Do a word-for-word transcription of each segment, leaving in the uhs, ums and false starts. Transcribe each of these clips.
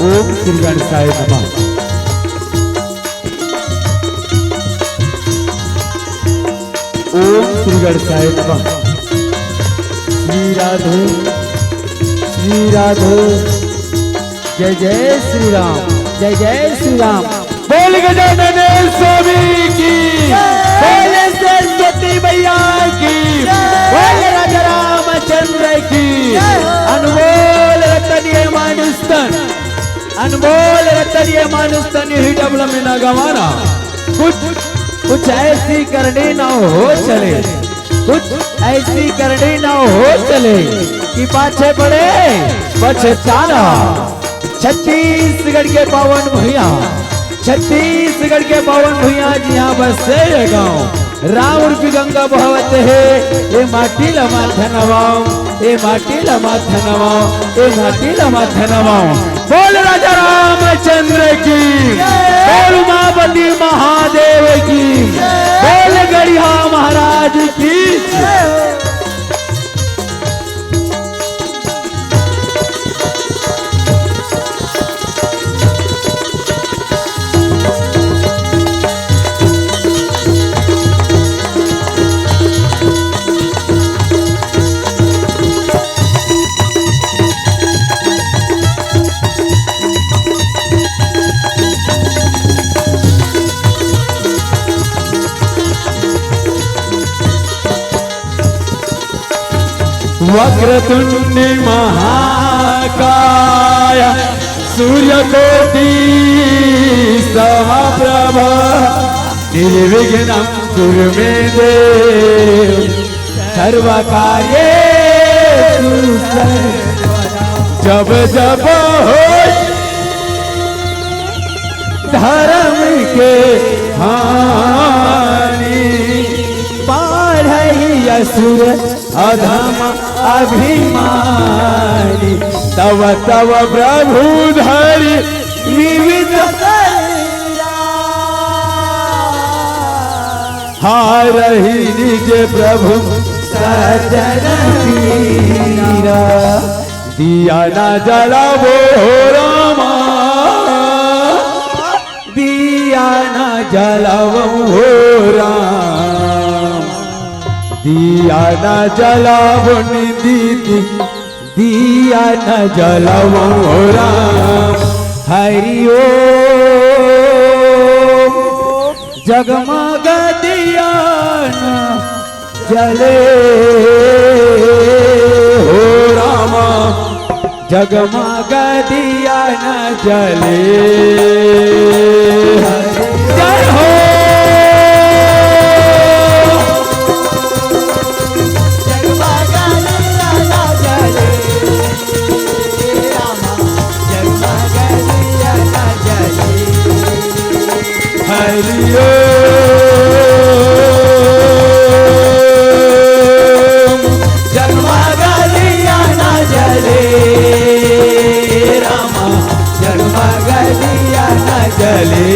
ओम श्री गणेशाय नमः। ओम श्री गणेशाय नमः। श्री राधे, श्री राधे। जय जय श्री राम, जय जय श्री राम। बोल गजानन स्वामी की, बोल सरस्वती मैया की, बोल राजा रामचंद्र की। अनमोल रतन ये मानुष तन, अनमोल रतन ये मानुष तन, यही डबल में ना गंवाना। कुछ, कुछ ऐसी करनी ना हो चले, कुछ ऐसी करनी ना हो चले कि पाछे पड़े पछताना। छत्तीसगढ़ के पावन भुइयां, छत्तीसगढ़ के पावन भुइयां, जिहां बसे ये गांव, राम रूपी गंगा बहत हे, ए माटी ला माथा नवाओ, ए माटी ला माथा नवाओ, ए माटी ला माथा नवाओ। बोल राजा रामचंद्र की, बोल उमापति महादेव की, बोल गड़िया महाराज की। वक्रतुंड महाकाय सूर्यकोटि समप्रभ निर्विघ्नं कुरु मे देव सर्वकार्येषु सर्वदा। जब जब हो धर्म के हानि, बाढ़ई असुर अधम अभिमानी। तब तब प्रभु धरि विविध शरीरा, हारहि निज प्रभु सजन पीरा। दिया ना जलावो हो रामा, दिया ना जलावो हो राम, दिया ना जलावो नी दीदी, दिया ना जलावो हो राम। हरि ओम। जगमग दिया ना जले हो रामा, जगमग दिया ना जले। जय हो। हरि ओम। जगमग दिया ना जले रामा, जगमग दिया ना जले।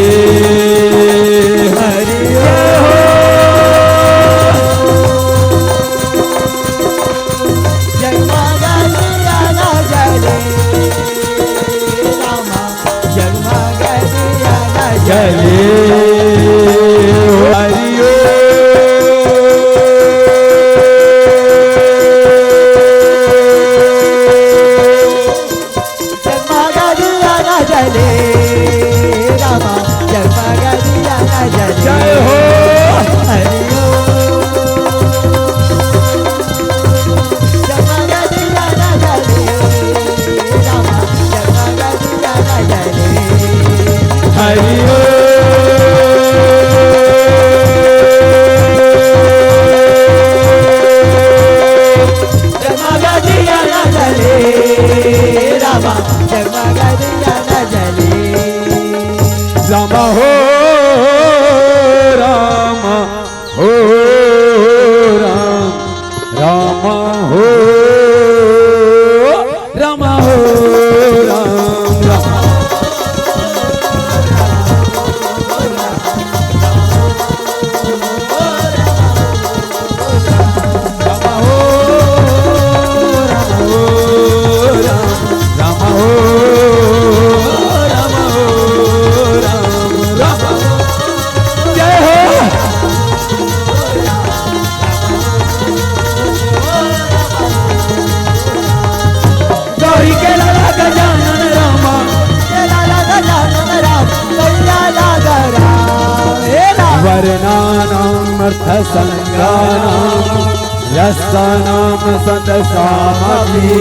अर्थ संगानां रसानां सत सामग्री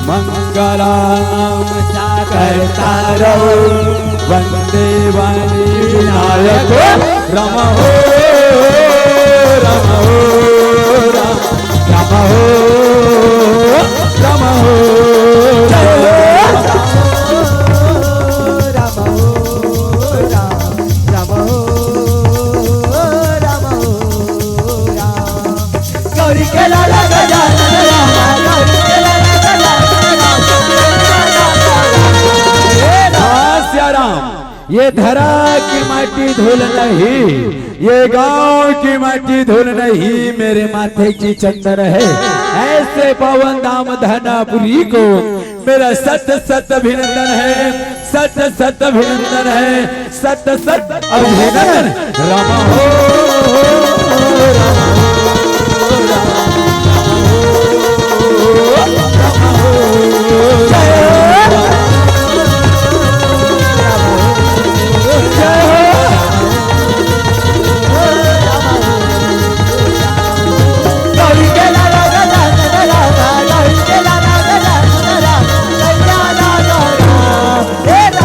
मंगलानां च कर्तारौ वंदे वाणी विनायको। रम हो, रम हो, रम, रम हो, रम हो, रम हो। गौरी के लाला गजानन रामा, गौरी के लाला गजानन रामा। हाँ, सियाराम, ये धरा की माटी धूल नहीं, ये गांव की माटी धूल नहीं, मेरे माथे की चंदन है। ऐसे पावन धाम धनापुरी को मेरा सत सत अभिनंदन है, सत सत अभिनंदन है, सत सत अभिनंदन। राम हो, राम हो, राम हो, राम हो, राम हो, जय हो।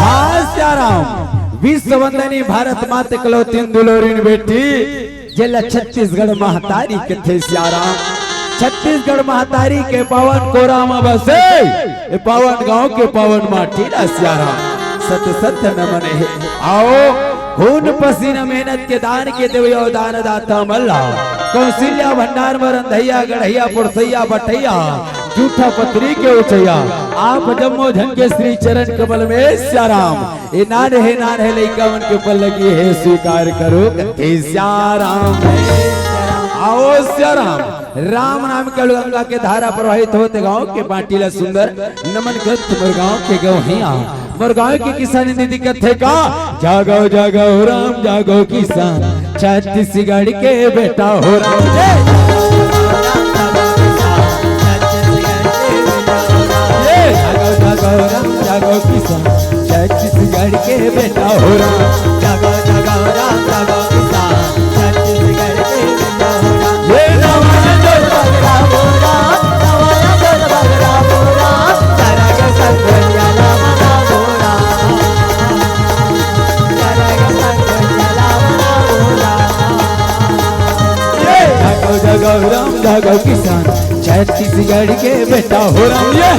हाँ, सियाराम। विश्व वंदनी भारत माता इकलौती दुलोरिन बेटी, जेला छत्तीसगढ़ महतारी कथे सियाराम। छत्तीसगढ़ महतारी के पावन कोरा म बसे, ए पावन गांव के पावन माटी ला सियाराम। सत सत नमन हे। आओ, खून पसीना मेहनत के दान के देवयो दान दाता मल्ला। कौशल्या भंडार म रंधैया, गढ़ैया, पुरसैया, बटैया, जूठा पतरी के उचैया। आप जम्मो झन के श्री चरण कमल में सियाराम। ए नान हे, नान हे लइका मन के ऊपर लगी हे, स्वीकार करो कथे सियाराम। आओ सियाराम। राम नाम के गंगा के धारा प्रवाहित होत गांव के माटी ला सुंदर नमन करत मोर गांव के गवहिया, मोर गांव के किसान दीदी कथे का, जागो जागो राम जागो किसान, छत्तीसगढ़ के बेटा हो राम। ये जागो जागो राम जागो किसान, छत्तीसगढ़ के बेटा हो राम। जागो जागो राम जागो किसान, छत्तीसगढ़ के बेटा हो राम। ये नवा नवा बगरा बोला, नवा नवा बगरा बोला, सारा के संग बनिया ला मना बोला। सारा के संग बनिया ला मना बोला। ये जागो जागो राम जागो किसान, छत्तीसगढ़ के बेटा हो राम। ये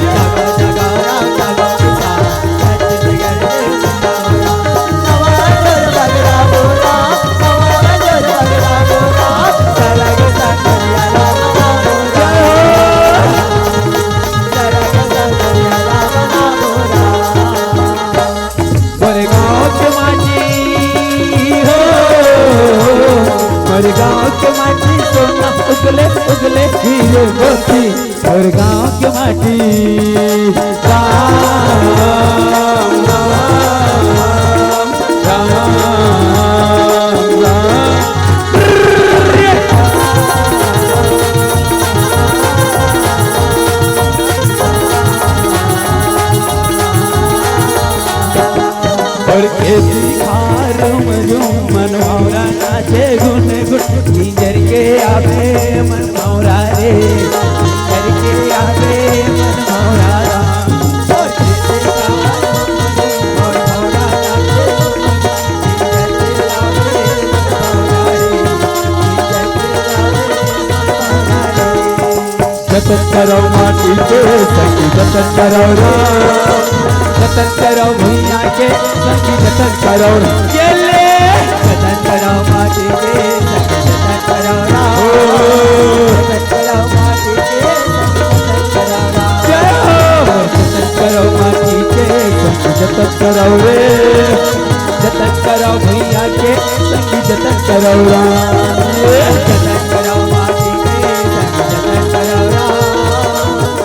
मोर गाँव के माटी हो, मोर गाँव के माटी सोना उगले उगले हीरे मोती। मोर गाँव के माटी। राम, राम, राम, राम। और खेती खार में जो मन भौरा नाचे गुन गुन, गुजर के आवे मन भौरा रे, गुजर के आवे मन भौरा राम। और खेती खार में जो मन भौरा नाचे गुन गुन, गुजर के आवे मन भौरा रे, गुजर के आवे मन भौरा रे। जतन करव माटी के संगी जतन करव रे, जतन करव भुइयां के संगी जतन करव रे। ये ले। जतन करव माटी के संगी जतन करव रे। ओ। जतन करव माटी के संगी जतन करव रे। जय हो। जतन करव माटी के संगी जतन करव रे। जतन करव भुइयां के संगी जतन करव राम। जतन करव माटी के संगी जतन करव राम।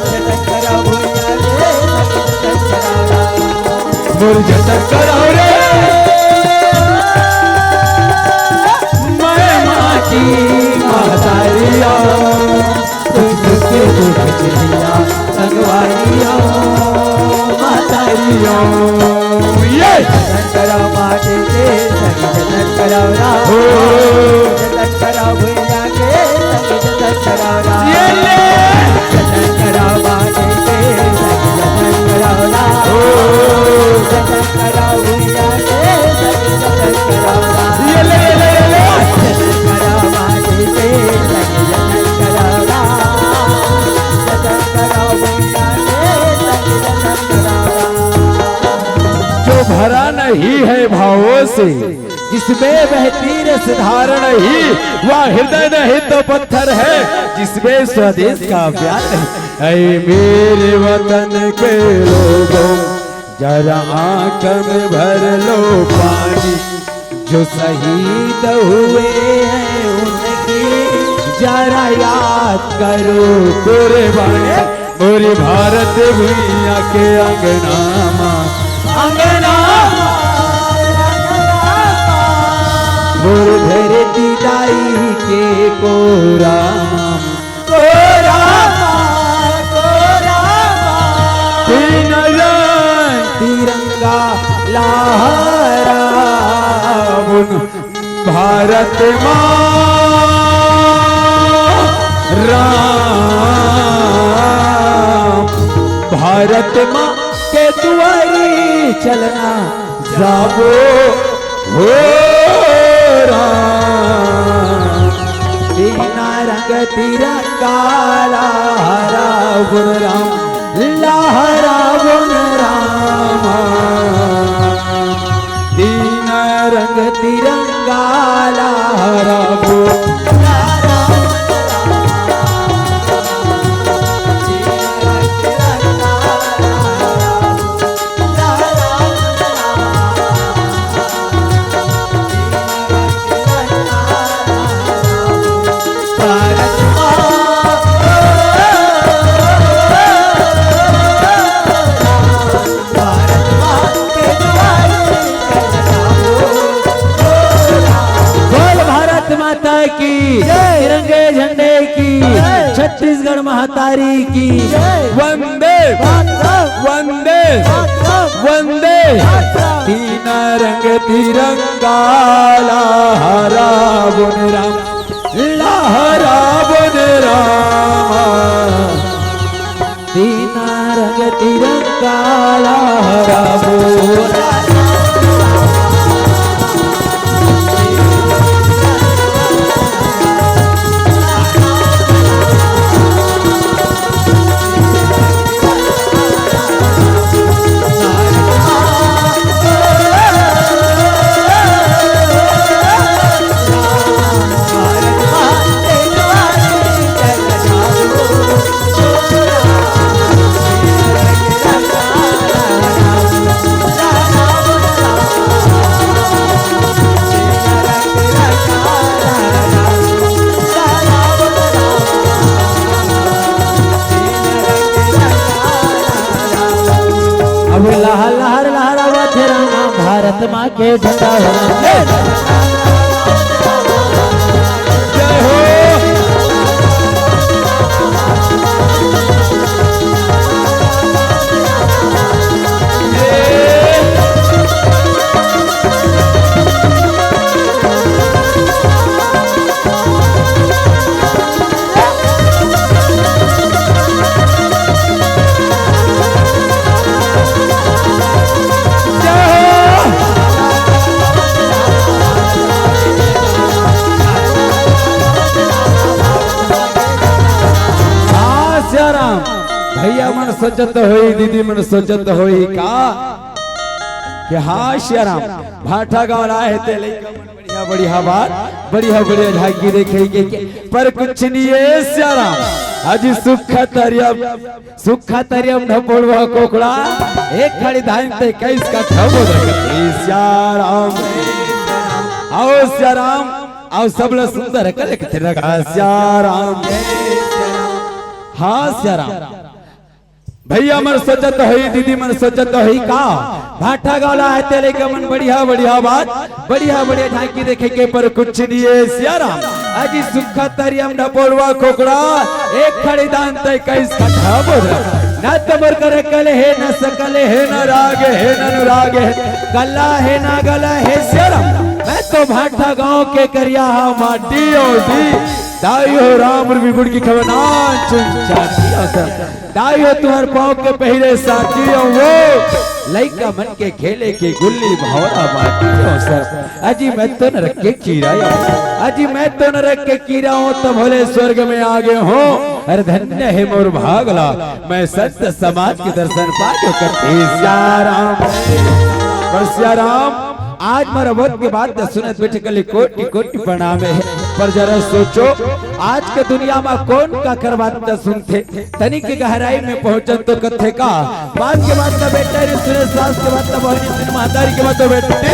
जतन करव भुइयां के संगी जतन करव राम। मोर जतन करव रे। मैं माटी महतारी आंव। सुख दुख के दुख झेलिया संगवारी आंव, महतारी आंव। ये। जतन करव माटी के संगी जतन करव राम। हो। जतन करव ही है भावों से, जिसमें बहती रस धारण ही, वह हृदय नहीं तो पत्थर है, जिसमें स्वदेश का प्यार है। ऐ मेरे वतन के लोगों, जरा आंख में भर लो पानी, जो शहीद हुए हैं उनकी जरा याद करो कुर्बानी। मोरी भारत भुइयां के अंगना मा, अंगना मा, मोर धरती दाई के कोरा मा, कोरा मा, कोरा मा। तीन रंग तिरंगा लहरावन भारत माँ राम, भारत माँ के दुआरी चलना जाबो हो राम। तीन रंग तिरंगा लहरावन राम, लहरावन राम। तीन रंग तिरंगा लहराबो। बोल भारत माता की, जय। तिरंगे झंडे की, जय। छत्तीसगढ़ महतारी की, जय। वंदे, मातरम। वंदे, मातरम। वंदे। मातरम। तीन रंग तिरंगा लहरावन राम, लहरावन राम। तीन रंग तिरंगा लहराबो। अबे लहर लहर लहरावत हे रामा, भारत माँ के झंडा हो। जय हो। हाँ, सियाराम। भैया मन सोचत होही, दीदी मन सोचत होही का कि हाँ, सियाराम, भाठा गाँव ला हे ते लइका मन बढ़िया, बढ़िया बात, बढ़िया, बढ़िया झांकी देखे के, के, पर कुछ नहीं हे सियाराम। अजी सुखा तरिया, सुखा तरिया म ढपोड़वा कोकड़ा, एक खड़ी धान ते कइस का ठबो देखत। ए सियाराम, आओ सियाराम, आओ सबले सुंदर कले कथे लगा सियाराम। हाँ सियाराम। भैया मन सोचत होही, दीदी मन सोचत होही का भाठा गाँव ला हे ते लइका मन बढ़िया, बढ़िया बात, बढ़िया, बढ़िया झांकी देखे के, पर कुछ नहीं हे सियाराम। अजी सुखा तरिया म ढपोड़वा कोकड़ा, एक खड़ी धान ते कइस का ठबो। ना त मोर करा कल हे, ना सकल हे, ना राग हे, ना अनुराग हे, कला हे, ना गला हे सियाराम। मैं तो भाठा गाँव के करिया हा माटी ओ जी। दाई हो राम रूपी गुड़ की खबर ना चुन चाटी ओ सर। दाई हो तुहर पाँव के पहिरे साटी ओ वो। लइका मन के खेले के गुल्ली भौंरा बाटी ओ सर। अजी मैं तो नरक के कीरा ओ। अजी मैं तो नरक के कीरा ओ, तब भले स्वर्ग में आ गे ओ। अरे धन्य हे मोर भागला, मैं संत समाज के दर्शन पाके करती सियाराम। सियाराम, आज मोर बात के बात ल सुनत बइठे कले कोटि कोटि प्रणाम हे। पर जरा सोचो, आज के दुनिया म कोन काकर बात ल सुनथे? तनिक गहराई में पहुंचन तो कथे का? बात के बात ल बेटा रे सुने, सास के बात ल बहिनी सुने, महतारी के बात ल बेटा रे।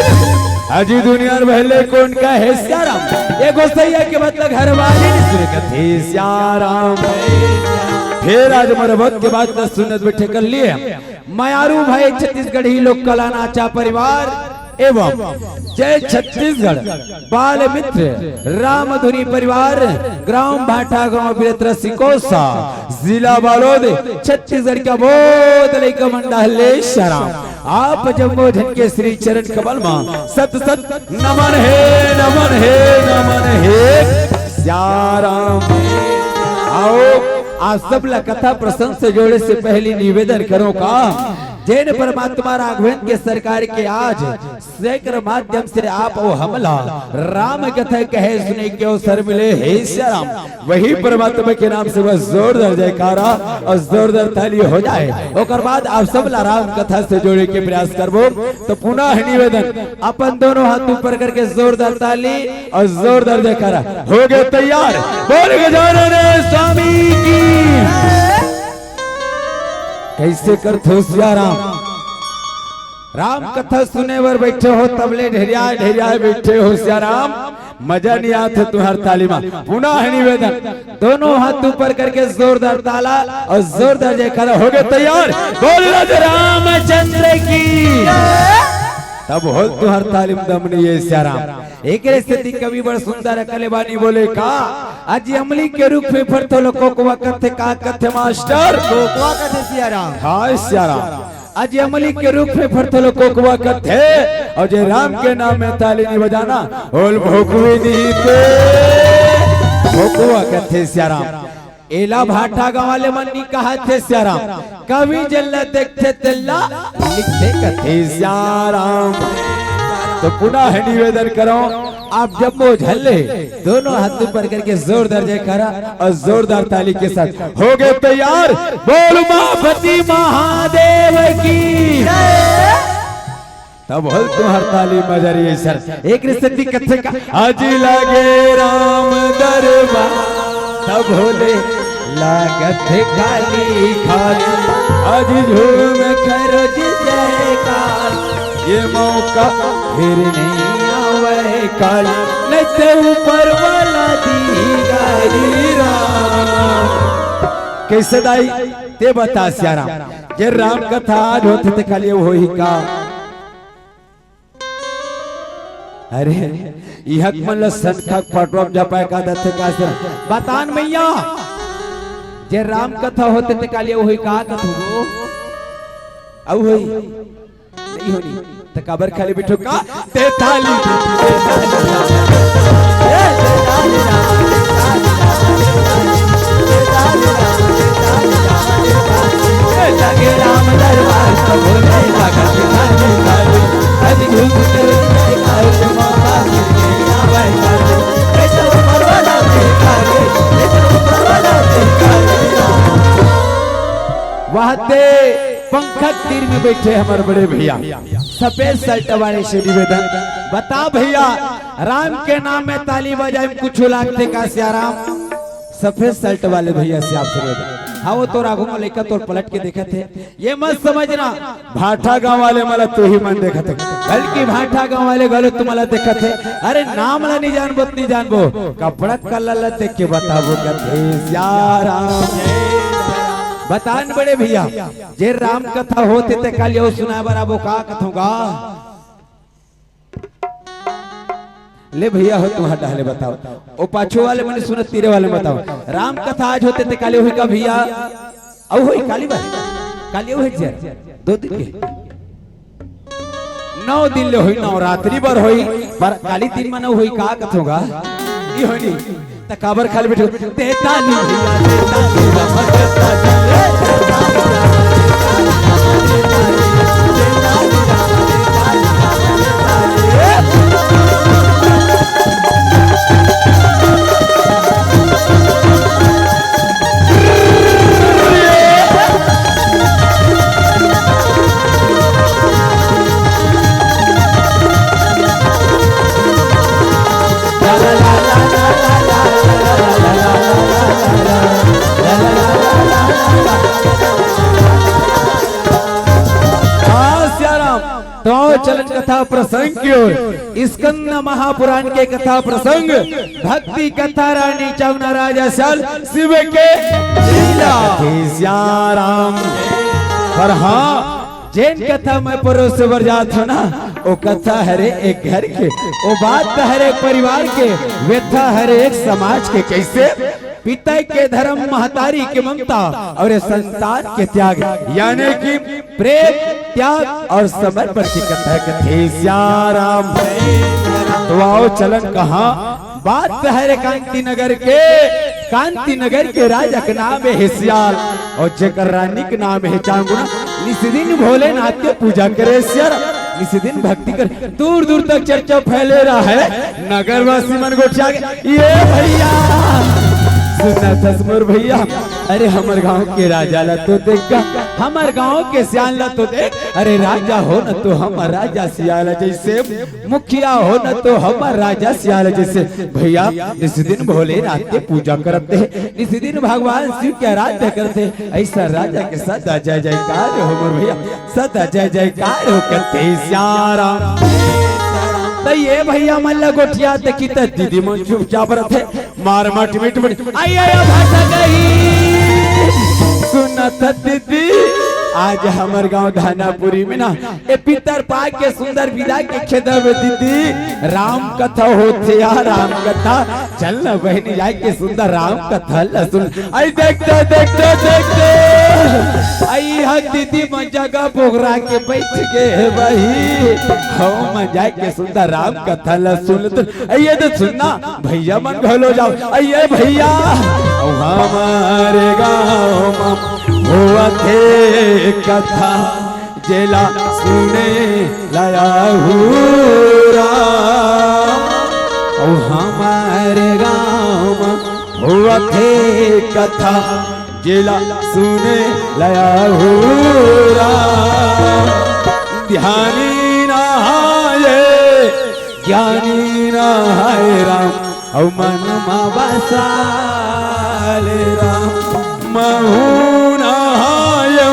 अजी दुनिया म भले कोन का हे सियाराम, ए गोसैया के बात ल घरवाली नइ सुने कथे सियाराम। फेर आज मोर बात के बात ल सुनत बइठे कले मयारू भाई छत्तीसगढ़ी लोक कला नाचा परिवार एवं जय छत्तीसगढ़ बाल मित्र रामधुनी परिवार, ग्राम भाटा गांव, बिरतरा सिकोसा, जिला बालोद, छत्तीसगढ़ का बहुत लइका मंडल हे सियाराम। आप जम्मो झन के श्री चरण कमल म सत सत नमन हे, नमन हे, नमन हे सियाराम। आओ, आप सब ला कथा प्रसंग से जोड़े से पहली निवेदन करो का, जेन परमात्मा राघवेंद्र के सरकार के आज सैकर माध्यम से आप अउ हमला राम कथा कहे सुने के अवसर मिले हे सियाराम, वही परमात्मा के नाम से बस जोरदार जयकारा अउ जोरदार ताली हो जाए। ओकर बाद आप सब ला राम कथा से जोड़े के प्रयास करबो। तो पुनः निवेदन, अपन दोनों हाथ ऊपर करके जोरदार ताली अउ जोरदार जयकारा। हो गे तैयार, बोल गजानन स्वामी की। कइसे करथो सियाराम? राम कथा सुने बर बइठे हो, तबले ढेरिया ढेरिया बइठे हो सियाराम, मजा नइ आत हे तुंहर ताली म। पुनः निवेदन, दोनों हाथ ऊपर करके जोरदार ताला अउ जोरदार जयकारा। हो गे तैयार, बोल राजा रामचंद्र की। तब होल तुंहर ताली म दम नइ हे सियाराम। एकरे सेती कवि बड़ सुंदर अकले बानी बोले का, अजी अमली के रूख में फरथो ल कोकवा कथे, का कथे मास्टर? कोकवा कथे सियाराम। हाँ सियाराम। अजी अमली के रूख में फरथो ल कोकवा कथे, अउ जे राम के नाम में ताली नइ बजाना, ओल भोकवी नइ ते भोकवा कथे सियाराम। एला भाटा गांव वाले मन नइ कहत हे सियाराम, कवि जेला देखथे तेला लिखथे कथे सियाराम। तो पुनः निवेदन करो, आप जम्मो झन ले दोनों हाथ ऊपर करके जोरदार जयकारा अउ जोरदार ताली के साथ। हो गे तैयार, बोल उमापति महादेव की। तब होल तुंहर ताली मजा रही हे सर। एकरे सेती कथे का, अजी लागे राम दरबार, तब होले लागत हे काली खाली। अजी झूम करो जी जयकार, ये मौका फिर नइ आवय काली, नइ ते ऊपर वाला दी गारी राम। कइसे दाई, ते बता सियाराम, जे राम कथा आज होथे ते काली होही का? अरे, इहक मन ल संखा पटवा म जपाय का दथे का सर? बतान मइया, जे राम कथा होथे ते काली होही का कथू गो? अउ होही? नइ होही। त काबर खाली बइठो का? ते ताली, ते ताली, वाह ते पंखा तीर में बइठे हमर बड़े भइया, सफेद शर्ट वाले से निवेदन, बता भइया, राम के नाम में ताली बजाए में कुछ लागथे का सियाराम? सफेद शर्ट वाले भइया से आप सुने। हाँ, वो तोर आगू में लइका तोर पलट के देखत हे, ये मत समझना भाटा गांव वाले मन ल तुही मन देखत हे, बल्कि भाटा गांव वाले घलो तुमन ल देखत हे। अरे नाम ल नइ जानबो त नइ जानबो, कपड़ा कलर ल देख के बताबो कथे सियाराम। बतान बड़े भइया, जे राम कथा होथे ते काली अउ सुनाय बर आबो का कथों गा? ले भइया हो, तुंहर डहले बताओ, ओ पाछू वाले मन सुनत तीरे वाले बताओ, राम कथा आज होथे ते काली होही का भइया? अउ होही काली बार? काली अउ होही जरा, दो दिन के, नौ दिन ले होही, नवरात्रि बर होही, पर काली दिन म नइ होही का कथों गा? नइ होही। त काबर खाली बइठे हो? ते ताली भइया, ते ताली, रमत ताली, ए, ते ताली, रमत ताली, ते ताली, रमत ताली, ते ताली, रमत ताली, ए। कथा प्रसंग की ओर। स्कंद महापुराण के कथा प्रसंग, भक्ति कथा रानी चावना राजा सियाल शिव के लीला। सियाराम। पर हाँ, जेन कथा मैं परोसे बर जात हूँ ना, वो कथा हरे एक घर के, वो बात तो हरे एक परिवार के, व्यथा हरे एक समाज के। कैसे? पिता के धर्म, महतारी के ममता और संतान के त्याग, यानी कि प्रेम, त्याग और समर्पण की कथा कथे। सियाराम। तो आओ चलन कहाँ, बात हरे कांति नगर के, कांति नगर के राजा के नाम हे सियाल, और जेकर रानी के नाम हे चांगुना। निस दिन भोलेनाथ के पूजा करे सियाल, निस दिन भक्ति करे। दूर दूर तक चर्चा फैले रहा है, नगरवासी मन गोठिया गे। ये भैया, सुनत हस मोर भैया, अरे हमर गांव के राजा ला तो देख गा, हमर गांव के सियाल ला तो देख। अरे राजा हो न तो हमर राजा सियाल जैसे, मुखिया हो न तो हमर राजा सियाल जैसे। भैया, निस दिन भोलेनाथ के पूजा करत हे, निस दिन भगवान शिव के आराध्य करत हे। ऐसा राजा के सदा जय जयकार हो मोर भैया, सदा जय जयकार हो कथे सियाराम। त ये भैया मन ला गोठिया देखी त दीदी मन चुपचाप रथे, मार मट मिट मिट। आई आया भाषा गई। सुनत दीदी, आज हमर गांव धानापुरी में ना, ए पितर पाक के सुंदर विदा के खेदा में दीदी, राम कथा होथे या राम कथा। चल ना बहिनी, जाय के सुंदर राम कथा ला सुन। आई देखते देखते देखते, आई हा दीदी मन जगह बोगरा के बैठ गे हे भाई। हम जाय के सुंदर राम कथा ला सुन। तो ये तो सुनना, भैया मन घलो जाओ। अइये भैया, अउ हमर गाँव म होवत हे कथा, जेला सुने ला आहू राम। अउ हमर गाँव म होवत हे कथा, जेला सुने ला आहू राम। ध्यानी नहाए, ज्ञानी नहाए राम, अउ मन मा बसा ले राम। महू नहायो,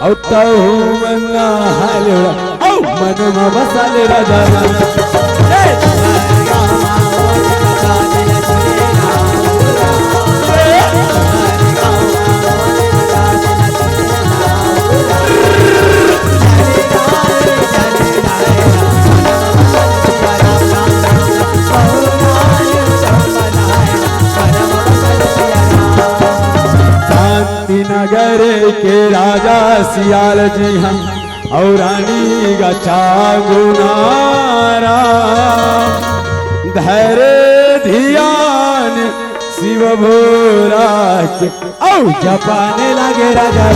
अउ तहू मन नहा ले राम, अउ मन मा बसा ले राजा राम। ए! शांति नगर के राजा सियाल जी हम अउ रानी गा चांगुना राम। धरे धियान शिव भोला के अउ जपाने लागे राजा।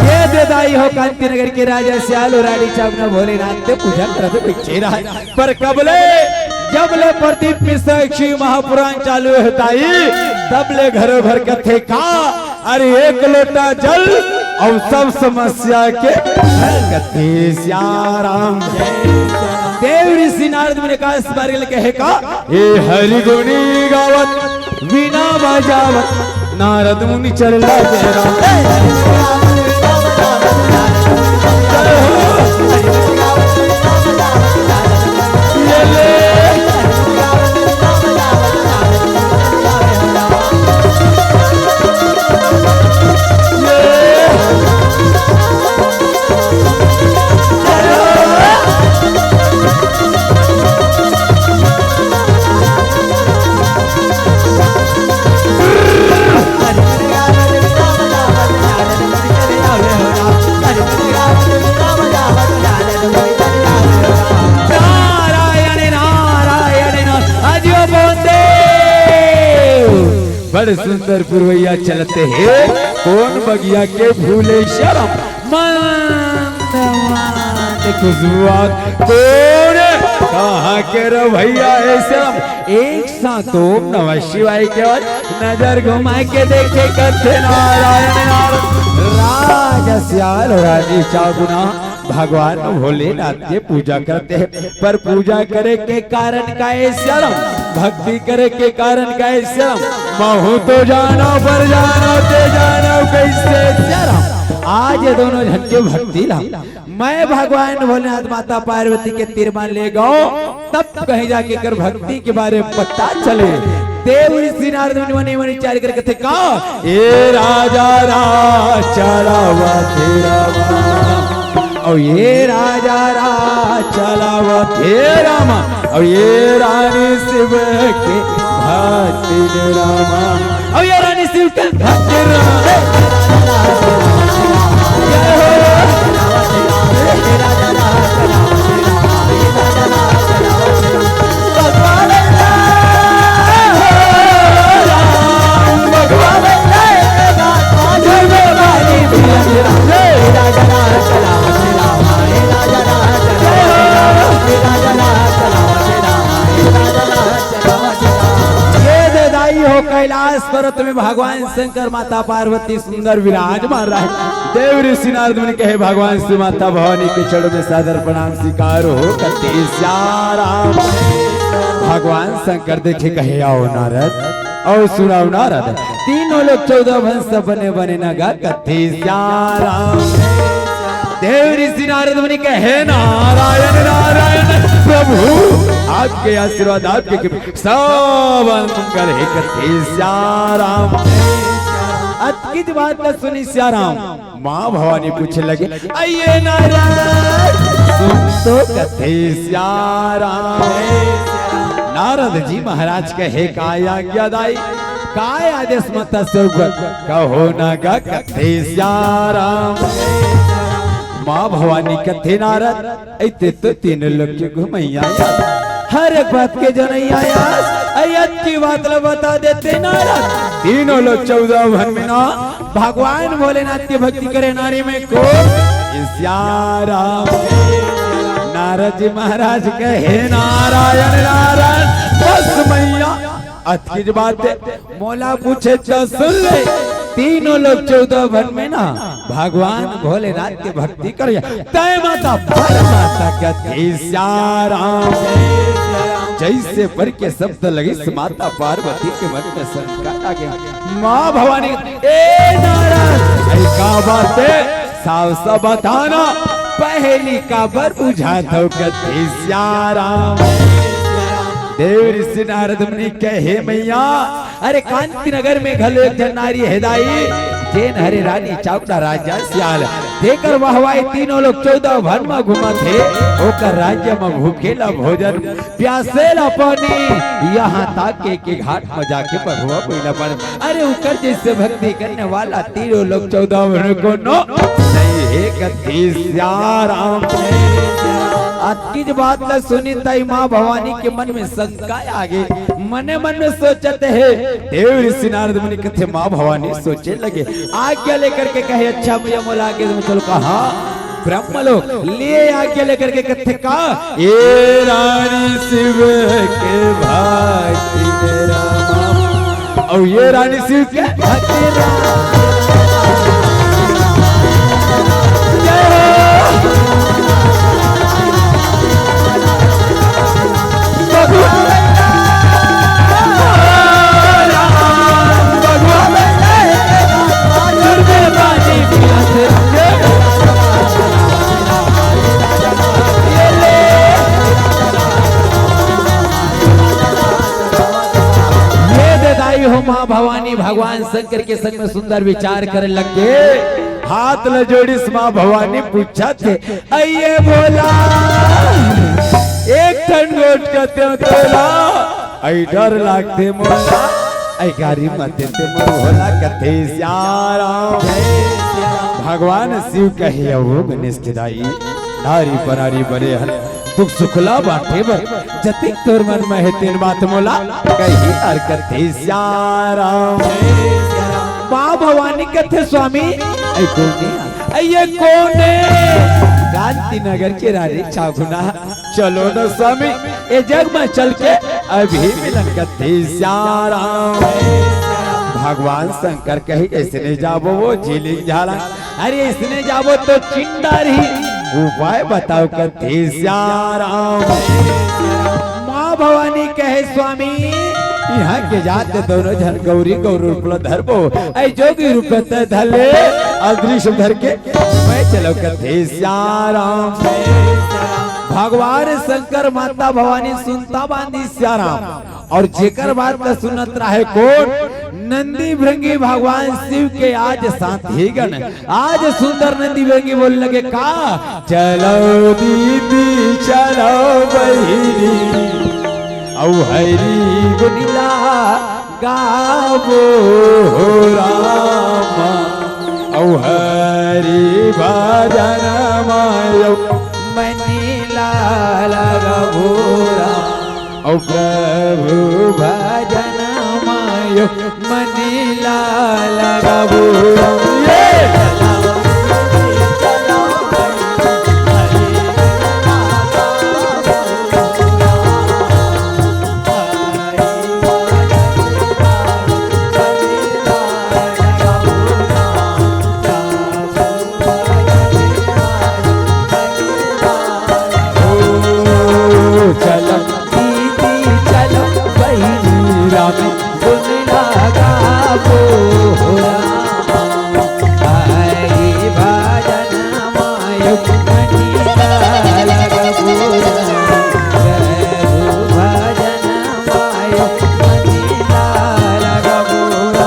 ये दे दाई हो कांति नगर के राजा सियाल अउ रानी चांगुना भोलेनाथ के पूजा करत बइठे रहा। पर कबले, जबले प्रदीप मिश्रा के शिव महापुराण चालू होता ही, तबले घरों घर कथे का, अरे एक लोटा जल अउ सब समस्या के हल कथे सियाराम। देव ऋषि नारद मुनि का स्मरण कहे का, ए हरि गुणी गावत वीणा बजावत नारद मुनि चल जय राम। नारायण, नारायण, नारायण। आजियो बोंदे। बड़ सुंदर पुरवैया चलते हे, कोन बगिया के फूले श्याम। मंद मंद खुशबुआत कोन कहाँ के रे भैया, ऐसे हम एक साथ ओम नमः शिवाय के बाद नजर घुमा के देखे, कथे नारायण नारायण। राजा सियाल और रानी चावगुना भगवान भोलेनाथ के पूजा करते हैं, पर पूजा करे के कारण का है श्याम? भक्ति करे के कारण का है श्याम? महू तो जानो पर जानो ते जानो कैसे श्याम। आज ये दोनों झन के भक्ति ला मैं भगवान भोलेनाथ माता पार्वती के तीर मा ले गो, तब कहीं जाके कर भक्ति के बारे में पता चले। देव ऋषि नारद मुनि मने मने विचार करके थे का, ए राजा राज चलावा थे रामा, और ये राजा राज चलावा थे रामा, और ये रानी शिव के भक्ति ने रामा, और ये रानी शिव के भक्ति ने रामा। जय हो। ये दे दाई हो कैलाश पर्वत में भगवान शंकर माता पार्वती सुंदर विराजमान रहे। देव ऋषि नारद मुनि कहे, भगवान श्री माता भवानी के चरणों में सादर प्रणाम स्वीकार हो, कथे सियाराम। भगवान शंकर देखे कहे, आओ नारद, आओ सुनाओ नारद, तीनों लोग चौदह भुवन सब बने बने ना गा, कथे सियाराम। देव ऋषि नारद मुनि कहे, नारायण नारायण प्रभु, आपके आशीर्वाद, आपके कृपा, सब मंगल हे, कथे सियाराम। अतकिच बात ला सुनी सियाराम, माँ भवानी पूछे लगे, आइए नारद, सुन तो कथे सियाराम। नारद जी महाराज कहे, काय आज्ञा दाई, काय आदेश माता से ऊपर, कहो ना गा कथे सियाराम। माँ भवानी कथे नारद, ऐते तो तीन लोग के घुमैया आया। हर एक बात के जनैया आया। अयत की बात ला बता देते नारद। तीनों लोग चौदह भुवन में ना भगवान भोलेनाथ की भक्ति करे नारी में को सियाराम। नारद जी महाराज कहे नारायण नारायण। बस मैया अतकिच बात है। मोला पूछे त सुन ले, तीनों लोग चौदह भुवन में ना भगवान भोलेनाथ के भक्ति करे, तय माता पर माता कथे सियाराम। जैसे पर के शब्द लगिस माता पार्वती के मन में शंका आ गई। माँ भवानी, ए नारद, ऐ का बात है? साफ साफ बताना, पहली काबर बुझात हो कथे सियाराम। देव ऋषि नारद मुनि कहे, मैया, अरे कांति नगर में घलो एक झन नारी हे दाई, जेन हरे रानी चावड़ा राजा सियाल, जेकर वाहवाही तीनों लोग चौदह भुवन म घूमत हे, ओकर राज्य म भूखे ला भोजन, प्यासे ला पानी, यहाँ तक के, के घाट म जाके बघवा पहिला पानी। अरे उकर जैसे भक्ति करने वाला तीनों लोग चौदह भुवन कोनो नहीं हे कथे सियाराम। अतकिच बात ला सुनी तई माँ भवानी के मन में शंका आगे, मने मन में सोचत हे। देव ऋषि नारद मुनि कथे माँ भवानी सोचे लगे, आज्ञा लेकर के कहे, अच्छा भैया मोला आगे में चलो कहा ब्रह्मलोक। ले आज्ञा लेकर के कथे का, ए रानी शिव के भक्ति में रामा, और ये रानी शिव के भक्ति में रामा। जय हो। ये दे दाई हो माँ भवानी भगवान शंकर के संग में सुंदर विचार करे लग गे। हाथ ल जोड़िस माँ भवानी पूछत हे, अइए भोला, एक ठन गोठ कतेंव तोला, अइ डर लागथे मोला, अइ गारी मत देते मोर भोला कथे सियाराम। भगवान शिव कहे, अहो गणेश के दाई, नारी परारी बने हन, दुख सुख ला बांटे बर जतिक तोर मन में हे तेन बात मोला कही अर कथे सियाराम। माँ भवानी कथे स्वामी, अइ कोने, अइ ये कोने, क्रांति नगर के रानी छागुना। चलो न स्वामी, ए जग में चल के अभी मिलन करथे सियाराम। भगवान शंकर कहे, "अइसने जाबो वो झिलिक झाला, अरे अइसने जाबो तो चिंता रही, उपाय बताव करथे सियाराम।" माँ भवानी कहे, "स्वामी, इहाँ के जात दोनों झन गौरी गौर रूप ल धरबो, अइ जोगी रूप ल तैं धर ले, अउ दृश्य धर के मैं चलो करथे सियाराम।" भगवान शंकर, माता भवानी सुनता बांधी सियाराम, अउ जेकर बात ल सुनत रहे कोन? नंदी भृंगी भगवान शिव के आज साथी गण। आज सुंदर नंदी भृंगी बोले लगे का? "चलो दीदी चलो बहिनी, अउ हरि गुन ला गाबो हो रामा, अउ हरि भजन मायो मन ला लगाबो रामा, अउ प्रभु भजन मायो मन ला लगाबो रामा।" ये चलो दीदी चलो बहिनी, राम गुन लगाबो हो राम। हरि भजन मायो मन ला लगाबो राम। प्रभु भजन मायो मन ला लगाबो राम।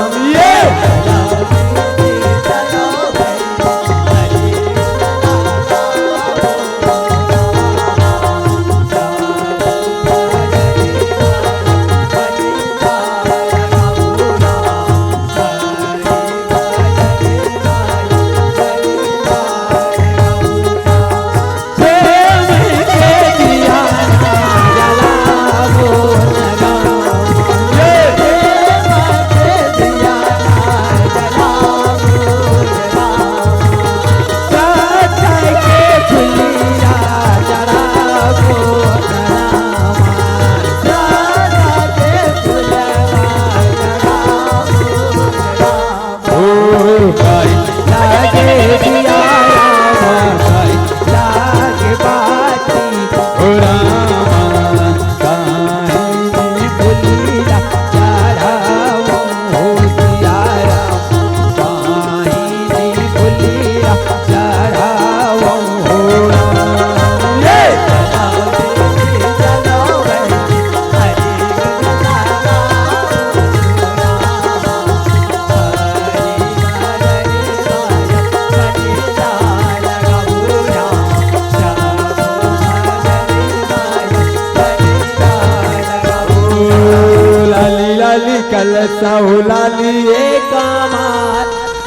ये लाली लाली कलसा हो लाली एक कमार,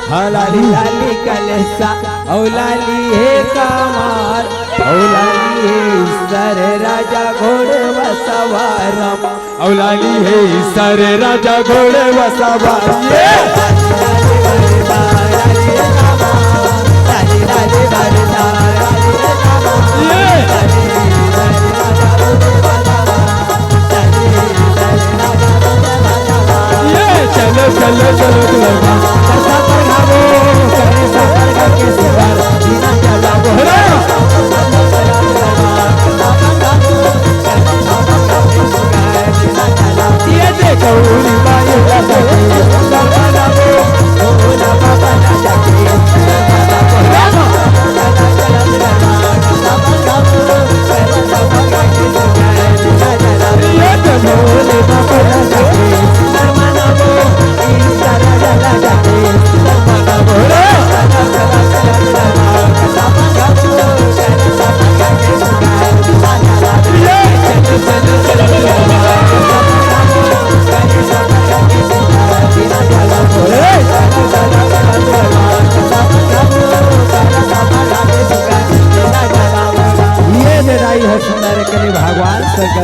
हाँ लाली लाली कलसा हो लाली एक कमार, हो लाली हे सर राजा घोड़े सवार। अउ लाली हे सर राजा घोड़े सवार। चलो चलो चलो चलो।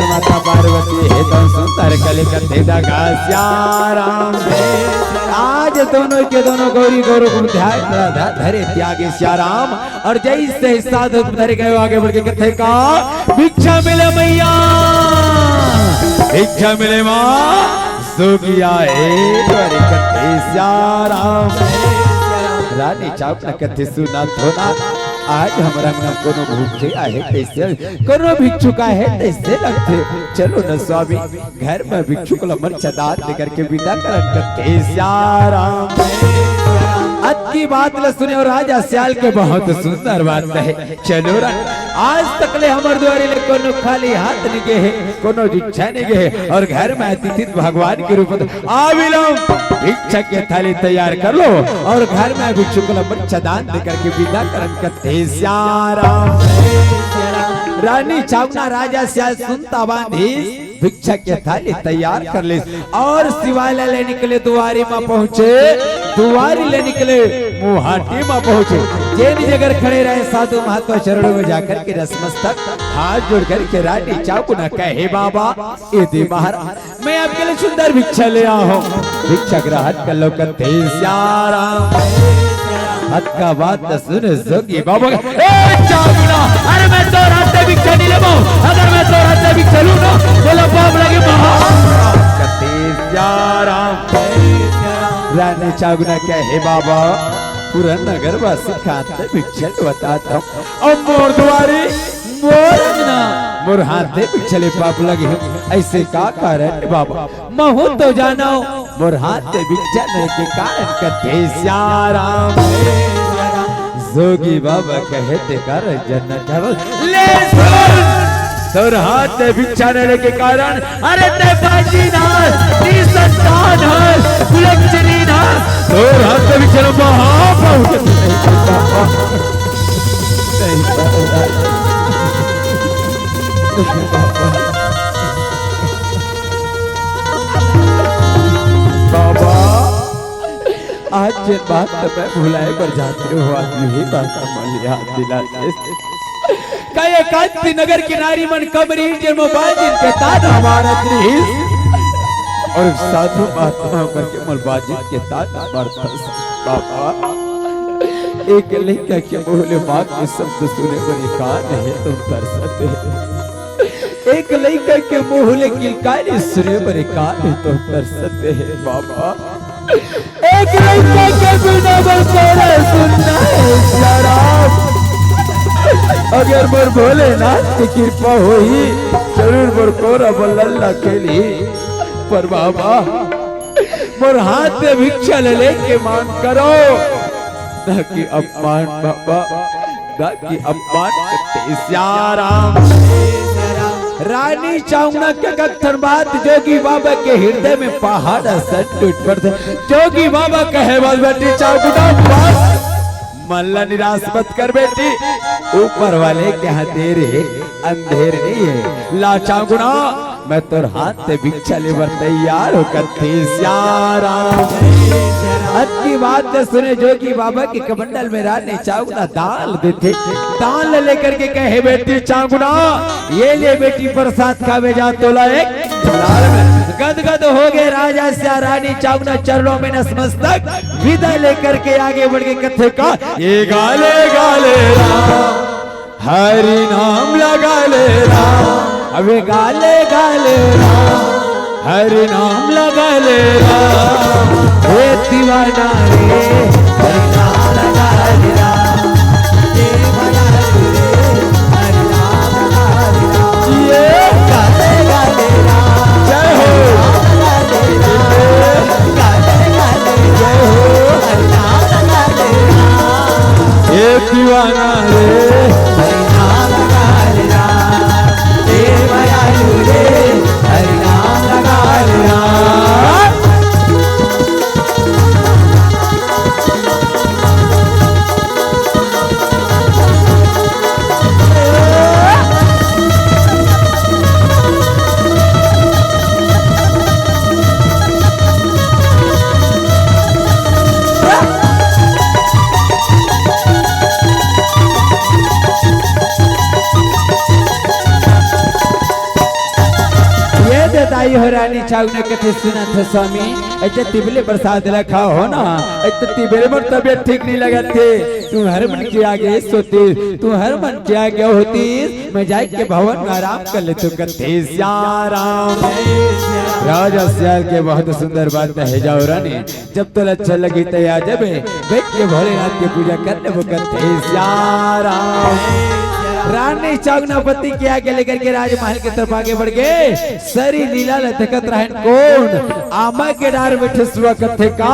माता पार्वती हे तो सुंदर कले कथे डगा सियाराम। आज दोनों के दोनों गौरी गौरव को ध्यान ध-, ध-, धरे त्यागे सियाराम। और जैसे साधु धरे गए आगे बढ़ के कथे का भिक्षा मिले मैया, भिक्षा मिले माँ। जोगिया हे द्वारे कथे सियाराम। रानी चावना कथे सुना धोना, आज हमरा मन कोनो भूखे आहे तैसे, कोनो भिक्षुक आहे तैसे लगथे। चलो न स्वामी, घर में भिक्षुक ल मर्चा दान दे करके विदा करन कथे सियाराम। अतकी बात ल सुने और राजा सियाल के बहुत सुंदर बात कहे। चलो रा, आज तक ले हमर दुआरी ले कोनो खाली हाथ नहीं गे हे, कोनो भिक्षा नहीं गे हे, और घर में अतिथि भगवान के रूप में आविलम भिक्षा के थाली तैयार कर लो और घर में भिक्षुक ल मर्चा दान दे करके विदा करन कथे सियाराम। रानी चावना राजा सियाल सुनता बांधी भिक्षा के थाली तैयार कर लिस और शिवालय ले निकले, दुआरी म पहुंचे, दुआरी ले निकले, मुहाटी म पहुंचे। जेन जगह खड़े रहे साधु महात्मा चरणों में जाकर के नतमस्तक हाथ जोड़ करके रानी चावना कहे, बाबा, ये दे महाराज, मैं आपके लिए सुंदर भिक्षा ले आया हूँ। भिक्षा ग्रहण कर लो कथे सियाराम। अतका बात सुन जोगी बाबा, ए चावना, अरे मैं तोर हाथ ले भिक्षा नहीं लेबो, अगर मैं तोर हाथ ले भिक्षा लूं ना, बोला पाप लगे महा। कथे सियाराम। रानी चावना कहे, बाबा, पूरा नगरवासी के हाथ ले भिक्षा बता दो। अब मोर दुआरी, मोर अंगना, मोर हाथ ले भिक्षा ले पाप लगे हे, ऐसे का कारण हे बाबा? महूं तो जानव, मोर हाथ ले भिक्षा नहीं के कारण कथे सियाराम। जोगी बाबा कहे ते कर जन कर ले सुन। तोर हाथ ले भिक्षा नहीं के कारण, अरे ते बाजी ना, नी संतान है, कुलक्षणी ना, तोर हाथ ले भिक्षा ले महापाप। बाबा, आज जेन बात ल मैं भुलाए बर जात रहेंव, आज यही बात मन याद दिला दे। का एकांती नगर के नारी मन कम रहिस, जेन म बाजिन के ताना मारत रहिस, और साधु महात्मा मन के मन बाजिन के ताना मारत रहिस। बाबा, एक लइका के मुंह ले माँ के शब्द सुने बर कान हे तो तरसत हे। एक लइका के मुंह ले किलकारी सुने बर कान हे तो तरसत हे बाबा। एक लइका के बिना बर तोरा सुनना हे सियाराम। अगर मोर भोलेनाथ के कृपा होही, जरूर मोर कोरा बर लल्ला खेलही। पर बाबा, मोर हाथ ले भिक्षा ले लेके मान करो, ना कि अपमान बाबा, ना कि अपमान कथे सियाराम। रानी चावना के कत्थन बात जोगी बाबा के हृदय में पहाड़ असन टूट पड़थे। जोगी बाबा कहे, बस बेटी चावना, बस मन ला निराश मत कर बेटी, ऊपर वाले के यहाँ देर हे, अंधेर नहीं हे। ला चावना, मैं तोर हाथ ले भिक्षा ले बर तैयार हों कथे सियाराम। अतकी बात ल सुने जोगी बाबा के कमंडल में रानी चावना दान देथे। दान ल लेकर के कहे, बेटी चावना, ये ले बेटी प्रसाद खावे जा, तोला एक लाल में। गदगद हो गए राजा सियाल, रानी चावना चरणों में नतमस्तक, विदा लेकर के आगे बढ़ के कथे का, ये गाले गाले राम, हरि नाम लगा ले राम। अबे गाले गाले राम, हरि नाम लगा ले राम। हे दीवाना रे, हरि नाम लगा ले राम। हे दीवाना रे, हरि नाम लगा ले राम। ये गाले गाले राम, जय हो। हरि नाम लगा ले राम। गाले गाले राम, जय हो। हरि नाम लगा ले राम। हे दीवाना रे, हरि नाम लगा ले राम। हे मायालु रे, हरि नाम लगा ले राम। आई हो रानी चाउना कथे, सुनत हो स्वामी, अइसे तिबले प्रसाद ला खाओ हो ना, अइसे तिबले मोर तबियत ठीक नहीं लगत हे। तुम्हर मन के आगे सोतीस, तुम्हर मन के आगे होतीस, मैं जाय के भवन में आराम कर लेतों कथे सियाराम। राजा सियाल के बहुत सुंदर बात हे, जाओ रानी, जब तोला अच्छा लगही त आ जाबे, बइठ के भोलेनाथ के पूजा कर लेबो कथे सियाराम। रानी चाउना पति के आगे लेकर के राजमहल के तरफ आगे बढ़ गे। सरी लीला ल देखत रहन कोन? आमा के डार बइठे सुआ कथे का?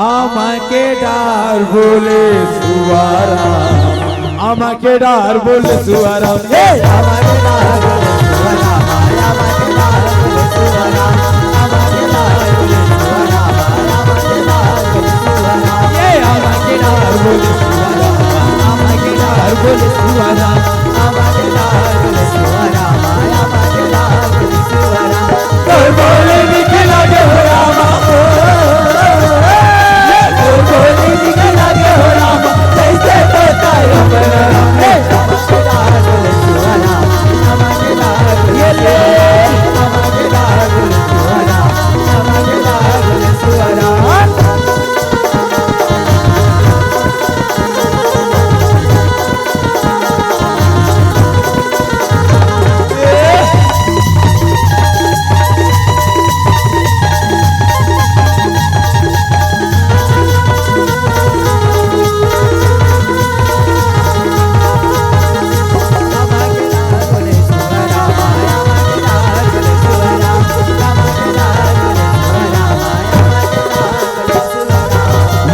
आमा के डार बोले सुआ राम, आमा के डार बोले सुआ राम। ए! आमा के डार बोले सुआ राम, आमा के डार बोले सुआ राम, आमा के डार बोले सुआ राम, आमा के डार बोले सुआ राम। ए! आमा के डार बोले सुआ राम, आमा के डार बोले सुआ राम, आमा के डार बोले सुआ राम, आमा के डार बोले सुआ राम। तोर बोली मीठ लागे हो रामा, तोर बोली मीठ लागे हो रामा, जइसे तोता अमर राम। ये ले।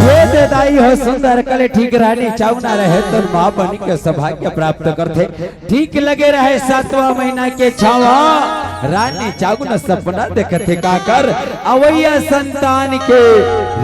ये दे दाई हो सुंदर कले ठीक रानी चाउना रहे तो माँ बनी के सौभाग्य प्राप्त करथे। ठीक लगे रहे सातवां महीना के छावा, रानी चाउना सपना देखथे काकर अवइया संतान के।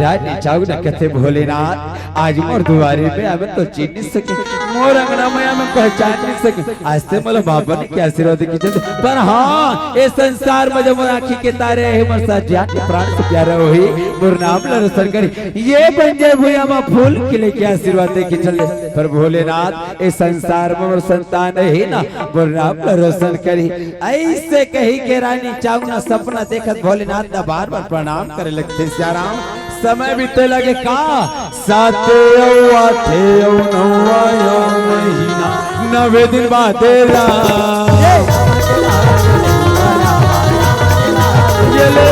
रानी चाउना कथे भोलेनाथ, आज मोर दुआरे में आबे तो चिन्ह सके, मोर अंगना में आबे पहचान नहीं सके। आज ते मोला माँ बने के आशीर्वाद देके चल दे। पर हाँ, ए संसार में जब मोर आँखी के तारे हे, मोर साथ जान के प्राण से प्यारा होही, मोर नाम ला रोशन करी। ये बन जाय भुइयां म फूल खिले के आशीर्वाद देके चल दे। पर भोलेनाथ, ए संसार में मोर संतान हे ना, मोर नाम ला रोशन करी। अइसे कही के रानी चाउना सपना देखत भोलेनाथ ला बार बार प्रणाम करे लगथे सियाराम। समय बीते लगे का? साते अउ आठे अउ नौवा अउ महीना, नवे दिन बादे राम। ये ले।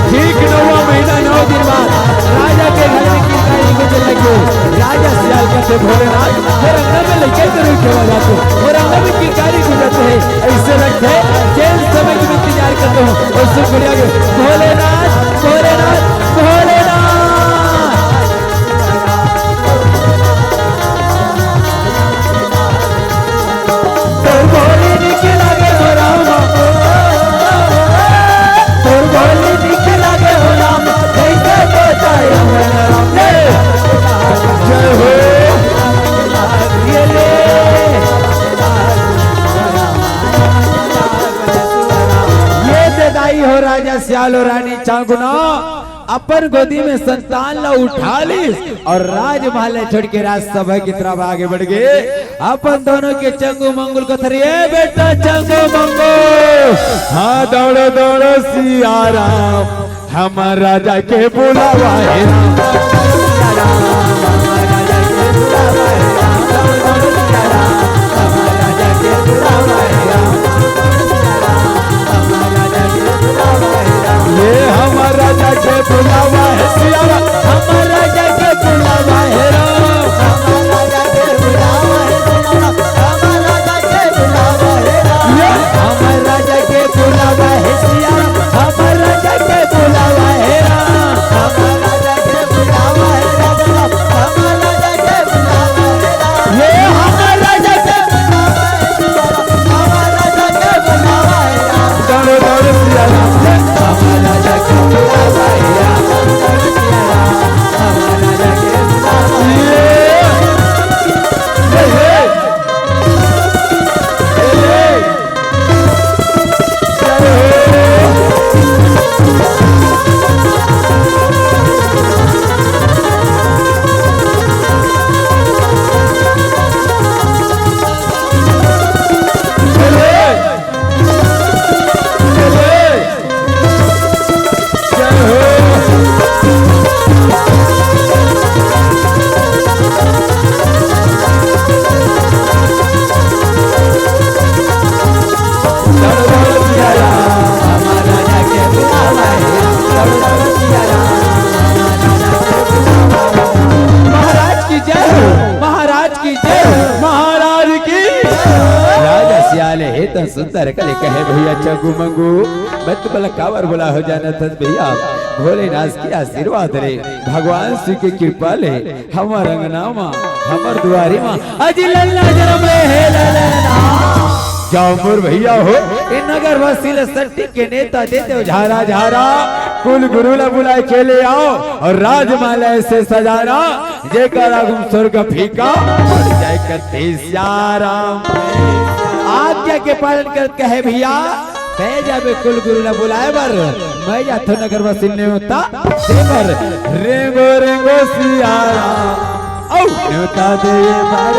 ठीक नौवा महीना नौ दिन बाद राजा के घर में किलकारी गूंजे लगे। राजा सियाल कथे भोलेनाथ, मोर अंगना में लइका जरूर खेला जाथे, मोर अंगना में किलकारी गूंजत हे। अइसे लगथे जेन समय के इंतजार करत हों, ओ सुन बढ़िया गे, भोलेनाथ, भोलेनाथ, भोलेनाथ। तोर बोली नीक लागे हो रामा, तोर बोली नीक लागे हो रामा, जइसे तोता अमर राम। जय हो। ये ले। ये दे दाई हो राजा सियाल अउ रानी चांगुना अपन गोदी में संतान ला उठा लिस अउ राजमहल छोड़ के राजसभा की तरफ आगे बढ़ गे। अपन दोनों के चंगू मंगू ल कथे, ए बेटा चंगू मंगू, हाँ दौड़ो दौड़ो सियाराम, हमर राजा के बुलावा हे राम। ये हमर राजा के बुलावा हे सियाराम, हमर राजा के बुलावा हे राम। ये हमर राजा के बुलावा हे सियाराम, हमर राजा के बुलावा हे राम। ले हे त सुंदर कले कहे भैया चंगू मंगू, मैं तुमला काबर बुलाय हों जानत हस भैया, भोलेनाथ के आशीर्वाद ले, भगवान शिव के कृपा ले, हमर अंगना मा, हमर दुआरी मा, अजी लल्ला जनम ले हे ललना। जाओ मोर भैया हो, ए नगरवासी ल सट्टी के नेवता दे देव झारा झारा, कुल गुरु ल बुलाय के ले आव अउ राजमहल अइसे सजाना, जेकर आगू म स्वर्ग फीका पड़ जाय कथे सियाराम। आज्ञा के पालन करत कहे भैया, तैं जाबे कुल गुरु ल बुलाय बर, मैं जाथों नगरवासी ल नेवता दे बर। रेंगो रेंगो सियाराम। अउ नेवता दे बर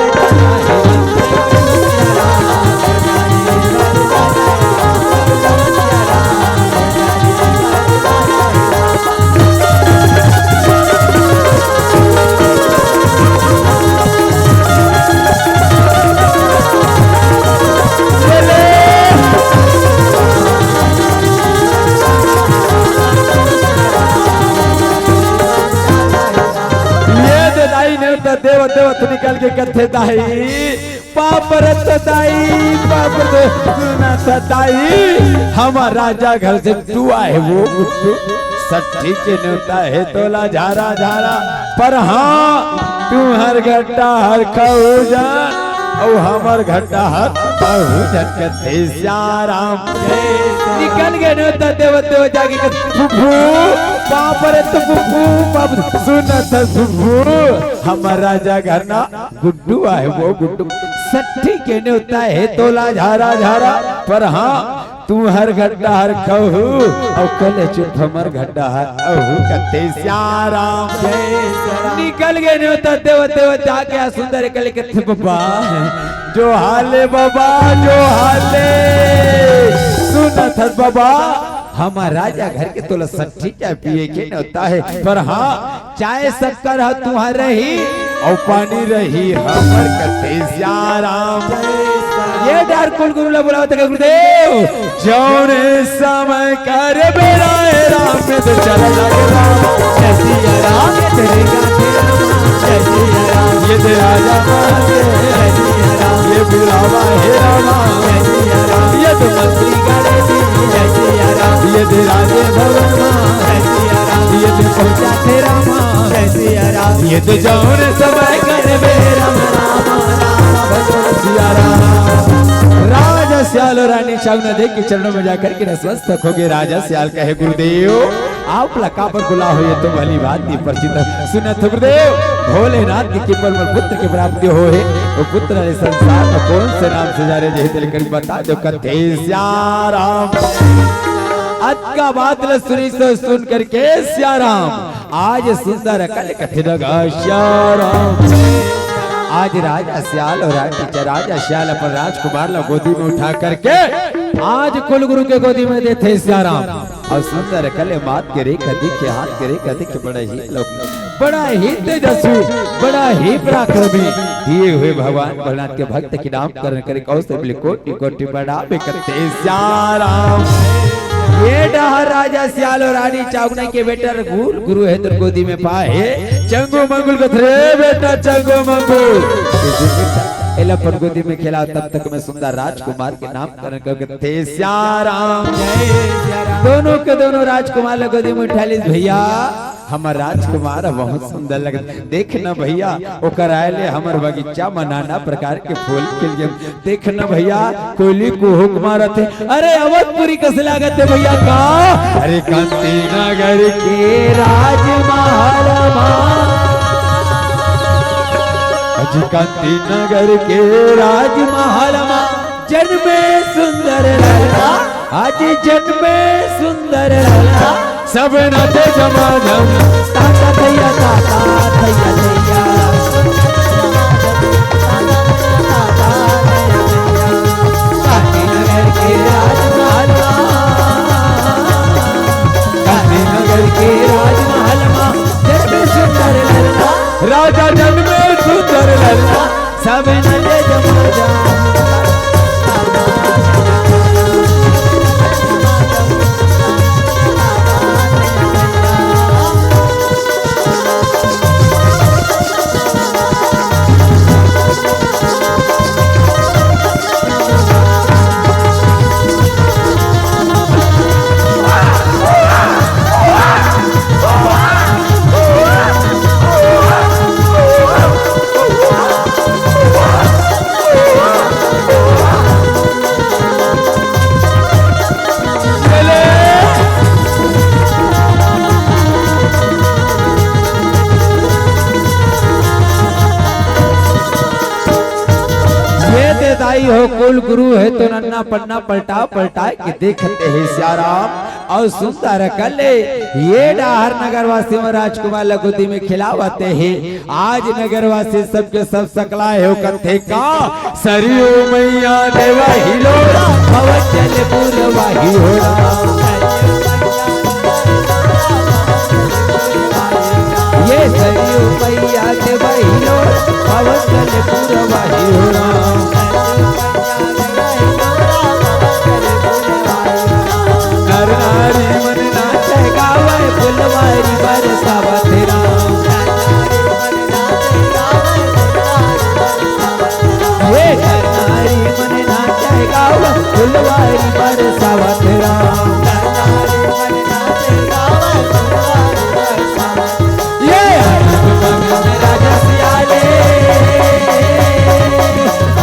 ये दे दाई, नेवता देवत देवत निकल गे कथे दाई। पाप रे त दाई, पाप रे त दाई। हमर राजा घर से टुआ हे वो गुड्डू। सट्टी के नेवता हे तोला झारा झारा। पर हाँ, तुंहर घट्टा हर खहू झन, अउ हमर घट्टा हर खहू झन कथे सियाराम। निकल गे नेवता देवत देवत जाके कथे फुफू, पाप रे त फुफू, पाप सुनत फुफू। हमर राजा घर ना गुड्डू आहे वो गुड्डू। सट्टी के नेवता हे तोला झारा झारा। पर हाँ, तुंहर घट्टा हर खहू, अउ कले चुप हमर घट्टा हर अहू कथे सियाराम। निकल गे नेवता देवत देवत जाके आ सुंदर कले कथे बबा। जोहार ले बबा, जोहार ले। सुनत हस बबा, हमर राजा घर के तोला सट्टी चाय पिए के नेवता हे। पर हाँ, चाय शक्कर ह तुंहर रही, अउ पानी रही हमर कथे सियाराम। ये डार कुल गुरु ल बुलावत हे गुरुदेव। जौने समय कर बेरा हे राम में तो चल लग राम। जय सिया राम, तेरे गाथे राम, जय सिया राम। ये दे राजा माँ के, जय सिया राम। ये बुलावा हे रामा, जय सिया राम। ये तो मंत्री गणेश जी, जय सिया राम। ये दे राजे भवन माँ, जय सिया राम। ये दे पहुँचा थे रामा, जय सिया राम। ये दे जौन समय कर बेरा राम, राम भजो सिया राम। राजा सियाल अउ रानी चाउना देख के चरणों में जाकर के नतमस्तक हो गे। राजा सियाल कहे गुरुदेव, आप ला काबर बुलाय हों, ये तो भली बात नइ परचित हे। सुनत हस गुरुदेव, भोलेनाथ के कृपा ले मोर पुत्र के प्राप्ति होय हे। वो पुत्र ले संसार में कौन से नाम से जाने, जही तेल कर बता दो कथे सियाराम। अतका बात ल सुनिस अउ सुन करके सियाराम आज सुंदर कले कथे लगा सियाराम। आज राजा सियाल अउ रानी च-, राजा सियाल अपन राजकुमार ला गोदी में उठा करके आज कुल गुरु के गोदी में देथे सियाराम। अउ सुंदर कले माथ के रेखा दिखे, हाथ के रेखा दिखे, बड़ा ही लोग, बड़ा ही तेजस्वी, बड़ा ही पराक्रमी दिए हुए भगवान भोलेनाथ के भक्त के नामकरण करे, कौन से बोले कोटि कोटि प्रणाम कथे सियाराम। ये डहर राजा सियाल अउ रानी चाउना के बेटा रघुल गुरु हे तोर गोदी में पाय हे। चंगू मंगुल कथे रे बेटा चंगू मंगुल। एला अपन गोदी में खेला तब तक मैं सुंदर राजकुमार के नामकरण करके कथे सियाराम। दोनों के दोनों राजकुमार ला गोदी में उठा लिस भैया। हमर राजकुमार ह बहुत सुंदर लगत। देख न भैया, ओकर आय ले हमर बगीचा म नाना प्रकार के फूल खिल गे। देख न भैया, कोयली कुहुक मारत हे। अरे अवधपुरी कस लागत हे भैया का? अरे कांति नगर के राजमहल मा, अजी कांति नगर के राजमहल मा जनमे सुंदर ललना, आज जनमे सुंदर ललना। सब नाचे झमाझम। ताता थैया, ताता थैया, थैया। गांधीनगर के राजमहल मा, गांधीनगर के राजमहल मा, जनमे सुंदर ललना। राजा जनमे सुंदर ललना। सब नचे जमा जमा। हो कुल गुरु हे तो नन्ना पन्ना पलटा पलटा के देखत हे सियाराम। अउ सुंदर कले ये डाहर नगरवासी मन राजकुमार ल गोदी में खिलावत हे। आज नगरवासी सबके सब सकलाय हो कथे का, सरयू मैया देवा हिलोरा, पवन जल पुरवा हिलोरा। ये सरयू मैया देवा हिलोरा, पवन जल पुरवा हिलोरा। नर नारी मन नाचे गावे, फुलवारी बरसावत राम। ये नर नारी मन नाचे गावे, फुलवारी बरसावत राम। ये आनंद मगन राजा सियाले,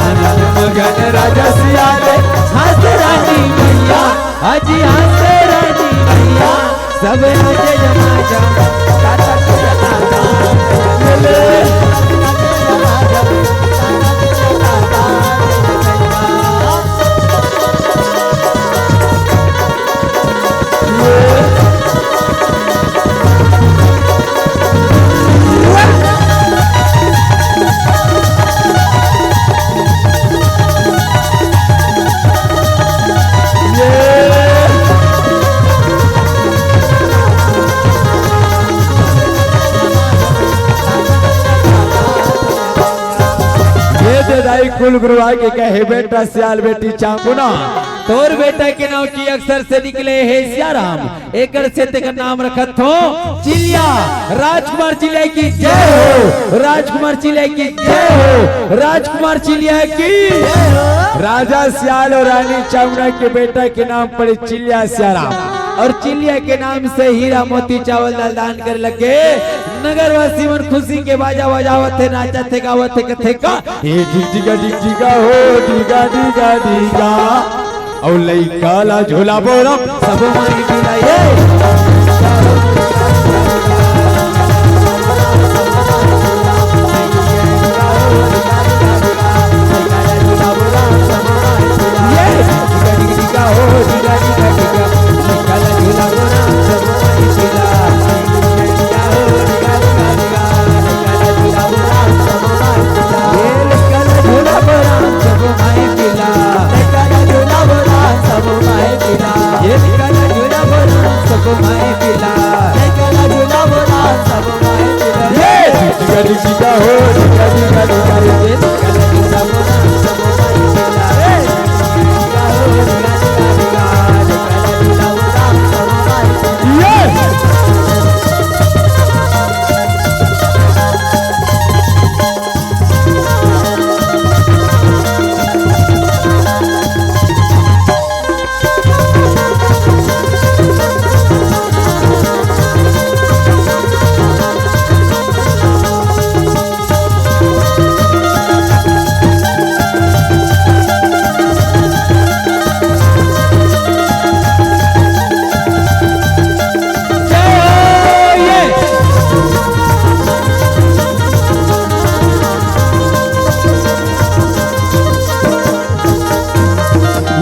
आनंद मगन राजा सियाले, हंस रानी मैया, आज हंस रानी मैया, सब आज जमा जमा, ताता ताता ताता, बोले। ये दे दाई कुल गुरुआ के कहे, बेटा सियाल बेटी चांगुना, तोर बेटा के नाम की अक्षर से निकले हे सियाराम, एकर से तेकर नाम रखत हो चिलिया। राजकुमार चिलिया की जय हो, राजकुमार चिलिया की जय हो, राजकुमार चिलिया की। राजा सियाल अउ रानी चांगुना के बेटा के नाम पड़े चिलिया सियाराम, अउ चिलिया के नाम से हीरा मोती चावल दाल दान करे लगे। नगरवासी मन खुशी के बाजा बजावत हे, नाचत हे, गावत हे, कथे का, ए डिग डिगा डिग डिगा हो, डिगा डिगा डिगा। अउ लइका ला झूला बोरा, सब माई पिला, ए।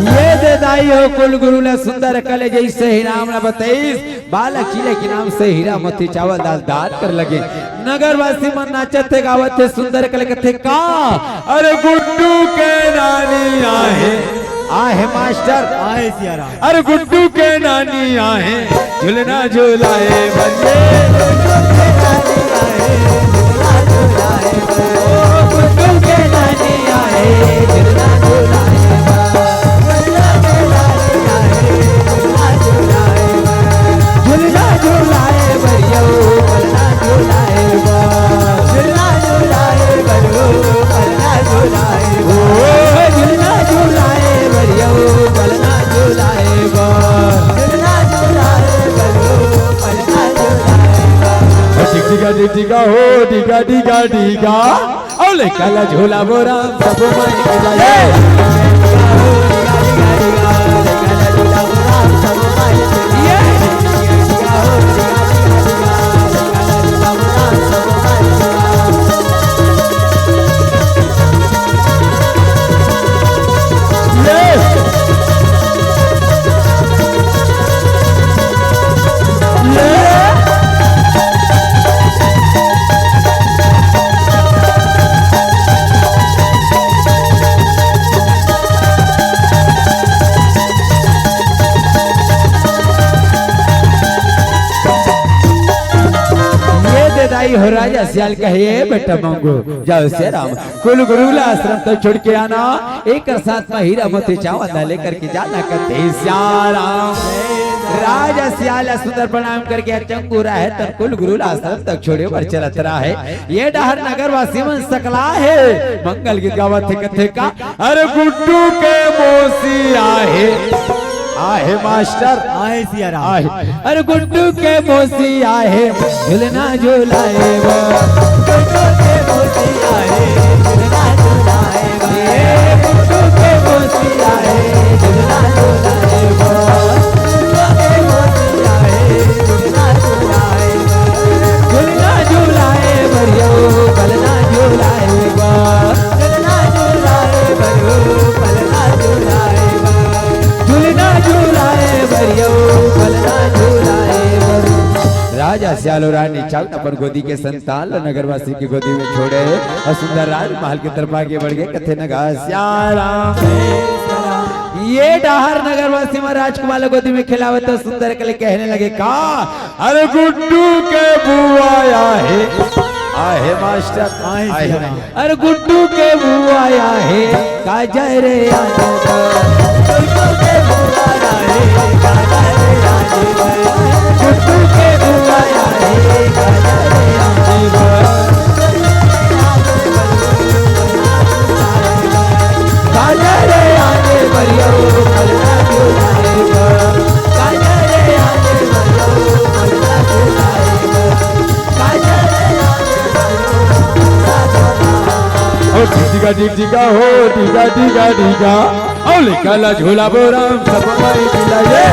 ये दे दाई हो कुल गुरु ला सुंदर कले जैसे ही नाम न बतईस, बालक चिले के नाम से हीरा मोती चावल दाल दान कर लगे। नगरवासी मन नाचत हे, गावत हे, सुंदर कले कथे का, अरे गुड्डू के नानी आहे। आहे मास्टर। आहे सियाराम। अरे गुड्डू के नानी आहे, झुलना झुलाए बरिए। गुड्डू के नानी आहे, झुलना झुलाए बा। झुलना झुलाए बरियो, पलना झुलाए बा। झुलना झुलाए बरियो, पलना झुलाए बा। ओ, झुलना झुलाए बरियो, पलना झुलाए बा। झुलना झुलाए बरियो, पलना झुलाए बा। ओ, टिक टिका, टिक टिका, हो, टिका, टिका, टिका। अउ लइका ला झुलाबो राम, सबो माई के जाए। आई हो राजा सियाल कहे, "ए बेटा मंगू, जाओ सियाराम, कुल गुरु ला आश्रम तो छोड़ के आना, एक साथ में हीरा मोती चांदी ला लेकर के जाना," कथे सियाराम। राजा सियाल सुंदर प्रणाम करके अचंगुरा हे, तब कुल गुरु ला आश्रम तक छोड़े बर चलत रहा हे। ये डहर नगर वासी मन सकला हे, मंगल गीत गावत हे, कथे का, अरे गुड्डू के मौसी आहे, आहे मास्टर, आहे सियाराम। आहे। अरे गुड्डू के मौसी आहे, झुलना झुलाए बा। गुड्डू के मौसी आहे, झुलना झुलाए बा। ए गुड्डू के मौसी आहे, झुलना झुलाए बा। गुड्डू के मौसी आहे, झुलना झुलाए बा। झुलना झुलाए बरियो, पलना झुलाए बा। झुलना झुलाए बरियो, पलना झुलाए बा। झुलना झुलाए बरियो, पलना झुलाए बरियो। राजा सियाल रानी चाउन अपन गोदी के संतान ल नगरवासी के गोदी में छोड़े अउ सुंदर राजमहल के तरफ आगे बढ़ गे, कथे नगा सियाराम। ये डहर नगरवासी में राजकुमार ल गोदी में खेलावत अउ सुंदर कले कहने लगे का, अरे गुड्डू के बुआ आहे, आहे मास्टर, आहे, आहे। सियाराम। अरे गुड्डू के बुआ आहे, काजर आने बा। गुड्डू के बुआ आहे, काजर आने बा। गुड्डू के बुआ आहे, काजर आने बा। काजर आने बरियो, पलना झुलाए बा। काजर आने बरियो, पलना झुलाए बा। काजर आने बरियो, पलना झुलाए बा। ओ टिक टिका टिक टिका हो, टिका टिका टिका। ओ लइका ला झुलाबो राम, सब माई झुलाए।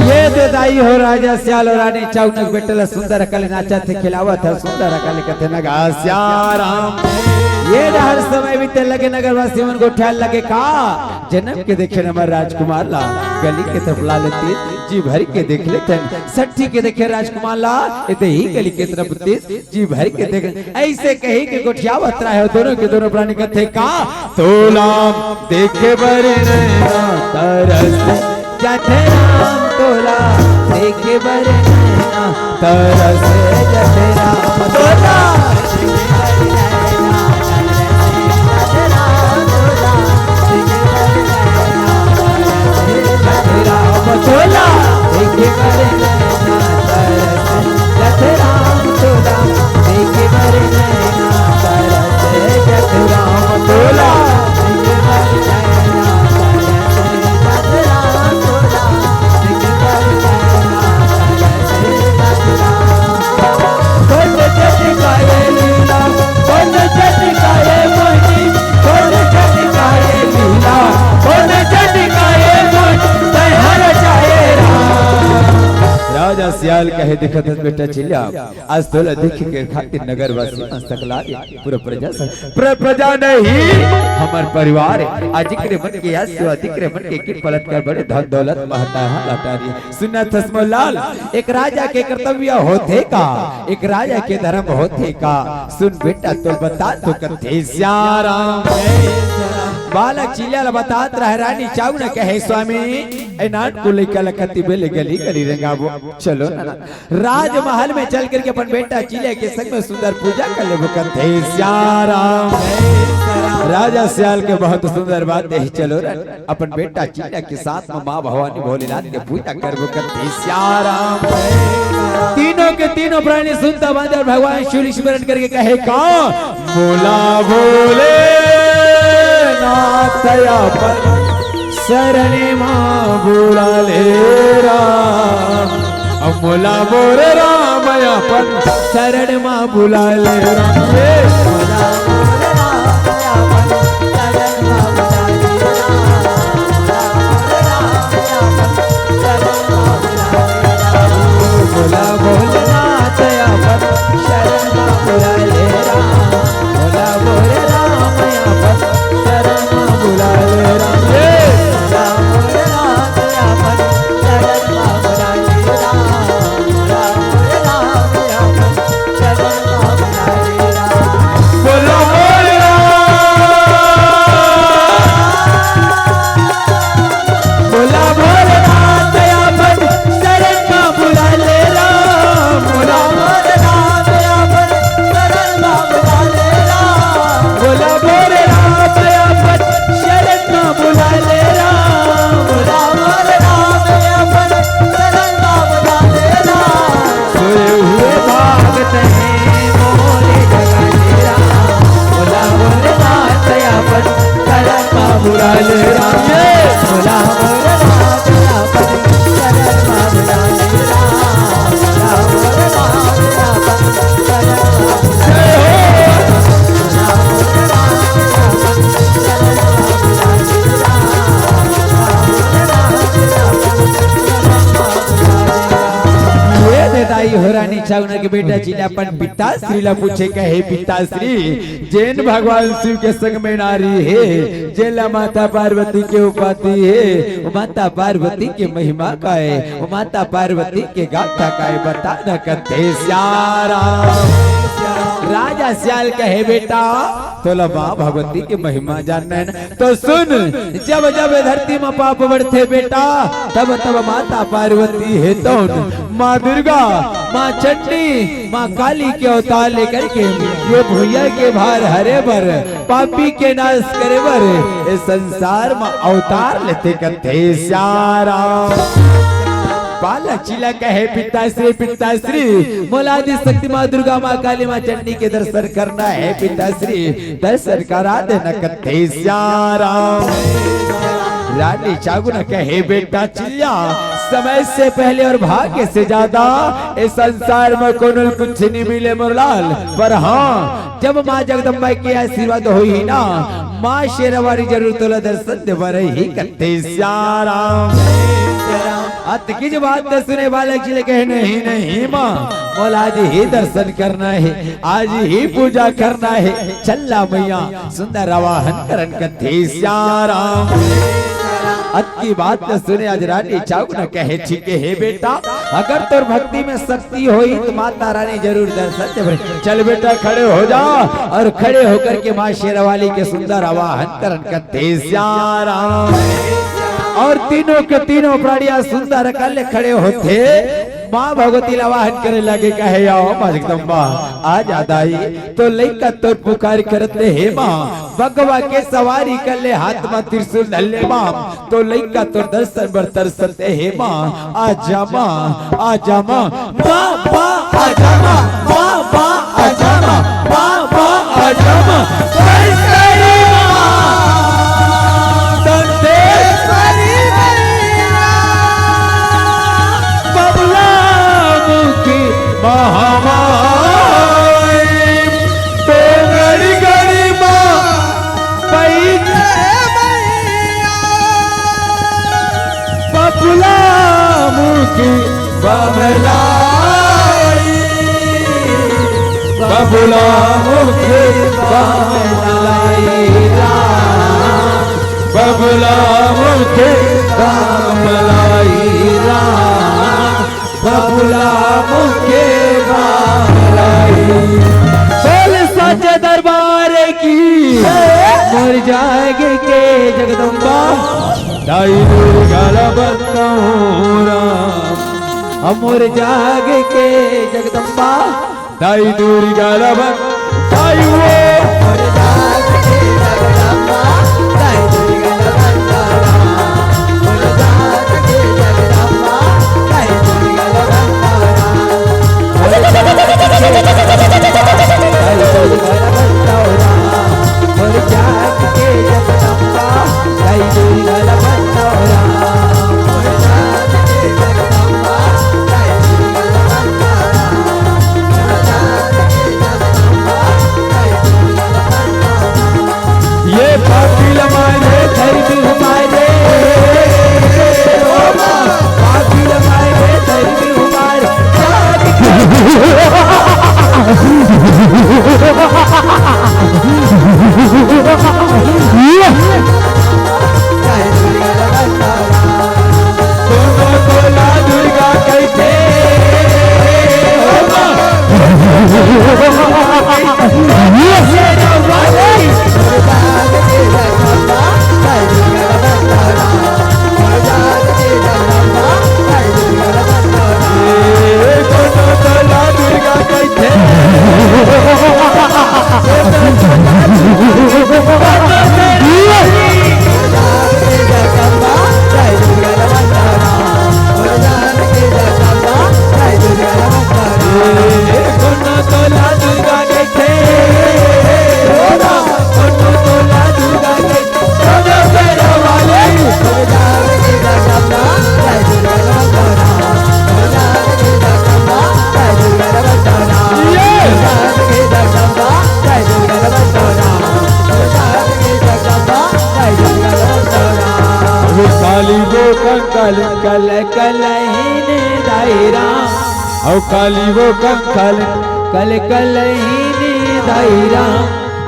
ये दे दाई हो राजा सियाल अउ रानी चाउन के बेटा ला सुंदर अकल नाचत हे, खिलावत हे, सुंदर अकल कथे नगा सियाराम। ये डहर समय बीते लगे नगरवासी मन गोठियाए लगे का, जनम के देखे न हमर राजकुमार ला, गली के तरफ ला लेते, जी भर के देख लेते, सट्ठी के देखे राजकुमार ला, एदे ही गली के तरफ ते जी भर के देख, अइसे कहि के गोठियावत रहे हो दोनों के दोनों प्राणी कथे का, तोला देखे बर नैना तरस जाथे राम, तोला देखे बर नैना तरस जाथे राम, तोला देखे बर नैना तरस जाथे राम, तोला देखे बर नैना तरस जाथे राम, तोला देखे बर नैना तरस जत राम तोला, देखे बर नैना तरस जत राम तोला। देखे बर नैना तरस जत राम तोला, देखे बर नैना तरस जत राम। कोन जटिकाए लीला, कोन जटिकाए मोहिनी, कोन जटिकाए लीला, कोन जटिकाए मोहिनी, तैहर जाए राम। राजा सियाल कहे, देखत हस बेटा चिल्ला, आज तोला देखे के खातिर नगर वासी मन सकला हे, पूरा प्रजा स-, प्र-, प्रजा नहीं, हमर परिवार हे। आज इकरे मन के याद से, आज इकरे मन के किन पलट कर बड़े धन दौलत महता है लौटा दिए। सुनत हस मोर लाल, एक राजा के कर्तव्य होथे का, एक राजा के धर्म होथे का। सुन बेटा, तोला बतात हों कथे सियाराम। बालक चिल्ला ल बतात रहे, रानी चाउन कहे, स्वामी, ए नानकुन लइका ल कति बेले गली गली रेंगाबो, चलो ना। राजमहल में चल करके अपन बेटा चिल्ला के संग में सुंदर पूजा कर लेबो कथे सियाराम। राजा सियाल के बहुत सुंदर बात हे। चलो रे, अपन बेटा चिल्ला के साथ में माँ भवानी भोलेनाथ के पूजा करबो करते सियाराम। तीनों के तीनों प्राणी सुनता बांधे और भगवान शिव स्मरण करके कहे का, मोला भोलेनाथ अपन शरण माँ बुला ले राम, मोला मोर राम अपन शरण माँ बुला ले राम। ये ये दे दाई हो रानी चावना के बेटा जी ने अपन पिताश्री ला पूछे, कहे पिताश्री, जेन भगवान शिव के संग में नारी हे, जेला माता पार्वती के उपाधि हे, वो माता पार्वती के महिमा का हे, वो माता पार्वती के गाथा का हे, बता न कथे सियाराम। राजा सियाल कहे बेटा, तोला माँ भगवती के महिमा जानना हे ना, तो सुन, जब जब ए धरती म पाप बढ़थे बेटा, तब तब माता पार्वती हे तौन माँ दुर्गा, माँ चंडी, माँ काली के अवतार लेकर के ये भुइया के भार हरे बर, पापी के नाश करे बर, ए संसार म अवतार लेथे कथे सियाराम। बालक चिल्ला कहे पिताश्री, पिताश्री, मोला आदि शक्ति माँ दुर्गा, माँ काली, माँ चंडी के दर्शन करना हे पिताश्री, दर्शन करा देना कथे सियाराम। रानी चागुन कहे बेटा चिल्ला, समय से पहले और भाग्य से ज्यादा ए संसार म कोनो ल कुछ नहीं मिले मोर लाल, पर हाँ, जब माँ जगदम्बा के आशीर्वाद होही ना, माँ शेरावाली जरूर तोला दर्शन देवरही कथे सियाराम। अतकी जो बात न सुने बालक जी ले कहे, नहीं, नहीं माँ, मोला आज ही दर्शन करना हे, आज ही पूजा करना हे। चल्ला मैया सुंदर आवाहन करन कथे सियाराम। अतकी बात न सुने आज रानी चागुन कहे, ठीक हे बेटा, अगर तोर भक्ति में शक्ति होही तो माता रानी जरूर दर्शन देवरही। चल बेटा खड़े हो जा, और खड़े होकर के माँ शेरावाली के सुंदर आवाहन करन कथे सियाराम। और तीनों के तीनों प्राणिया सुंदर कल खड़े होथे। माँ भगवती ला आवाहन करे लगे, कहे, आओ माँ जगदम्बा, आ जा दाई, तो लइका तोर पुकार करत हे माँ। बगवा के सवारी कर ले, हाथ म त्रिशूल धर ले माँ, तो लइका तोर दर्शन बर तरसत हे माँ। आजा माँ, आजा माँ, माँ, माँ, आजा माँ, माँ, माँ, आजा माँ, माँ, माँ, आजा माँ। जय श्री माँ। संदेश्वरी मैया। बबला मुखी महामाई। तो गड़ी गड़ी माँ बैठे मैया। बबुला मुखी बमलाई, बबुला मुखी बमलाई राम, बबुला मुखी बमलाई राम, बबुला मुखी बमलाई। बोल सच्चे दरबार की, मोर जाग के जगदम्बा। दाई दुर्गा ला बंदना हो राम। हम मोर जाग के जगदम्बा। दाई दुर्गा ला बंद-, दाई वो। मोर जाग के जगदम्बा। काली वो कंकाल कल कलहीन दाई राम, अउ काली वो कंकाल कल कलहीन दाई राम,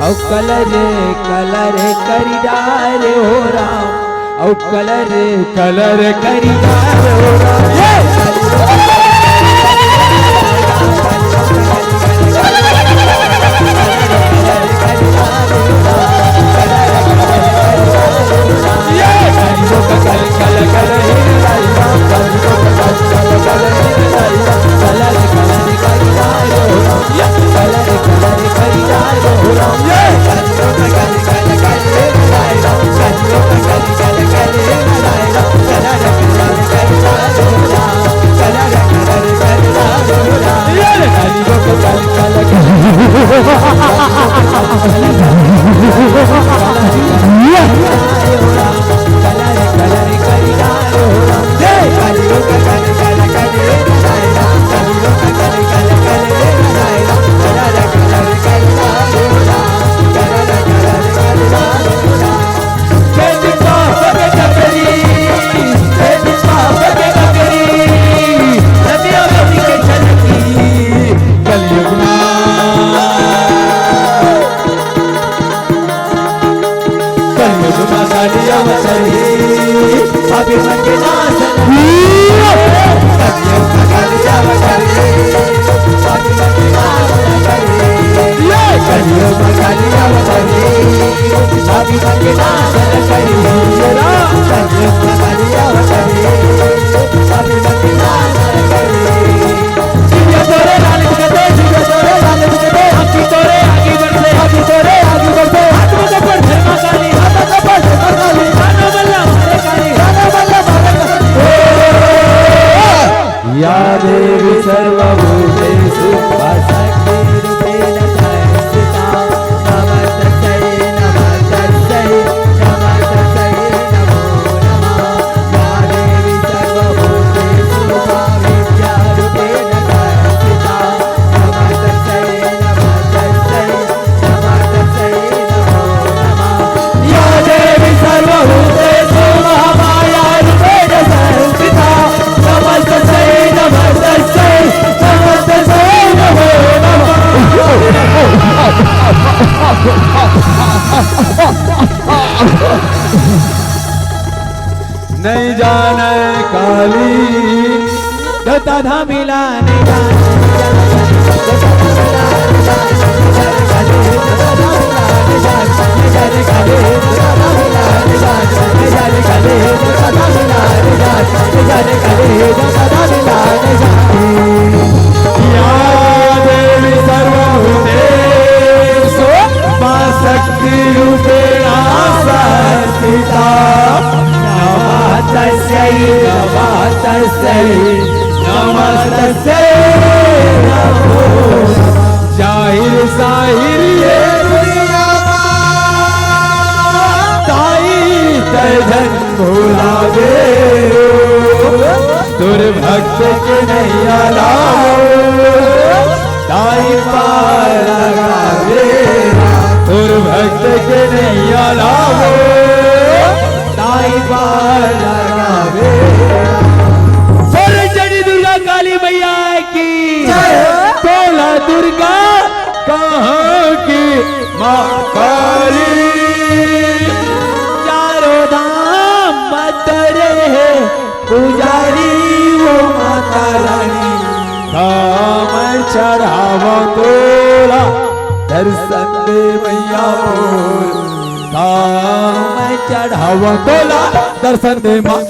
अउ कलर कलर करी डारे हो राम, अउ कलर कलर करी डारे हो राम। ये या देवी सर्वभूतेषु नहीं जाने काली, तो तधा मिला नहीं जाने। या देवी सर्वभूतेषु मां शक्ति रूपेण संस्थिता। नमः तस्यै, नमः तस्यै, नमः तस्यै नमो नमः। जाहिर साहिर ये दुनिया मा, ताई तै झन भुलावे ओ, तोर भक्त के नैया लावो, ताई पार लगावे। तोर भक्त के नैया लावो, ताई पार लगावे। बोल जनी दुर्गा काली मैया की जय। बोला दुर्गा कहाँ की माँ काली। चारों धाम बतरे है पुजारी वो माता रानी। धाम चढ़ावा तोला दर्शन दे मैया मोर। धाम चढ़ावा तोला दर्शन दे माँ।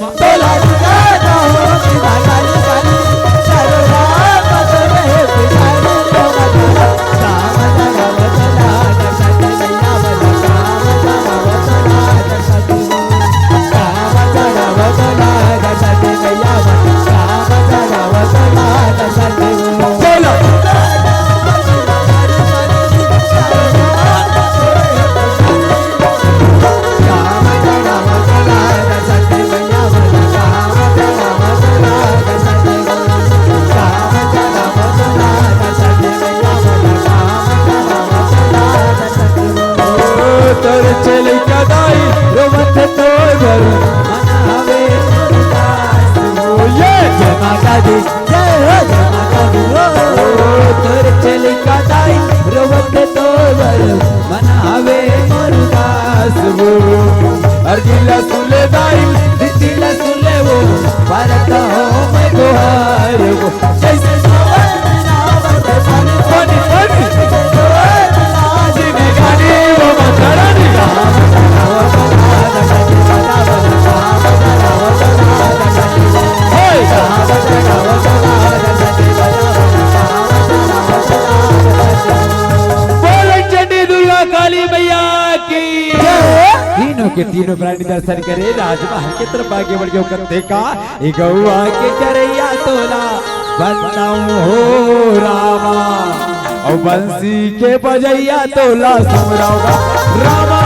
दादी, जय हो जय माता दी हो। तोर चली का दाई रोवत तोर मन हवे मोर दास वो। अरजी ला सुन ले दाई, रीति ला सुन ले वो, परत हों मैं तोहार वो। जैसे सावन में आवत पानी, पानी, पानी। बोल चंडी दुर्गा काली मैया की। तीनों के तीनों प्राणी दर्शन करे, राजमहल के तरफ आगे बढ़ के कथे का, ए गौआ के चरैया तोला बंदाऊं हो रामा, अउ बंसी के बजैया तोला सुमराऊं रामा।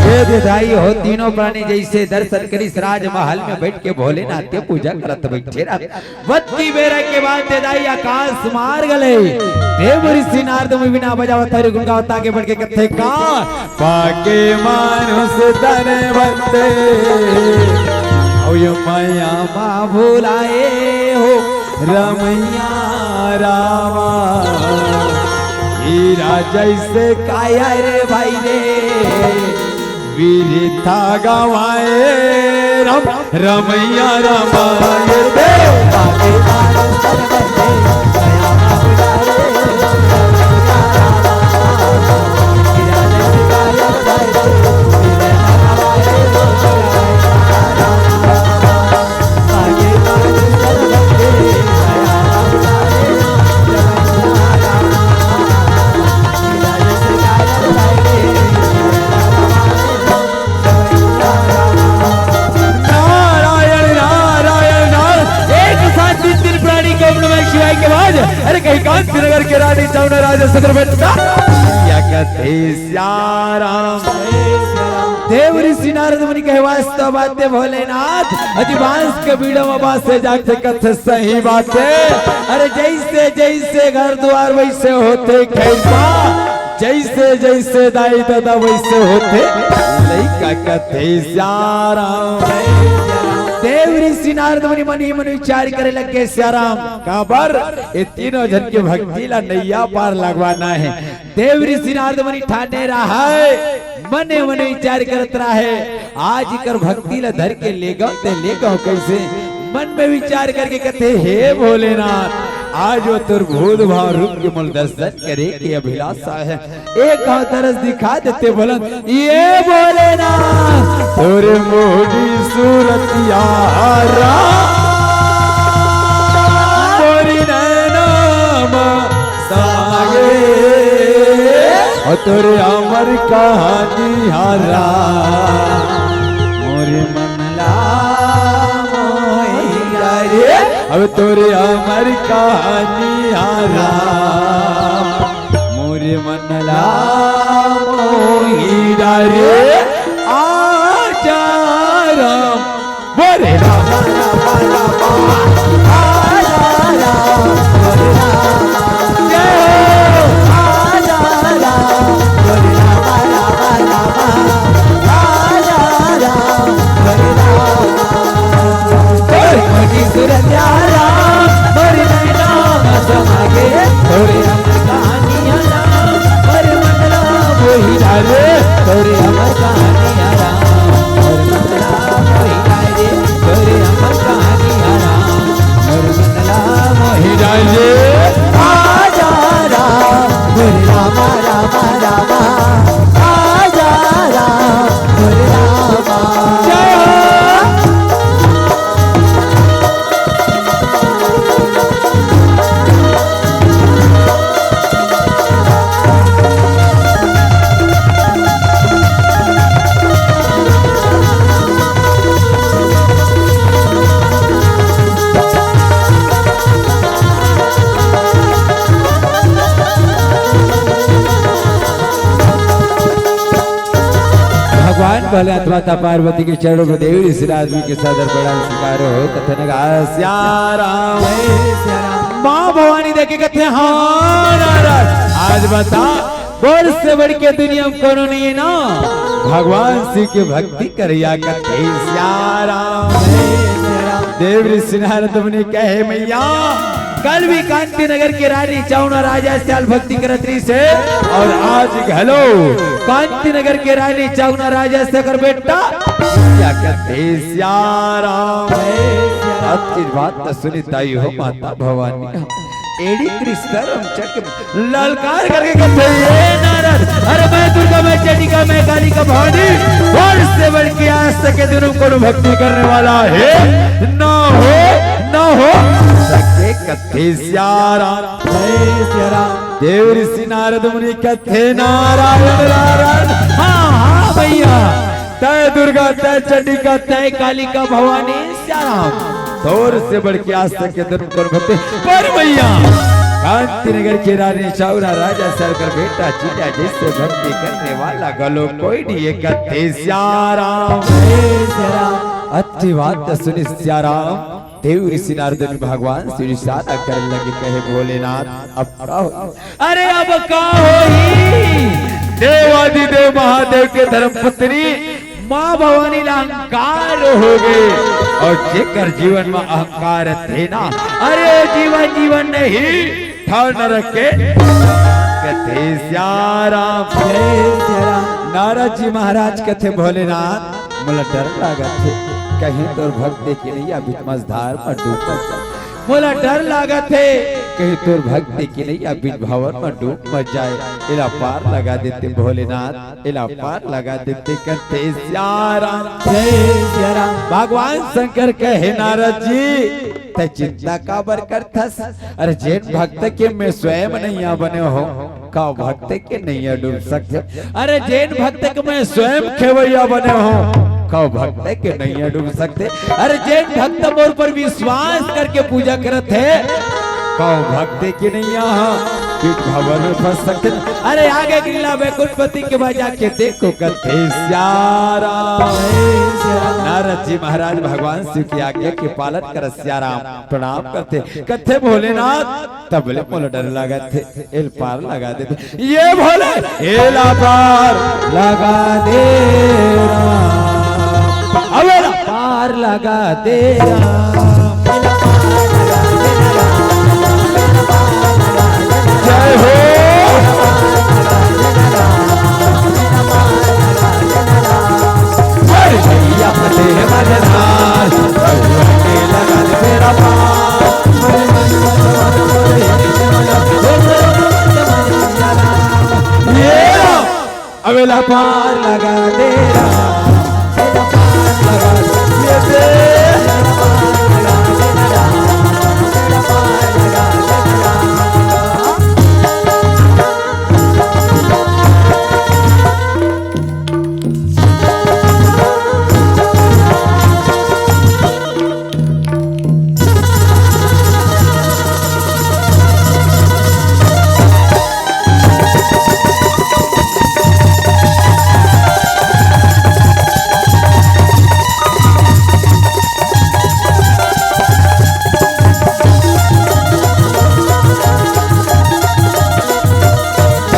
ये दे दाई हो, तीनों प्राणी जैसे दर्शन करिस राजमहल में बैठ के भोलेनाथ के पूजा करत बैठे रहा। वत की बेरा के बाद दे दाई आकाश मार गले। देव ऋषि नारद मुनि वीणा बजावत हरि गुण गावत आगे बढ़ के कथे का, पाके मानुष तन बंदे, अउ ये मया मा भुलाए हो रमैया रामा। हीरा जैसे काया रे भाई रे, बिरथा गवाए रम, रमैया रमाए रे। नारायण, नारायण, नारायण। एक साथ तीन, तीन प्राणी के ओम नमः शिवाय के बाद, अरे कहीं कांति नगर के रानी चावना राजा सदर बेटा। क्या कहते सियाराम। देव ऋषि नारद मुनि कहे, वास्तव बात है भोलेनाथ, अति बांस के बीड़ा में बांस से जाके कथे सही बात है। अरे जैसे जैसे घर द्वार वैसे होथे खैरपा, जैसे जैसे दाई ददा वैसे होथे लइका कथे सियाराम। देव ऋषि नारद मुनि मन ही मन विचार करे लगे सियाराम, काबर ये तीनों झन के भक्ति ला नैया पार लगवाना है। देव ऋषि नारद मुनि ठाने रहय, मने मने विचार करत रहय, आज एकर भक्ति ला धर के लेगव ते लेगव कैसे? मन में विचार करके कथे, हे भोलेनाथ, आज वो तोर भूत भाव रूप के मोला दर्शन करे के अभिलाषा है, एक घाव दरस दिखा देते भोलन। ये भोलेनाथ तोरे मोहनी सूरतिया राम, मोरी नैना मा समागे। ओ तोरे अमर कहानी हा राम, मोरे मन ला मोही डारे। अब तोरे अमर कहानी हा राम, मोरे मन ला मोही डारे। आजा राम, बोले राम, राम, राम, राम, आजा राम, बोले राम, जय हो। आजा राम, बोले राम, राम, राम, आजा राम, बोले राम। तोरे मोटी सूरत राम, तोरे नैना मा समा गे, तोरे अमर कहानिया राम, तोरे मन ला मोही डारे, तोरे अमर कहानी। वाले हाथ माता पार्वती के चरणों में देवी ऋषि नारद जी के सादर प्रणाम स्वीकार हो। कथे नगा सिया राम। माँ भवानी देखे कथे हाँ नारद, आज बता बोल से बढ़ के दुनिया में कोनो नहीं है ना। भगवान शिव के भक्ति करिया कथे सिया राम। देव ऋषि नारद मुनि कहे मैया, कल भी कांति नगर के रानी चावना राजा सियाल भक्ति करत रहिस हे, और आज घलो कांति नगर के रानी चावना राजा से कर बेटा क्या कहते सिया राम। अच्छी बात तो सुनी ताई हो माता भवानी। एड़ी कृष्ण राम चढ़ के ललकार करके कहते, "हे नारद, अरे मैं दुर्गा, मैं चंडिका, मैं कालिका भवानी, वर्ष से बढ़ के आज तक के दिनों को भक्ति करने वाला है, ना हो, ना हो सके।" कथे सिया राम। जय सिया राम। देव ऋषि नारद मुनि कथे नारायण नारायण। हाँ, हाँ भैया, तय दुर्गा, तय चंडिका, तय कालिका भवानी सिया राम। तोर से बढ़ के आज तक के धर्म कर्म करते पर मैया, कांति नगर के रानी चावरा राजा सर कर बेटा चिल्ला जैसे भक्ति करने वाला गलो कोई नहीं है। कथे सिया राम। अच्छी बात तो सुनी सिया राम। देव ऋषि नारद मुनि भगवान शिव सादा कर लगे कहे भोलेनाथ अब का हो? अरे अब का होही? देवादिदेव महादेव के धर्म पत्नी माँ भवानी ला अहंकार हो गए, और जेकर जीवन में अहंकार थे ना, अरे जीवन जीवन नहीं, ठाव नरक के कथे सिया राम। जय सिया राम। नारद जी महाराज कथे भोलेनाथ, मोला डर लागत हे, कहीं तोर भक्त के नैया बीच मझधार में डूब मत जाए। मोला डर लागत हे, कहीं तोर भक्त के नैया बीच भंवर में डूब मत जाए। एला पार लगा देते भोलेनाथ, एला पार लगा देते कथे सिया राम। जय सिया राम। भगवान शंकर कहे नारद जी, तै चिंता काबर करथस? अरे जेन भक्त के मैं स्वयं नैया बने हो, का भक्त के नैया डूब सकथे? अरे जेन भक्त के मैं स्वयं खेवैया बने हो, का भक्त के नैया डूब सकथे? अरे जेन भक्त मोर पर विश्वास करके पूजा करत हे, का भक्त के नैया हा कि भंवर में फंस सकथे? अरे आगे लीला बैकुंठपति के बाद जाके देखो कथे सिया राम। नारद जी महाराज भगवान शिव की आज्ञा के पालन करत सिया राम प्रणाम करथे, कथे भोलेनाथ तब ले मोला डर लागत हे, एला पार लगा दे। ये भोले, एला पार लगा दे राम। अब एला पार लगा दे राम। जय हो। जय भैया फतेह मजधार, भगवान के लगा दे तेरा पार। ये लो, अब एला पार लगा दे राम,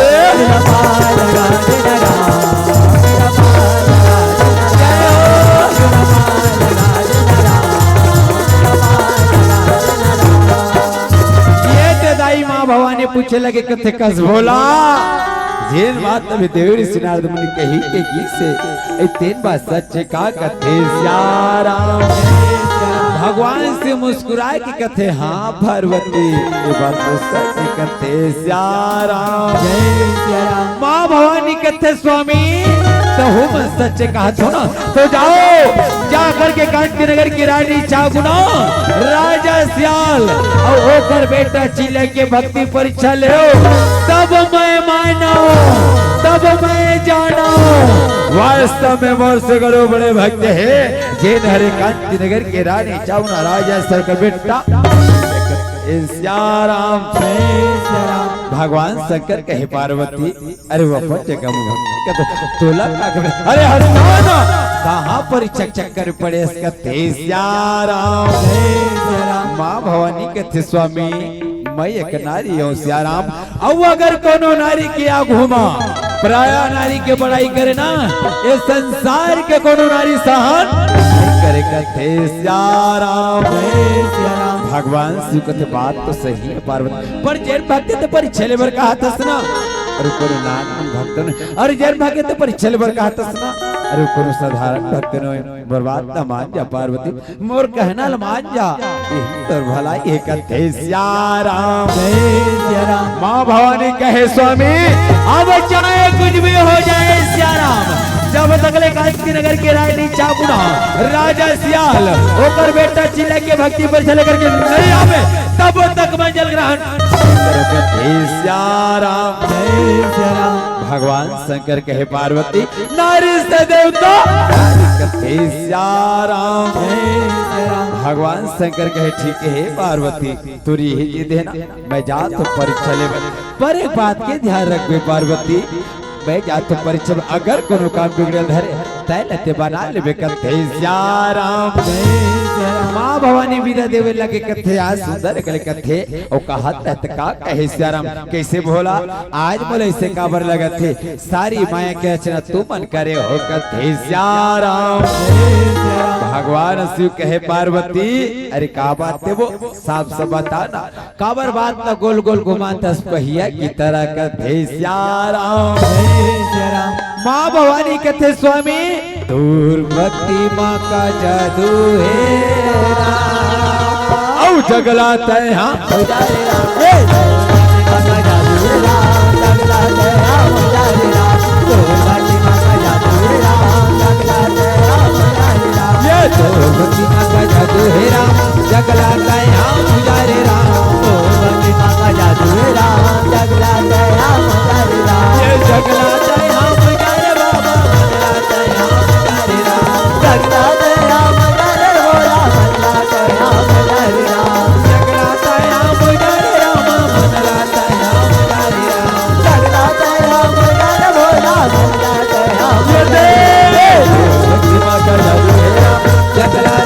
एला पार लगा दे राम। ये तो दाई माँ भवानी पूछे लगे कथे कस भोला, जेन बात अभी देव ऋषि नारद मुनि कही के गीस हे, ए तेन बात सच का कथे सिया राम। भगवान शिव मुस्कुरा के कथे हाँ पार्वती, ये बात तो सच कथे सिया राम। माँ भवानी कथे स्वामी, तहूँ मैं सच कहत हों ना, तो जाओ, जा करके कांति नगर की रानी चावना, राजा सियाल अउ ओकर बेटा चिल्ला के भक्ति परीक्षा लेव, तब मैं मानव, तब मैं जानव। वास्तव में मोर से घलो बड़े भक्त हे, जेन हरे कांति नगर के रानी चावना राजा सर का बेटा। सिया राम, जय सिया राम। भगवान शंकर कहे पार्वती, अरे वो अपन जगह में भक्त, कहते, "तोला का करे?" अरे हंसा ना, कहाँ पर चक चक कर पड़े इसका तेज सिया राम। जय सिया राम। माँ भवानी कहते, "स्वामी, मैं एक नारी हूँ सिया राम, अउ अगर कोनो नारी के आगू मा पराया नारी के बड़ाई करे ना, ये संसार के कोनो नारी सहन नहीं करे।" कहते सिया राम। जय सिया राम। भगवान शिव कहते, "बात तो सही है पार्वती, पर जेन भक्त ते परीक्षा लेबर कहत हस ना, अरे कोनो नाम भक्त नहीं, अरे जेन भक्त ते परीक्षा लेबर कहत हस ना, अरे कोनो साधारण भक्त नहीं, मोर बात ला मान जा पार्वती।" मोर कहना ल मान जा, इही तोर भलाई हे कहते सिया राम। जय सिया राम। माँ भवानी कहे, "स्वामी, अब चाहे कुछ भी हो जाए सिया राम, जब तक ले कांति नगर के राय नहीं चापुना, राजा सियाल, ओकर बेटा चिल्ला के भक्ति पर चले करके नहीं आवे, तब तक मैं जल ग्रहण करते सिया राम।" जय सिया राम। भगवान शंकर कहे, "पार्वती, नारी से देवता, नारी कहते सिया राम।" जय सिया राम। भगवान शंकर कहे, "ठीक है पार्वती, तोर यही जिद है ना, मैं जात हूँ परीक्षा लेबर, पर एक बात के ध्यान रखबे पार्वती, मैं जात हूँ परीक्षा में, अगर कोनो काम बिगड़ल धरे, तैं ल ते बना लेबे कहते सिया राम।" जय सिया राम। माँ भवानी विदा देवे लगे कहते, आज सुंदर कले कहते, ओ कहत त का कहे सिया राम, कैसे भोला, आज मोला ऐसे काबर लगत हे, सारी माया के रचना तुमन करे हो कहते सिया राम। भगवान शिव कहे पार्वती, अरे का बात हे वो, साफ साफ बता ना, काबर बात ला गोल गोल घुमात हस पहिया की तरह कहते सिया राम। माँ भवानी कहते, "स्वामी, तोर भक्ति माँ का जादू हे राम।" अउ जगला तैं हा। ये तो भक्ति माँ का जादू हे राम, जगला तैं हा पुजारी राम। तो भक्ति माँ का जादू हे राम, जगला तैं हा पुजारी राम। ये जगला तैं हा पुजारी बाबा, जगला तैं हा पुजारी राम। जगला तैं हा पुजारी भोला, जगला तैं हा पुजारी राम। जगला तैं हा पुजारी राम, जगला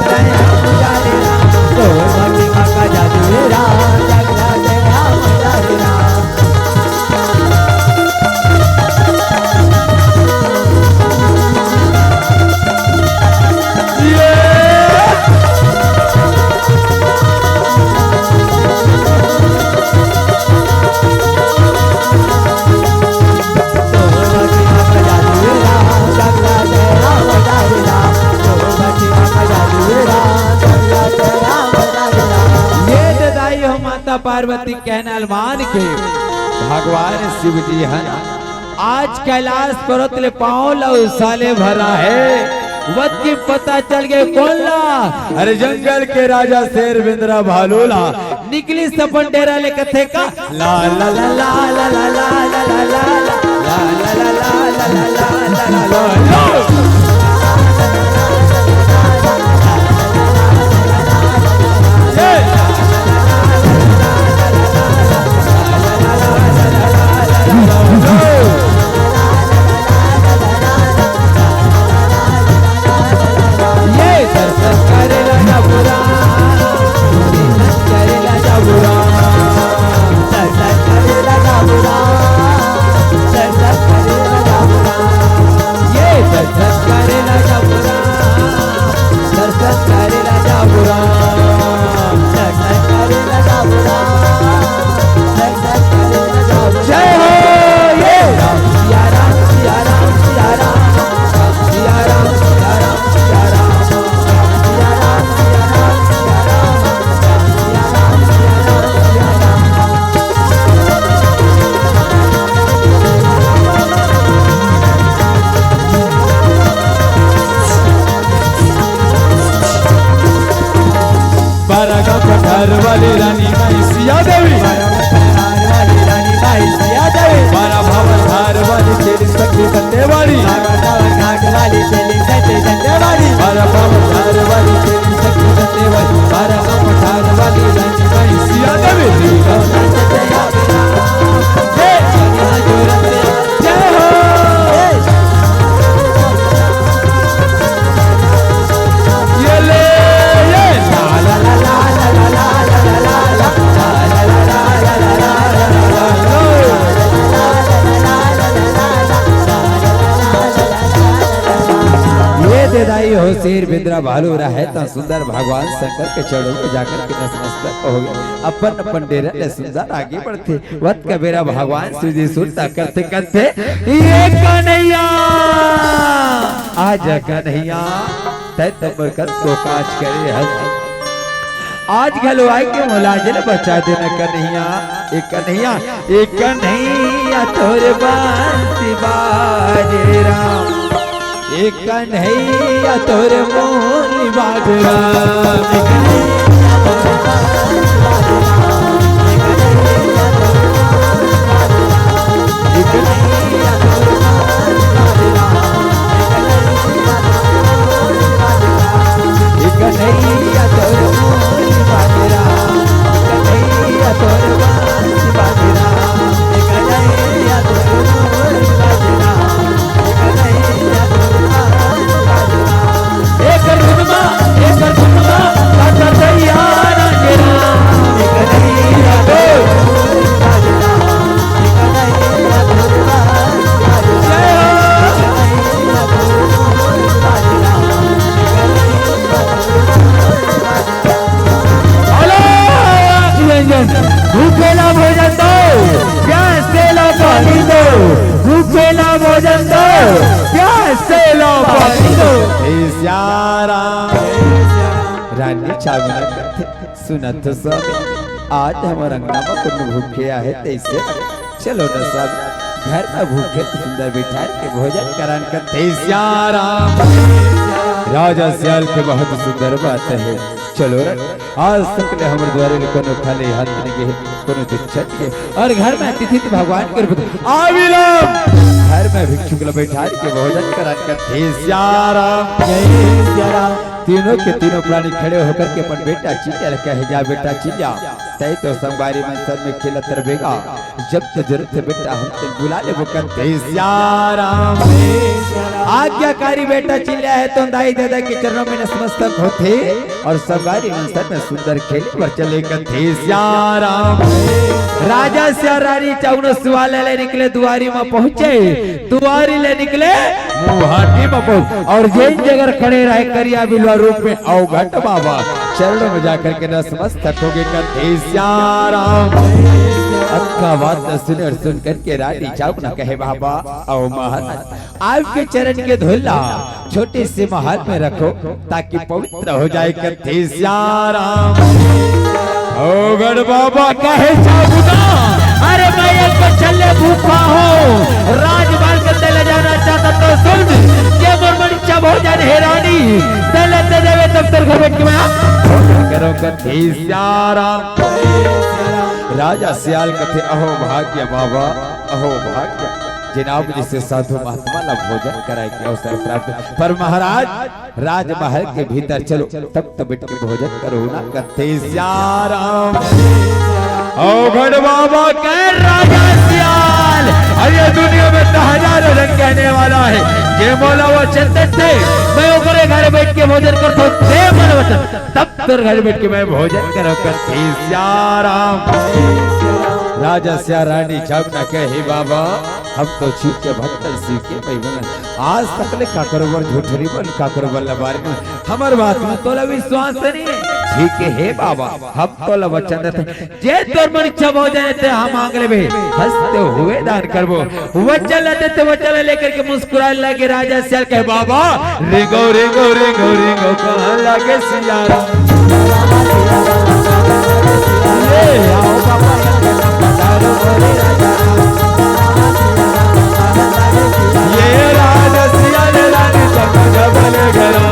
ये तो दाई हो माता पार्वती कहना ल मान के भगवान शिव जी हन आज कैलाश पर्वत ले पाँव ला उसाले भरा हे। वत की पता चल गे कोन ला? अरे जंगल के राजा शेर बेंदरा भालू ला। निकलिस अपन डेरा ले कथे का। बारा गांव पठार वाली रानी माई सिया देवी। बारा गांव पठार वाली रानी माई सिया देवी। बारा भावर धार वाली तेरी सखी दंतेवाड़ी। बारा भावर धार वाली तेरी सखी दंतेवाड़ी। बारा भावर धार वाली तेरी सखी दंतेवाड़ी। बारा गांव पठार वाली रानी माई सिया देवी। दाई हो शेर बेंदरा भालू रहे त सुंदर भगवान शंकर के चरणों में जाकर के नतमस्तक हो गए। अपन अपन डेरा ले सुंदर आगे बढ़थे। वत का बेरा भगवान शिव जी सुरता करथे, करथे, "ए कन्हैया, आजा कन्हैया, तैं तो मोर कतको काज करे हस। आज घलो आए के मोला जेल बचा देना कन्हैया, ए कन्हैया, ए कन्हैया तोर बंसी बाजे राम।" ए कन्हैया तोर मोली बाजरा। ए कन्हैया तोर मोली बाजरा। ए कन्हैया तोर मोली बाजरा। ए कन्हैया तोर मोली बाजरा। एकर धुनमा, एकर धुनमा, ताता तैयार केरा। जय हो। हेलो, भूखे ला भोजन दो, प्यासे ला पानी दो, भूखे ला भोजन दो, प्यासे ला पानी दो। हे सियाराम। रानी चावना कथे, सुनत स्वामी, आज हमर अंगना म कोनो भूखे आहे तैसे। चलो न स्वामी, घर म भूखे सुंदर बिठार के भोजन करान कथे सियाराम। राजा सियाल के बहुत सुंदर बात हे। चलो रे, आज तक ले हमर दुवारे ले कोनो खाली हाथ नइ गे, कोनो भिक्षा नइ गे। अउ घर म अतिथि त भगवान के रूप म आविलो। घर म भिक्षुक ल बइठार के भोजन करान कथे सियाराम। जय सियाराम। तीनों के तीनों प्राणी खड़े होकर के अपन बेटा चिल्ला ल कहे, "जा बेटा चिल्ला, तैं तो संगवारी मन संग में खेलत रहे बेटा।" जब तो जरूरत हे बेटा, हम तो बुला लेबो कथे सियाराम। आज्ञाकारी बेटा चिल्ला हे तो दाई ददा के चरणों में नतमस्तक होथे अउ संगवारी मन संग में सुंदर खेले बर चले कथे सियाराम। राजा सिया रानी चावना सुवाले ले निकले दुवारी म पहुंचे, दुवारी ले निकले मुहाटी म पहुंच अउ जेन जगह खड़े रहे करिया बिलवा रूप में अवघट बाबा चरणों में जाकर के नतमस्तक हो गे कथे सियाराम। अतका बात ल सुने अउ सुन करके रानी चावना कहे, "बाबा, अउ महल आपके चरण के धूल ला छोटे से महल में रखो, ताकि पवित्र हो जाए कथे सियाराम।" अवघट बाबा कहे, "चावना, अरे मैं एक बछर ले भूखा हूँ, राजमहल के तले जाना चाहता तो सुन, के मोर मन इच्छा भोजन हे रानी, तले दे देवे तब तोर घर बैठ के मैं भोजन करो कथे सियाराम।" राजा सियाल कथे, "अहो भाग्य बाबा, अहो भाग्य, जेन आप जइसे साधु महात्मा ला भोजन कराए के अवसर प्राप्त।" पर महाराज, राजमहल के भीतर चलो, तब तो बैठ के भोजन करो ना कथे सियाराम। अवघट बाबा कहे, "राजा सियाल, अरे दुनिया में तो हजारों जन कहने वाला हे, जे मोला वचन देथे, मैं ओकरे घर बैठ के भोजन करथों, दे मोला वचन, तब तोर घर बैठ के मैं भोजन करो कथे सियाराम।" राजा सिया रानी चावना कहे, "बाबा, हम तो शिव के भक्त, शिव के भाई बहन, आज तक ले काकरो बर झूठ नइ बोले, काकरो बर लबारी नइ बोले, हमर बात म तोला विश्वास नइ हे। ठीक हे बाबा, हम तोला वचन देथन, जे तोर मन इच्छा भोजन हे ते हा मांग लेबे, हंसते हुए दान करबो।" वचन ल देथे, वचन ल लेकर के मुस्कुराए लगे राजा सियाल कहे, "बाबा, रेंगो, रेंगो, रेंगो, रेंगो, कहाँ लागे सियाराम?" ये आओ बाबा, ये राजा सियाल रानी समझ बने घरा।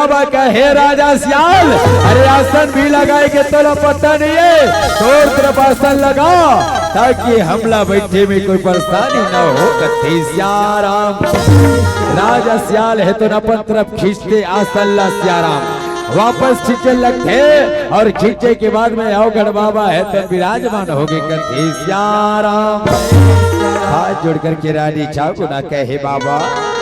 बाबा कहे, "राजा सियाल, अरे आसन भी लगाए के तोला पता नहीं है, तोर तरफ आसन लगा, ताकि हमला बैठे में कोई परेशानी न हो।" कथे सियाराम। राजा सियाल हे तो अपन तरफ खींचथे आसन ला सियाराम, वापस खींचे लगथे अउ खींचे के बाद में अवघड़ बाबा हे तो विराजमान होगे। कथे सियाराम। हाथ जोड़ करके रानी चाव गुना कहे, "बाबा,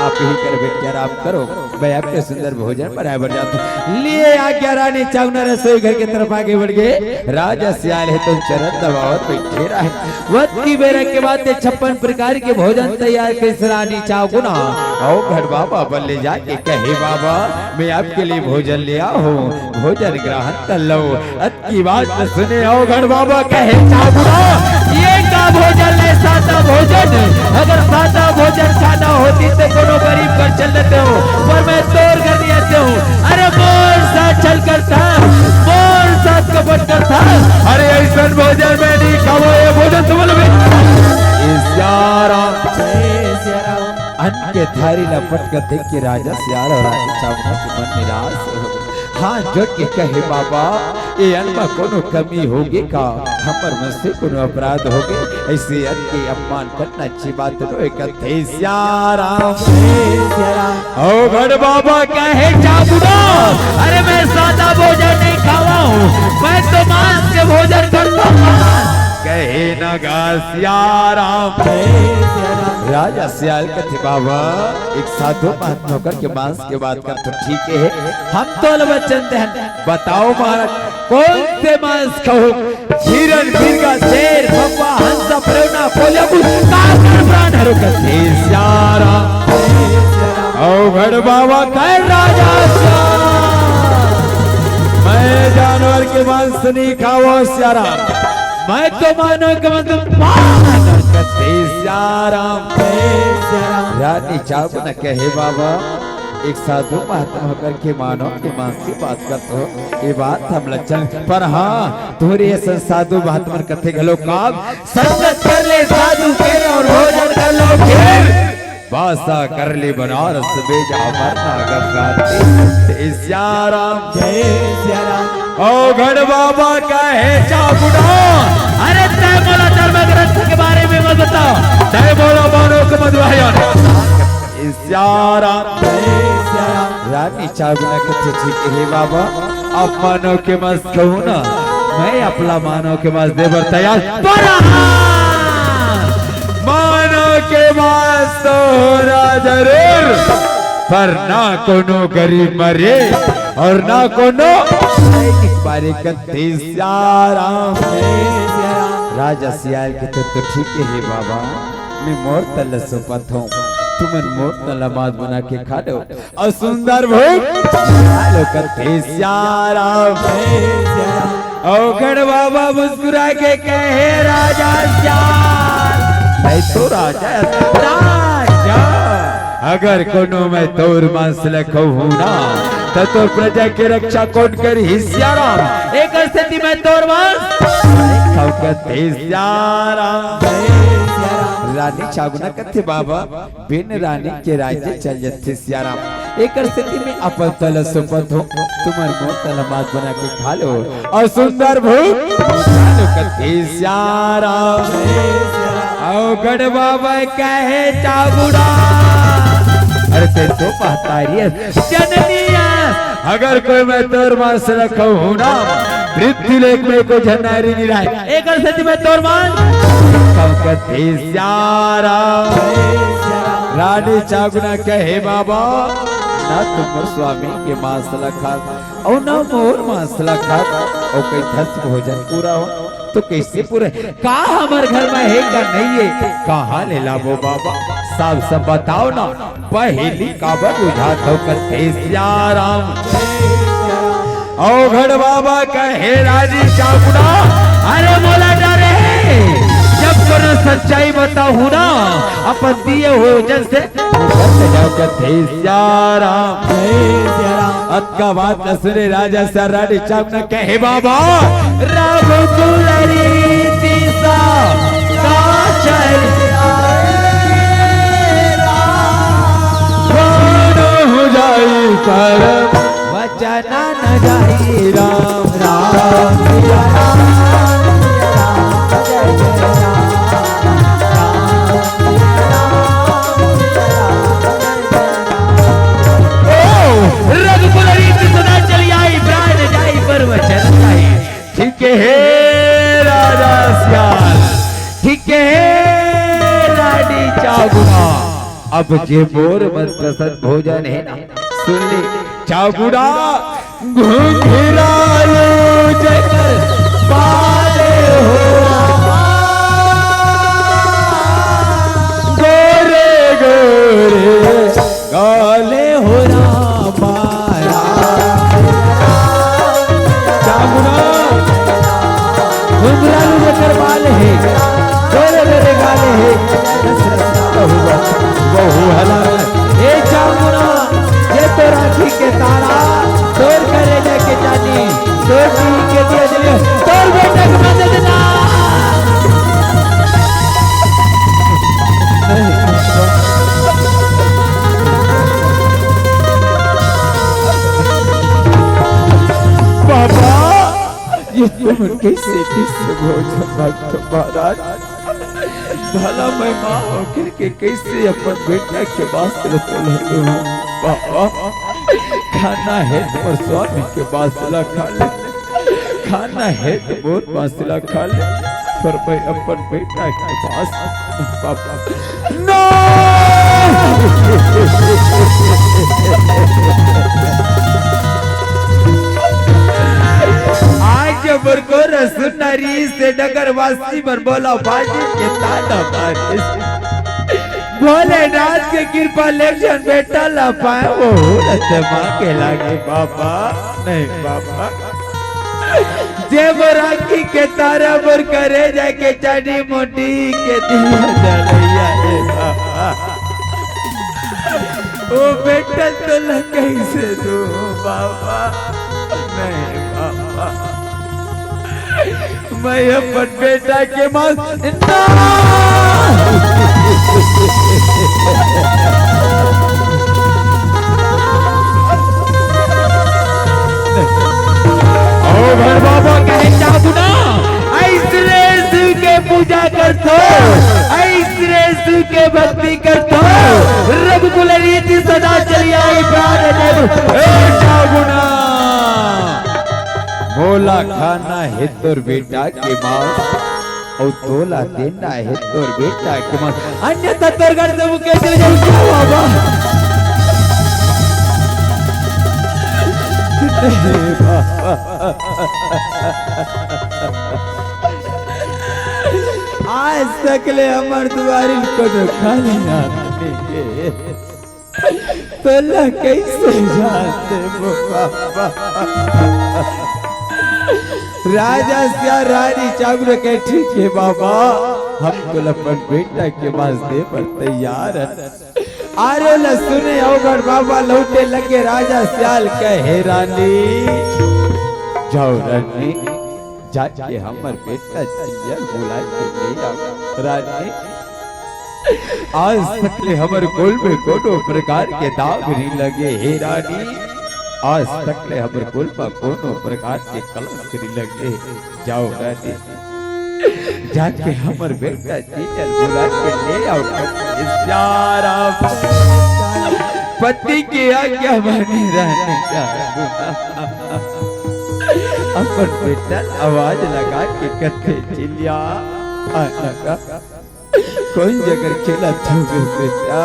आप ही कर बैठ के आराम करो, मैं आपके सुंदर भोजन बनाए बर जाता हूँ।" लिए आज्ञा रानी चाव गुना रसोई घर के तरफ आगे बढ़ गे। राजा सियाल हे तो चरण दबावत बैठे रहे। वत की बेरा के बाद ते छप्पन प्रकार के भोजन तैयार करिस रानी चाव गुना। अवघड़ बाबा बर ले जाके कहे, "बाबा, मैं आपके लिए भोजन ले आया हूँ, भोजन ग्रहण कर लो।" अत की बात सुने अवघड़ बाबा कहे, "चाव गुना, ये का भोजन है, सादा भोजन? अगर सादा भोजन खाना होती तो कोनो गरीब घर चल देते हो, पर मैं तोर घर नहीं आते हूँ।" अरे मोर साथ छल करथा, मोर साथ कपट करथा। अरे ऐसन भोजन मैं नहीं खावा, ये भोजन तुम लोग भी। सियाराम। अन्न के थारी ला पटकत देख के राजा सियाल अउ रानी चाव गुना के मन निराश हो गे। हाथ जोड़ के कहे, "बाबा, ये अन्न में कोनो कमी होगे का? हमर मन से कोनो अपराध होगे? ऐसे अन्न के अपमान करना अच्छी बात नोहे।" कथे सियाराम। अवघड़ बाबा कहे, "चाव गुना, अरे मैं सादा भोजन नहीं खावा हूँ, मैं तो मांस के भोजन करता हूँ।" कहे नगा सियाराम। राजा सियाल कथे, "बाबा, एक साधु महात्मा होकर के मांस के बात कर तो ठीक है, हम तो वचन देहन, बताओ महाराज, कौन से मांस खाहू? हिरण, मिर्गा, शेर, भौंकवा, हंसा, परेवना, कोलिया, कुछ काकर प्राण हरो।" कथे सियाराम। अवघड़ बाबा कहे, "राजा सियाराम, मैं जानवर के मांस नहीं खावा सियाराम, मैं तो मानव के मांस।" कथे सियाराम। रानी चाव गुना कहे, "बाबा, एक साधु महात्मा होकर के मानव के मांस की बात करत हो, ये बात हमला चंग, पर हाँ, तोरे असन साधु महात्मा कथे घलो काम, संगत कर ले साधु के अउ भोजन कर लो फिर। बासा कर ले बनारस में जा मरना गंगा तीर।" सियाराम। जय सियाराम। अवघड़ बाबा कहे, "चाव गुना, अरे तय मोला धर्म ग्रंथ के बारे में मत बता, तय मोला मानव के मत बता।" सियाराम। रानी चाव गुना कथे, "ठीक हे बाबा, आप मानव के मांस खाहू ना, मैं अपना मानव के मांस दे बर तैयार।" पर हाँ, मानव के मांस तो होना जरूर, पर ना कोनो गरीब मरे अउ ना कोनो सैनिक मरे। कथे सियाराम। राजा सियाल कथे, "तो ठीक हे बाबा, मैं मोर तला सौंपत हूँ, तुमन मोर तला मांस बना के खा लो।" अउ सुंदर भोग खा लो। कथे सियाराम। अवघड़ बाबा मुस्कुरा के कहे, "राजा सियाल, मैं तो राजा, राजा, अगर कोनो मैं तोर मांस ल खाहूं ना, त तोर प्रजा के रक्षा कोन करही सियाराम? एकर सेती मैं तोर मांस खाहूं।" कथे सियाराम। रानी चाव गुना कथे, "बाबा, बिन रानी के राज्य चल जथे सियाराम। एकर सेती मैं अपन तला सौंपत हूं, तुमन मोर तला मांस बना के खा लो अउ सुंदर भोग खा लो।" कथे सियाराम। अवघड़ बाबा कहे, "चाव गुना, अरे तैं तो महतारी अस, जननी अस, अगर कोई मैं तोर मांस ल खाहूं ना, पृथ्वी लोक में कोई झन नारी नइ रहय, एकर सेती मैं तोर मांस खाहूं।" कथे सियाराम। रानी चाव गुना कहे, "बाबा, ना तुमर स्वामी के मांस ल खात अउ ना मोर मांस ल खात, अउ कहिथस भोजन पूरा हो, त कइसे पूरा? का हमर घर में हे का नइ हे? कहां ले लाबो बाबा? साफ साफ बताव ना।" पहेली काबर बुझात हव कथे सियाराम। अवघड़ बाबा कहे, "रानी चाव गुना, अरे मोला डरे हे, जब कोनो सच्चाई बताहूं ना, अपन दिए हुए वचन से मुकर जाहूं कथे सियाराम।" अतका बात ल सुने राजा सियाल रानी चाव गुना कहे, "बाबा, राम दुलारी तीसा का चल कौन हो जाई पर गुना, अब जे मोर मनपसंद भोजन हे ना, सुन ले, चाव गुना, घुघरालू जेकर बाल हो, गोरे गोरे गाल हो रामा, चाव गुना, घुघरालू जेकर बाल हे, गोरे गोरे गाल हे, रस रस बहुआ, बहु हला। ए चाव गुना, ये तो राखी के तारा, तोर करेजा के जानी, तोर जी के दिया जलिया, तोर बेटा के मदद ना। बाबा, ये तुमन कइसे, कइसे भोजन भक्त महाराज? भला मैं माँ होकर के कइसे अपन बेटा के मांस ल तोलहूँ? बाबा, खाना हे त मोर स्वामी के मांस ल खा ले, खाना हे त मोर मांस ल खा ले, पर मैं अपन बेटा के मांस, बाबा, ना! आज मोर को रसुन नरी से नगरवासी मन मोला बाजी के ताना मारिस। भोलेनाथ के कृपा ले झन बेटा ला पाए, वो रत मांगे लागे बाबा। नहीं बाबा, जे मोर आँखी के तारा, मोर करेजा के जानी, मोटी के दिया जलैया हे बाबा। ओ बेटा तोला कइसे दूँ बाबा? नहीं बाबा, मैं अपन बेटा के मांस ना। ओ भर बाबा कहे चाव गुना, अइसने शिव के पूजा करथो, अइसने शिव के भक्ति करथो, रघुकुल रीति सदा चली आई प्राण देव। ए चाव गुना, मोला खाना हे तोर बेटा के मांस, अउ तोला देना हे तोर बेटा के मांस, अन्यथा तोर घर से मुके चले जाहूँ बाबा। आज तक ले हमर दुआरी कोनो खाली हाथ नइ गे। तोला कइसे जान देबो बाबा? राजा सियाल, रानी चाव गुना कहे, ठीक हे बाबा, हम तोला अपन बेटा के मांस दे बर तैयार हन। आरो ल सुने अवघड़ बाबा लौटे लगे, राजा सियाल कहे, रानी, जाव रानी, जाके हमर बेटा जिया ल बुला के ले आव। रानी, आज तक ले हमर कुल में कोनो प्रकार के दाग नइ लगे हे रानी, आज तक ले हमर कुल में कोनो प्रकार के कलंक नइ लगे। जाव रानी, जाके हमर बेटा जिया ल बुला के ले आव। सियाराम, पति के आज्ञा माने रानी, जाव। अपन बेटा ल आवाज लगा के कथे, जिया, आना गा। कोन जगह खेलत हवे बेटा?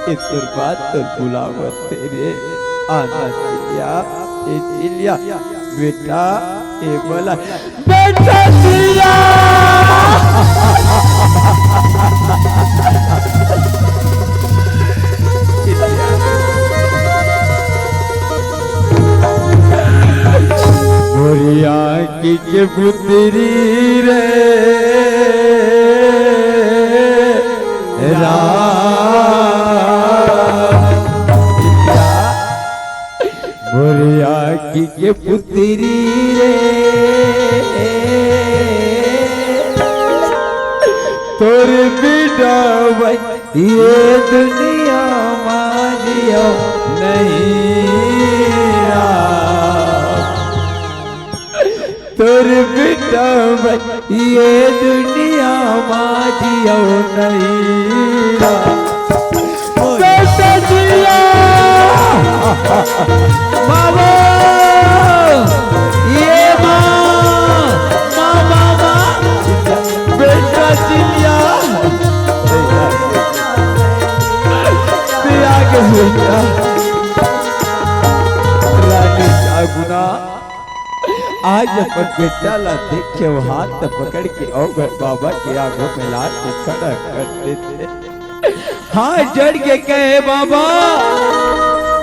ए तोर बात तोर बुलावत हे रे। आना जिया, ए जिया, बेटा, ए बोला, बेटा जिया। मोरी आँखी के पुतरी रे राम, मोरी आँखी के पुतरी रे, तोर बिना ये दुनिया मा जियो नहीं राम, तोर बिना ये दुनिया मा जियो नहीं राम। बेटा जिया, मामा, ये माँ, माँ, माँ, माँ, बेटा जिया। आज अपन बेटा ला देखे, वो हाथ पकड़ के अवघड़ बाबा के आगू में ला के खड़ा कर देथे। हाथ जोड़ के कहे, "बाबा,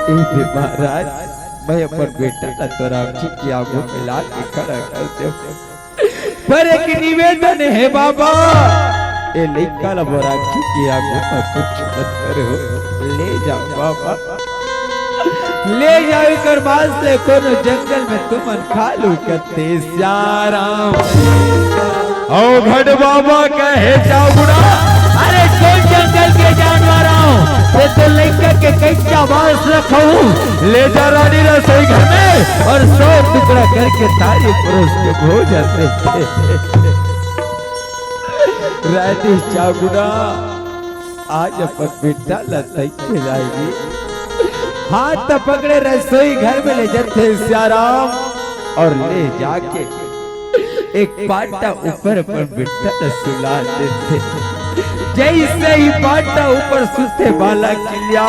ए महाराज, मैं अपन बेटा ला तोर आँखी के आगू में ला के खड़ा कर देव, पर एक निवेदन हे बाबा, ए लइका ला मोर आँखी के आगू में कुछ मत करो, ले जाव बाबा।" ले जाव एकर मांस ले कोनो जंगल में तुमन खा लू कथे सियाराम। अवघड़ बाबा कहे, "जाव बुढ़ा, अरे कोन जंगल के जानवर आव, ये तो लइका के कच्चा मांस रखहूं, ले जा रानी रसोई घर में और सौ टुकड़ा करके थारी परोस के भोजन दे।" रानी चाव बुढ़ा आज अपन बेटा ला तई खिलाएगी। हाथ पकड़े रसोई घर में ले जाथे सियाराम और ले जाके एक पाटा ऊपर अपन बेटा ला सुला देथे। जैसे ही पाटा ऊपर सुते बाला किलिया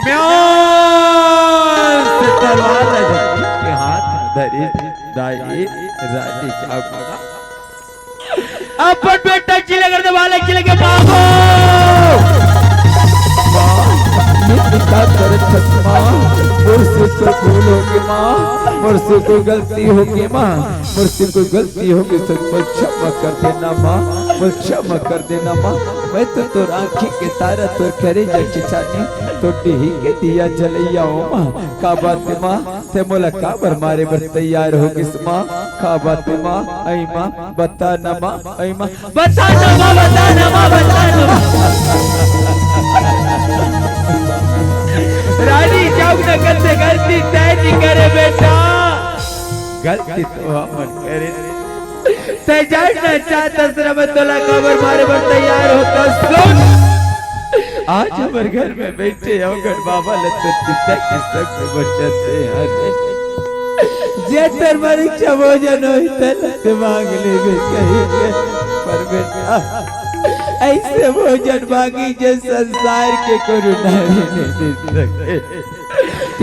म्यान से तलवार ला के हाथ में धरी। दाई रानी चाव बुढ़ा अपन बेटा चिल्ला कर दे, बालक चिल्ला के, "बाबू!" माँ, ये तो का करत हस माँ? मोर से तो भूल होगे माँ, मोर से कोई गलती होगे माँ, मोर से कोई गलती होगे, सब मोला क्षमा कर देना माँ, मोला क्षमा कर देना माँ। मैं तो तोर आँखी के तारा, तोर करेजा के चानी, तोर डीही के दिया जलइया हो माँ। का बात हे माँ? ते मोला काबर मारे बर तैयार हो गिस माँ? का बात हे माँ? अई माँ, बता ना माँ, अई माँ, बता ना माँ, बता ना माँ, बता ना माँ। रानी चाव न कथे गलती तैं नइ करे बेटा, गलती तो हमन करे। तैं जानना चाहत हस ना मैं तोला काबर मारे बर तैयार होत हंव। सुन, आज हमर घर में बइठे अवघड़ बाबा ल तोर पिता के संग में बचन दे हन। जे तोर बर इच्छा भोजन होही, तेला तैं मांग लेबे कहिके। पर बेटा, अइसे भोजन मांगी जे संसार के कोनो नारी नइ दे सके,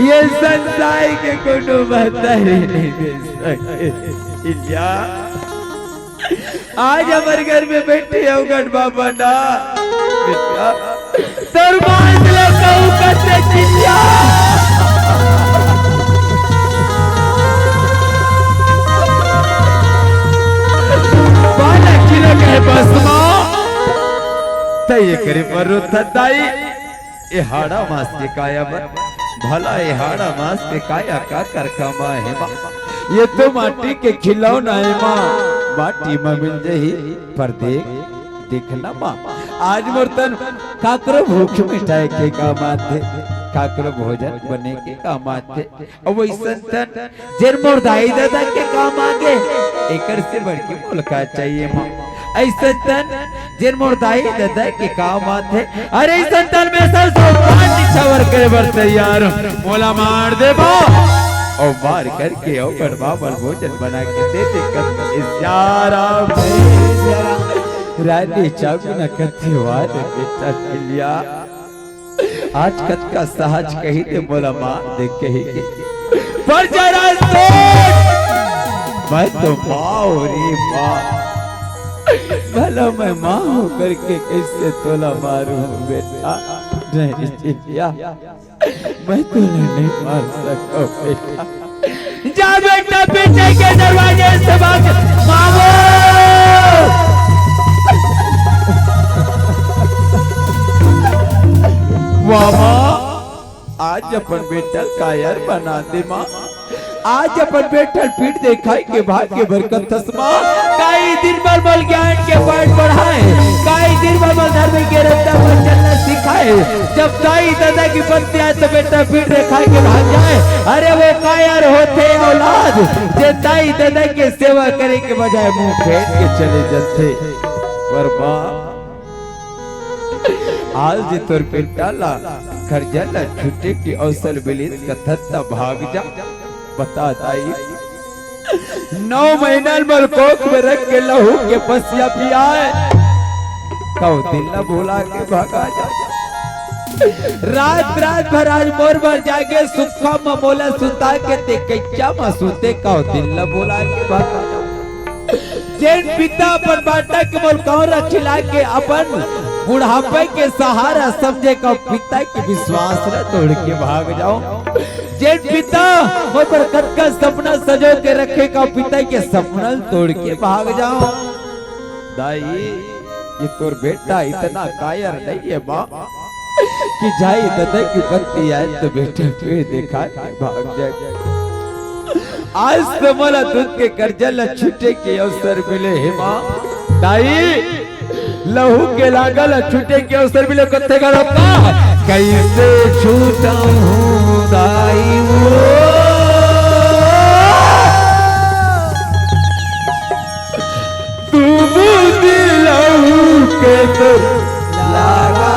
ये संसार के कोनो महतारी नइ दे सके। इलिया, आज हमर घर में बइठे अवघड़ बाबा ना, बेटा, तोर मांस ल कहूं कथे चिल्ला। बालक चिल्ला कहे, "बस माँ, तैं ये करे बर रोथस दाई।" ए हाड़ा मांस के काया बर, भला ए हाड़ा मांस के काया काकर काम आही माँ? ये तो माटी के खिलौना हे माँ, माटी म मिल जही। पर देख, देख ना माँ, आज मोर तन काकरो भूख मिटाए के काम आथे, काकरो भोजन बने के काम आथे। अउ वइसन तन जेन मोर दाई ददा के काम आगे, एकर से बढ़ के मोला का चाहिए माँ? अइसन तन जेन मोर दाई ददा के काम आथे, अरे अइसन तन में सब सौभाग्य छवर करे बर तैयार हंव। मोला मार देबो, अउ मार करके अवघड़ बाबा ल भोजन बना के दे दे कर इशारा में। रानी चाव न कथे, "वाह रे बेटा चिल्लिया।" आज कतका सहज कही दे मोला मार दे कही के। पर जरा सोच, मैं तो माँ हंव रे माँ। भला मैं माँ हो करके कइसे तोला मारूं बेटा? नहीं चिल्लिया, मैं तोला नहीं मार सकंव बेटा। जा बेटा, पीछे के दरवाजे से भाग। मामू! वाह माँ, आज अपन बेटा ल कायर बना दे माँ। आज अपन बेटा ल पीठ देखाय के भाग के बरकत हस माँ। कई दिन बर मोला ज्ञान के पाठ पढ़ाय, कई दिन बर मोला धर्म के रस्ता पर चलना सिखाय। जब दाई ददा के पत्नी आय त बेटा पीठ देखाय के भाग जाय। अरे वो कायर होथे औलाद, जे दाई ददा के सेवा करे के बजाय मुंह फेर के चले जाथे। पर माँ, आज जे तोर बेटा ला करजा ला छूटे के अवसर मिलिस कथस त भाग जा। बता दाई, नौ महीना ल मोर कोख में रख के लहू के पसिया पियाय, कउ दिन ला भुला के भगा जा। रात रात भर आज मोर बर जागे, सुक्खा म मोला सुता के ते कच्चा म सुते का हो, दिल ल बोला के भागा। जेन पिता अपन बाटा के मोर कौरा खिला के अपन बुढ़ापे के सहारा समझे का पिता के विश्वास ल तोड़ के भाग जाओ। जेन पिता मोर पर कतका सपना सजो के रखे का पिता के सपना ल तोड़ के भाग जाओ। दाई, ये तोर बेटा इतना कायर नहीं है माँ कि जाई ददा की बत्ती आए तो बेटा फिर देखा के भाग जाए। आज तो मोला दूध के कर्जा ला छूटे के अवसर मिले हे माँ। दाई, लहू के लागा ला छूटे के अवसर मिले, कत्थे का रोका? कैसे छूटहूँ दाई वो? तू बूंदी लहू के तो लागा,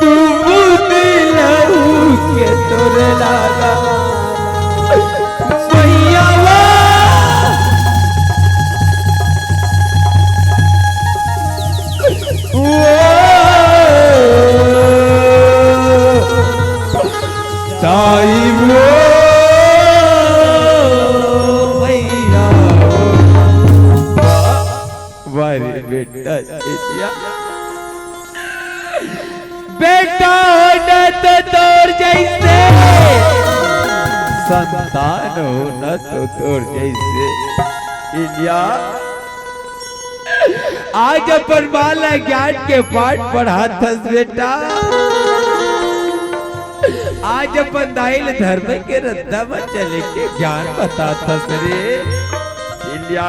तू बूंदी लहू के तोरे लागा। मैया वा। ओ ताई वो भैया। वाह, वाह रे बेटा चिटिया। बेटा होना तो तोर जैसे, संतान होना तो तोर जैसे। इंडिया, आज अपन माँ ला ज्ञान के पाठ पढ़ात हस बेटा। आज अपन दाई ल धर्म के रद्दा म चले के ज्ञान बतात हस रे। इंडिया,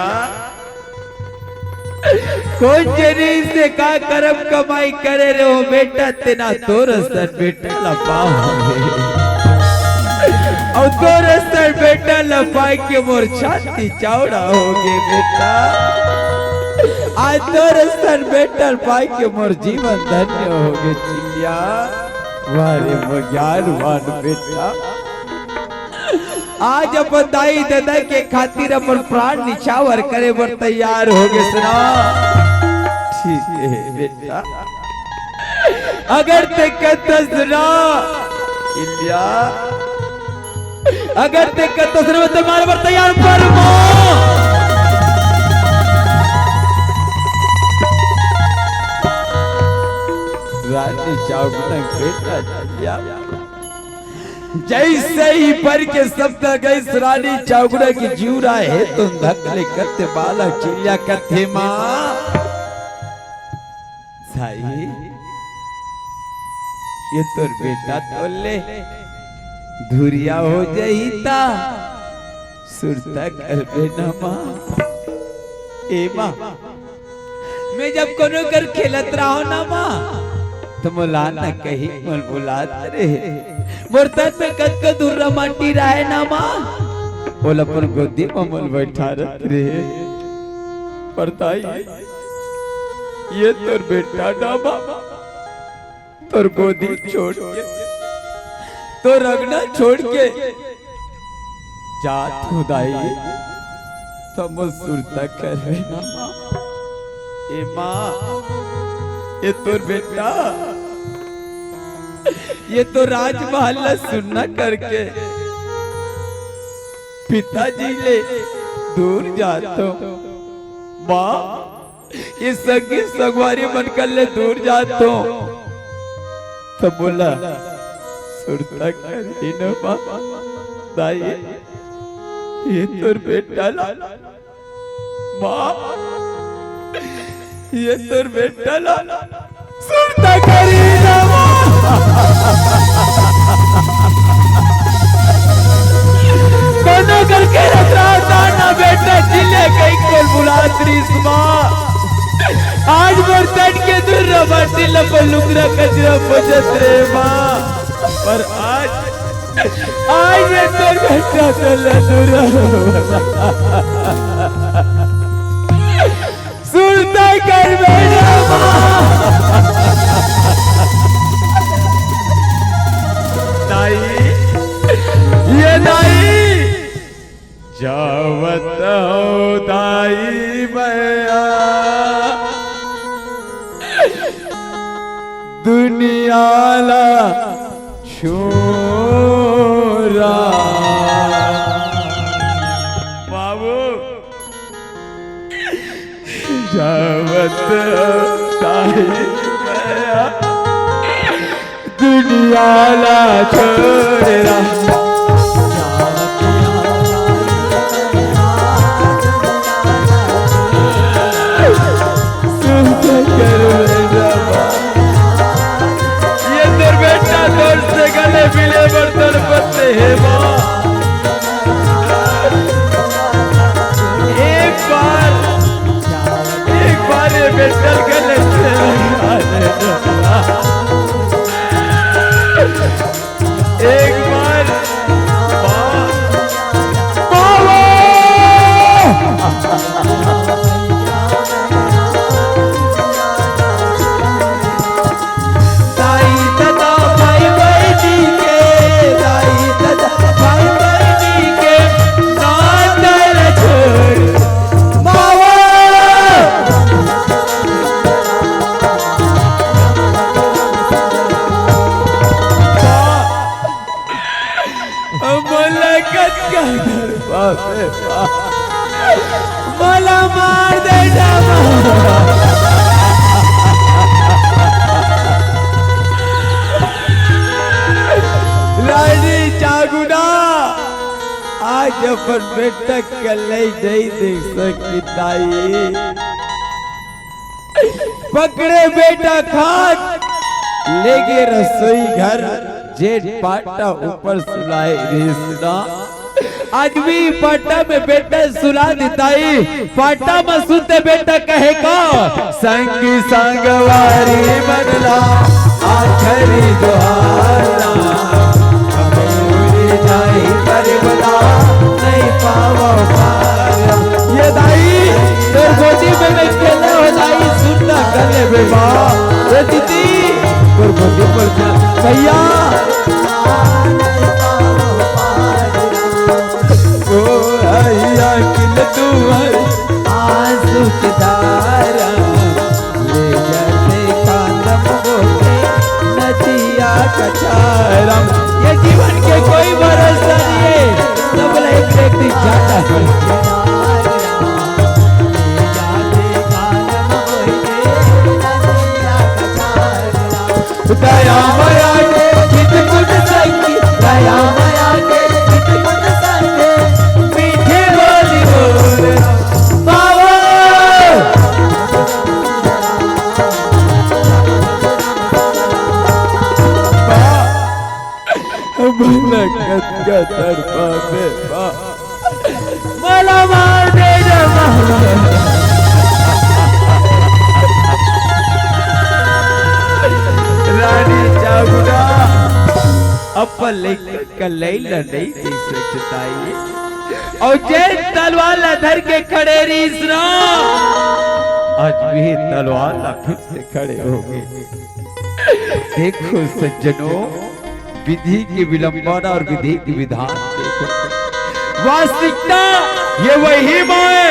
कोन जनी से का करम कमाई करे रहे हो बेटा, तेना तोर असन बेटा ला पावे। अउ तोर असन बेटा ला पाए के मोर छाती चौड़ा होगे बेटा। आज तोर असन बेटा ला पाए के मोर जीवन धन्य होगे चिटिया। वाह रे मोर ज्ञानवान बेटा। आज अपन दाई ददा के खातिर अपन प्राण निछावर करे बर तैयार होगे सुना। ठीक है बेटा, अगर ते कहता सुना इंडिया, अगर ते कहता सुना, मैं तो मारे बर तैयार पर माँ। रानी चावल बेटा इंडिया। जैसे ही बर के शब्द गइस रानी चावगुड़ा के जिउरा हे तो धक ले कथे बाला चिल्ला कथे माँ। साई, ये तोर बेटा तोर ले धुरिया हो जही ता सुरता करबे न माँ। ए माँ, मैं जब कोनो कर खेलत रहो ना माँ, तो मोला न कही मोल बुलात रहे। मोर तन में कतको धुर्रा माटी रहे ना माँ, ओला अपन गोदी में मोल बैठारत रहे। पर दाई, ये तोर बेटा ना माँ, तोर गोदी छोड़ के, तोर अंगना छोड़ के जात हो दाई, त मोर सुरता करबे ना माँ। ए माँ, ये तोर बेटा, ये तो राजमहल ला सुन्ना करके पिताजी ले दूर जात हो माँ। ये संगी संगवारी मन कर ले दूर जात हो, त मोला सुरता करही न माँ। दाई, ये तोर बेटा ला, माँ, ये तोर बेटा ला सुरता करही न माँ। कोनो करके रतरा ना बेटा चिल्ले कई कोल बुलात रिस माँ। आज मोर तन के दूर रबाटी लप लुकरा कचरा बजत रे माँ। पर आज, आज मैं तोर बेटा से लदुरा सुरता करबे ना माँ। दाई, ये दाई, जावत हो दाई मैया। दुनिया ला छोरा। बाबू, जावत ताई दुनिया ला छोरा। ये तोर बेटा तोर से गले मिले बर तड़पत हे माँ। एक बार, एक बार ये बेटा गले से लगा दे। एक बार मोला कतका डर बाप रे बाप। मोला मार दे डबा। रानी चागुना, आज अपन बेटा के लई नहीं देख सकी दाई। पकड़े बेटा खात, लेगे रसोई घर, जेन पाटा ऊपर सुलाए रिहिस ना। आज भी पाटा में बेटा सुला देताई, पाटा में सुते बेटा कहे का, संगी संगवारी मन ला, आखिरी जोहार ला। अबोरी जाई परिवला, नहीं पावो पार। ये दाई, तोर गोदी में मैं खेले हो दाई, सुन ना गले में माँ। ए दीदी, तोर गोदी पर जा, भैया। ओ भैया, किल तू है आंसू के धारा। ले जाते कांदम बोले नदिया कछारम। ये जीवन के कोई भरोसा नहीं है, सब एक एक दिन जाता है। दया माया के हित गुण संगी, दया माया के हित गुण संगी, मीठे बोली बोल पावा। भला कतका तड़पाबे बा। मोला मार दे रे मामा। रानी चागुना, अपन लइका का लइला नहीं दे सकताई। अउ जेन तलवार ला धर के खड़े रहिस ना, आज भी तलवार ला फिर से खड़े हो गे। देखो सज्जनों, विधि के विलंबन और विधि के विधान देखो। वास्तविकता ये वही माँ है,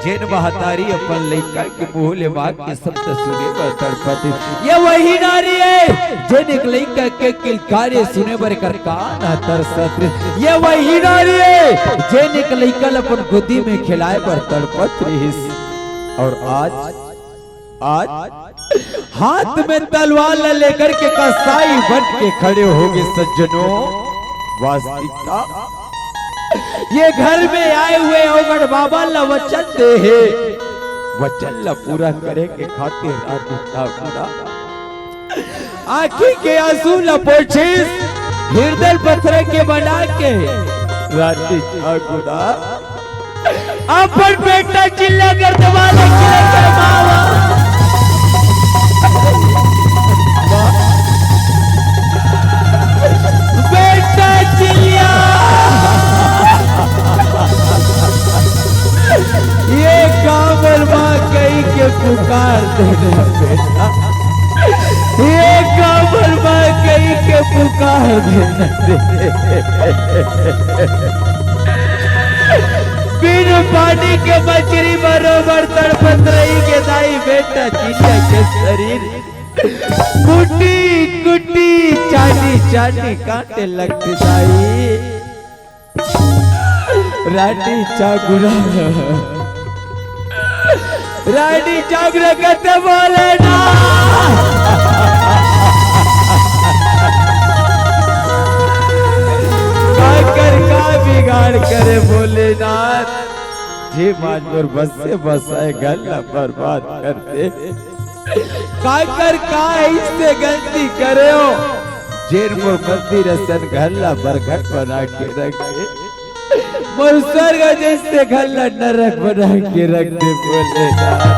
जेन महतारी अपन लइका के मुंह ले माँ के शब्द सुने बर तड़पत हे। ये वही नारी है, जेन एक लइका के किलकारी सुने बर एकर कान ह तरसत हे। ये वही नारी है, जेन एक लइका ल अपन गोदी में खिलाए बर तड़पत रहिस। और आज, आज हाथ में तलवार ला लेकर के कसाई बन के खड़े हो गे सज्जनों। वास्तविकता ये घर में आए हुए अवगढ़ बाबा ला वचन दे हे, वचन ला पूरा करे के खातिर रानी चागुना आँखी के आंसू ला पोछिस, हृदय पत्थर के बना के। रानी चागुना अपन बेटा चिल्ला कर दबा ले के मावा। बेटा चिल्ला। ये कामल माँ कही के पुकार देना बेटा। ये कामल माँ कही के पुकार देना दे। बिन पानी के मछरी बरोबर तड़पत रही के दाई बेटा चिल्ला के शरीर। कुटी कुटी चानी चानी काटे लगथे दाई। रानी चागुड़ा, रानी चागुड़ा कथे बोले ना। काकर का बिगाड़ करे भोलेनाथ, जे मांझ मोर बसे बसाए घर ला बर्बाद कर दे। काकर का ऐसे गलती करे हो, जेन मोर मंदिर असन घर ला बरगद बना के रख दे, मोर स्वर्ग जैसे घर ला नरक बना के रख दे भोलेनाथ।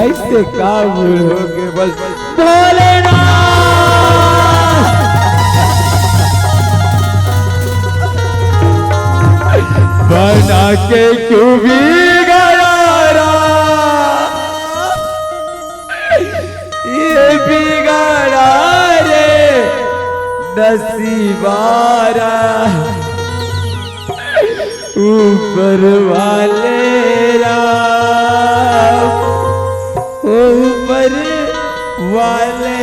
ऐसे का भूल हो गए बस भोलेनाथ। बना के क्यों बिगाड़ा रा, ये बिगाड़ा रे नसीबारा। ऊपर वाले राम, ऊपर वाले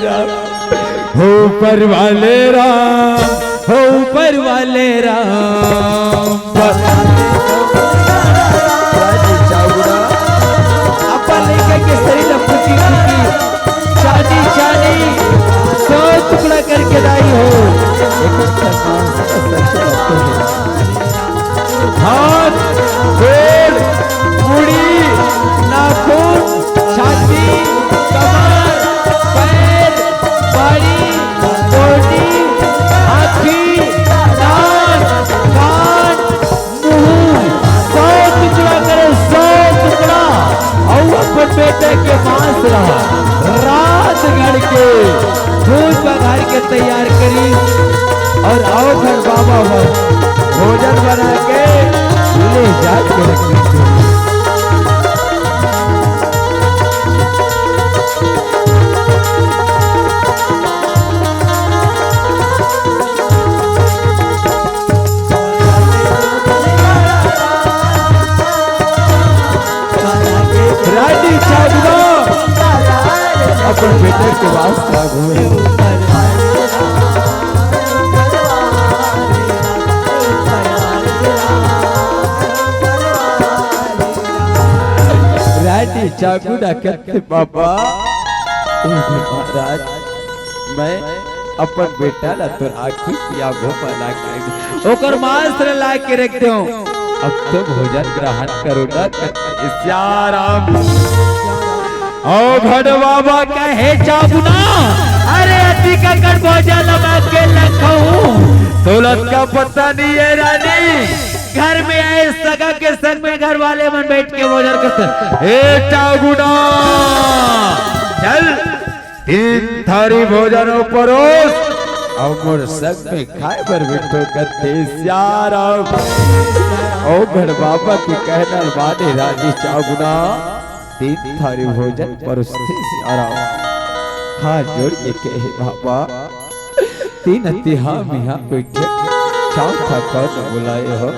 राम, ऊपर वाले राम, ऊपर वाले राम। अपन लइका के शरीर ला फूटी फूटी, चानी चानी, सौ टुकड़ा करके दाई हो। हाथ, गोड़, मुड़ी, नाखून, छाती, कमर, पैर, बाड़ी, गोटी, आँखी, नाक, कान, मुंह, सौ टुकड़ा करे, सौ टुकड़ा। अउ अपन बेटा के मांस ला रात गढ़ के भूत बघार के तैयार करी अउ अवघड़ बाबा बर भोजन बना के ले जाके रखी। रानी चाबुदा अपन बेटे के वास्ता घूमे। रानी चाबुदा कथे बाबा, ए महाराज, मैं अपन बेटा ला तोर आँखी के आगू म ला के रख देंव, ओकर मांस ला ला के रख देंव। अब तो भोजन ग्रहण करो ना, कथे सियाराम। अवघड़ बाबा कहे चाबुदा, अरे अतिक अकन भोजन ला मैं अकेल्ला खाहूं, तोला का पता नहीं है रानी, घर में आए सगा के संग में घर वाले मन बैठ के भोजन करथे। ए चाबुदा, चल तीन थारी भोजन परोस अउ मोर संग में खाए बर बैठो, कथे सियाराम। अवघड़ बाबा के कहना माने रानी चाबुदा तीन थारी भोजन परोसथे सियाराम। हाथ जोड़ के कहे बाबा, तीन अति हम इहां बइठे, चौथा कोन बुलाए हो?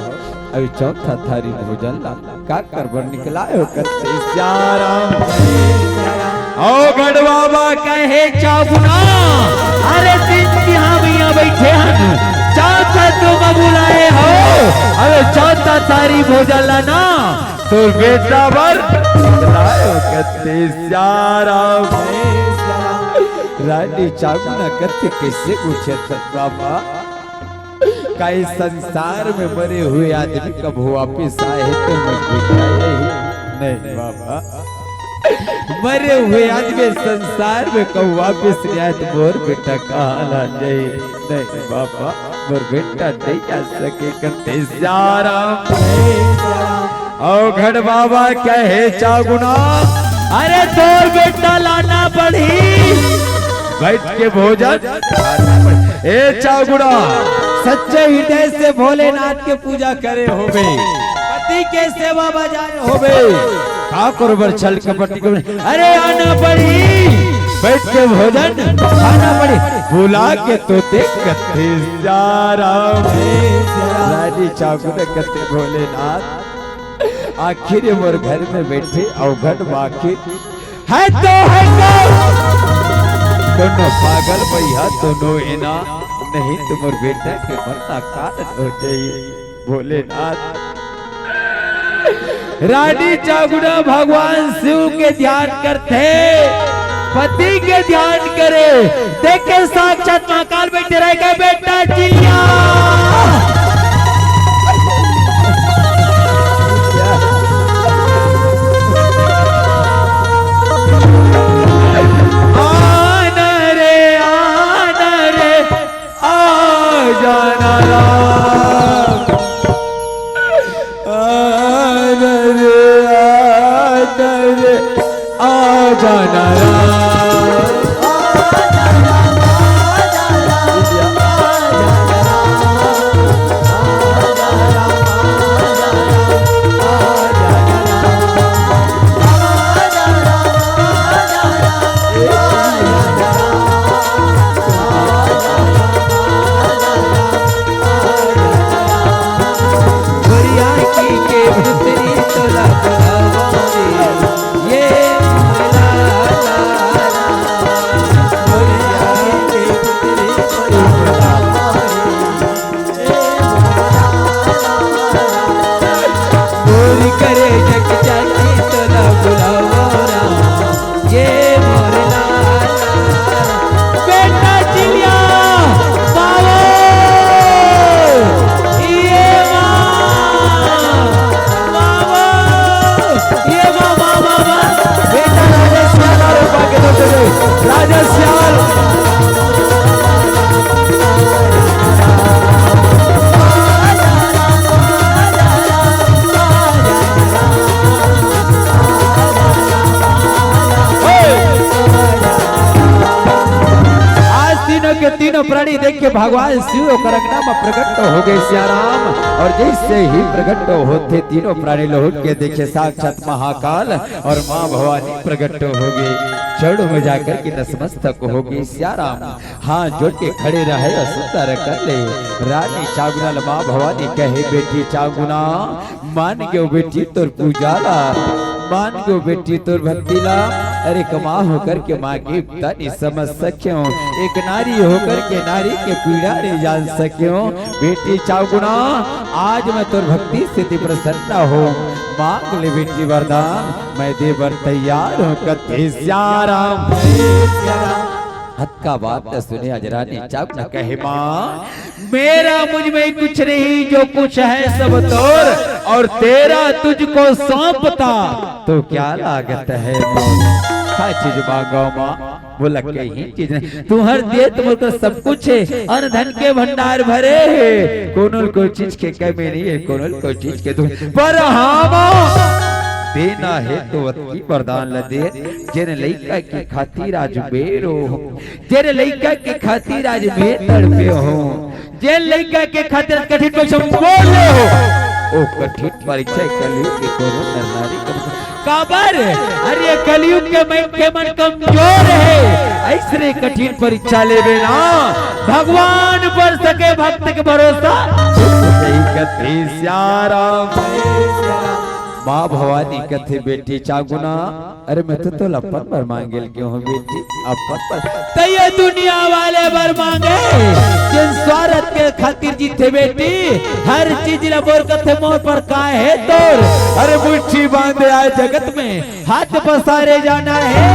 अभी चौथा थारी भोजन ला काकर बर निकलाए हो? कथे सियाराम। अवघड़ बाबा कहे चाबुदा, अरे तीन अति हम इहां बइठे हन, चौथा तुम बुलाए हो? अरे चौथा थारी भोजन ला ना तोर बेटा बर निकलाए हो? कथे सियाराम। रानी चाबुदा कथे, कइसे पूछत हस बाबा? का ए संसार में मरे हुए आदमी कभू वापिस आए हे त मोर बेटा आए हे? नहीं बाबा, मरे हुए आदमी संसार में कभू वापिस नहीं आए त मोर बेटा कहाँ ला जाही? नहीं बाबा, मोर बेटा नहीं आ सके, कथे सियाराम। अवघड़ बाबा कहे चाबुदा, अरे तोर बेटा लाना पड़ही, बइठ के भोजन। ए चाबुदा, सच्चे हृदय से भोलेनाथ के पूजा करे होबे, पति के सेवा बजाए होबे, काकर बर छल कपट के, अरे आना पड़ही, बइठ के भोजन खाना पड़ही, बुला के तोते, कथे सियाराम। रानी चाबुदा कथे भोलेनाथ, आखिर ये मोर घर में बइठे अवघड़ बाबा के है तो है का? कोनो पागल भैया, दोनों एना, नहीं तो मोर बेटा के मरना कारण हो जाई। भोलेनाथ। रानी चावगुना भगवान शिव के ध्यान करथे, पति के ध्यान करे, देखे साक्षात महाकाल बैठे रहे का बेटा चिल्ला। आना रे, आना रे, आ जाना राम। आना रे, आना रे, आ जाना राम। आज तीनों के तीनों प्राणी देख के भगवान शिव ओकर अंगना में प्रकट हो गए सियाराम। और जैसे ही प्रकट होते तीनों प्राणी लहुट के देखे साक्षात महाकाल और माँ भवानी प्रकट हो गए। चढ़ में जाकर के नतमस्तक हो गए सियाराम। हाथ जोड़ के खड़े रहे और सुंदर कर ले। रानी चावगुना ल माँ भवानी कहे, बेटी चावगुना, मान गयो बेटी तोर पूजा ला, मान गयो बेटी तोर भक्ति ला। अरे कमा होकर के माँ के तनी समझ सक्यों, एक नारी होकर के नारी के पीड़ा नहीं जान सक्यों। बेटी चावगुना, आज मैं तोर भक्ति से ती प्रसन्न हो, मांग ले बेटी वरदान, मैं दे बर तैयार हूँ। कथे सियाराम। अतका बात ल सुने अजरा ने चावगुना कहे, माँ, मेरा मुझ में कुछ नहीं, जो कुछ है सब तोर, और तेरा तुझको सौंपता तो क्या लागत है मोर। का चीज मांगो माँ, बोला कहीं चीज नहीं। तुम्हर दे तुम्हर को सब कुछ है, अन्न धन के भंडार भरे है, कोनो ल कोई चीज के कमी नहीं है, कोनो ल कोई चीज के दुख। पर हाँ माँ, देना है तो अतकी वरदान ल दे, जेन लइका के खातिर आज बेरो जेरे लइका के खातिर आज मैं तड़पे हूँ, जे लइका के खातिर कठिन परीक्षा में बोले हो, ओ कठिन परीक्षा कलयुग के कोनो नर नारी कर काबर? अरे कलयुग के मन के मन कमजोर है, ऐसने कठिन परीक्षा लेवे ना भगवान पर सके भक्त के भरोसा। सही कथे सियाराम। माँ भवानी कथे बेटी चावगुना, अरे मैं तो तोला अपन बर मांगे ल गे हूँ बेटी, अपन बर। त ये दुनिया वाले बर मांगे, जेन स्वार्थ के खातिर जीथे बेटी, हर चीज ला मोर कथे मोर पर का है तोर। अरे मुट्ठी बांधे आए जगत में, हाथ पसारे जाना है,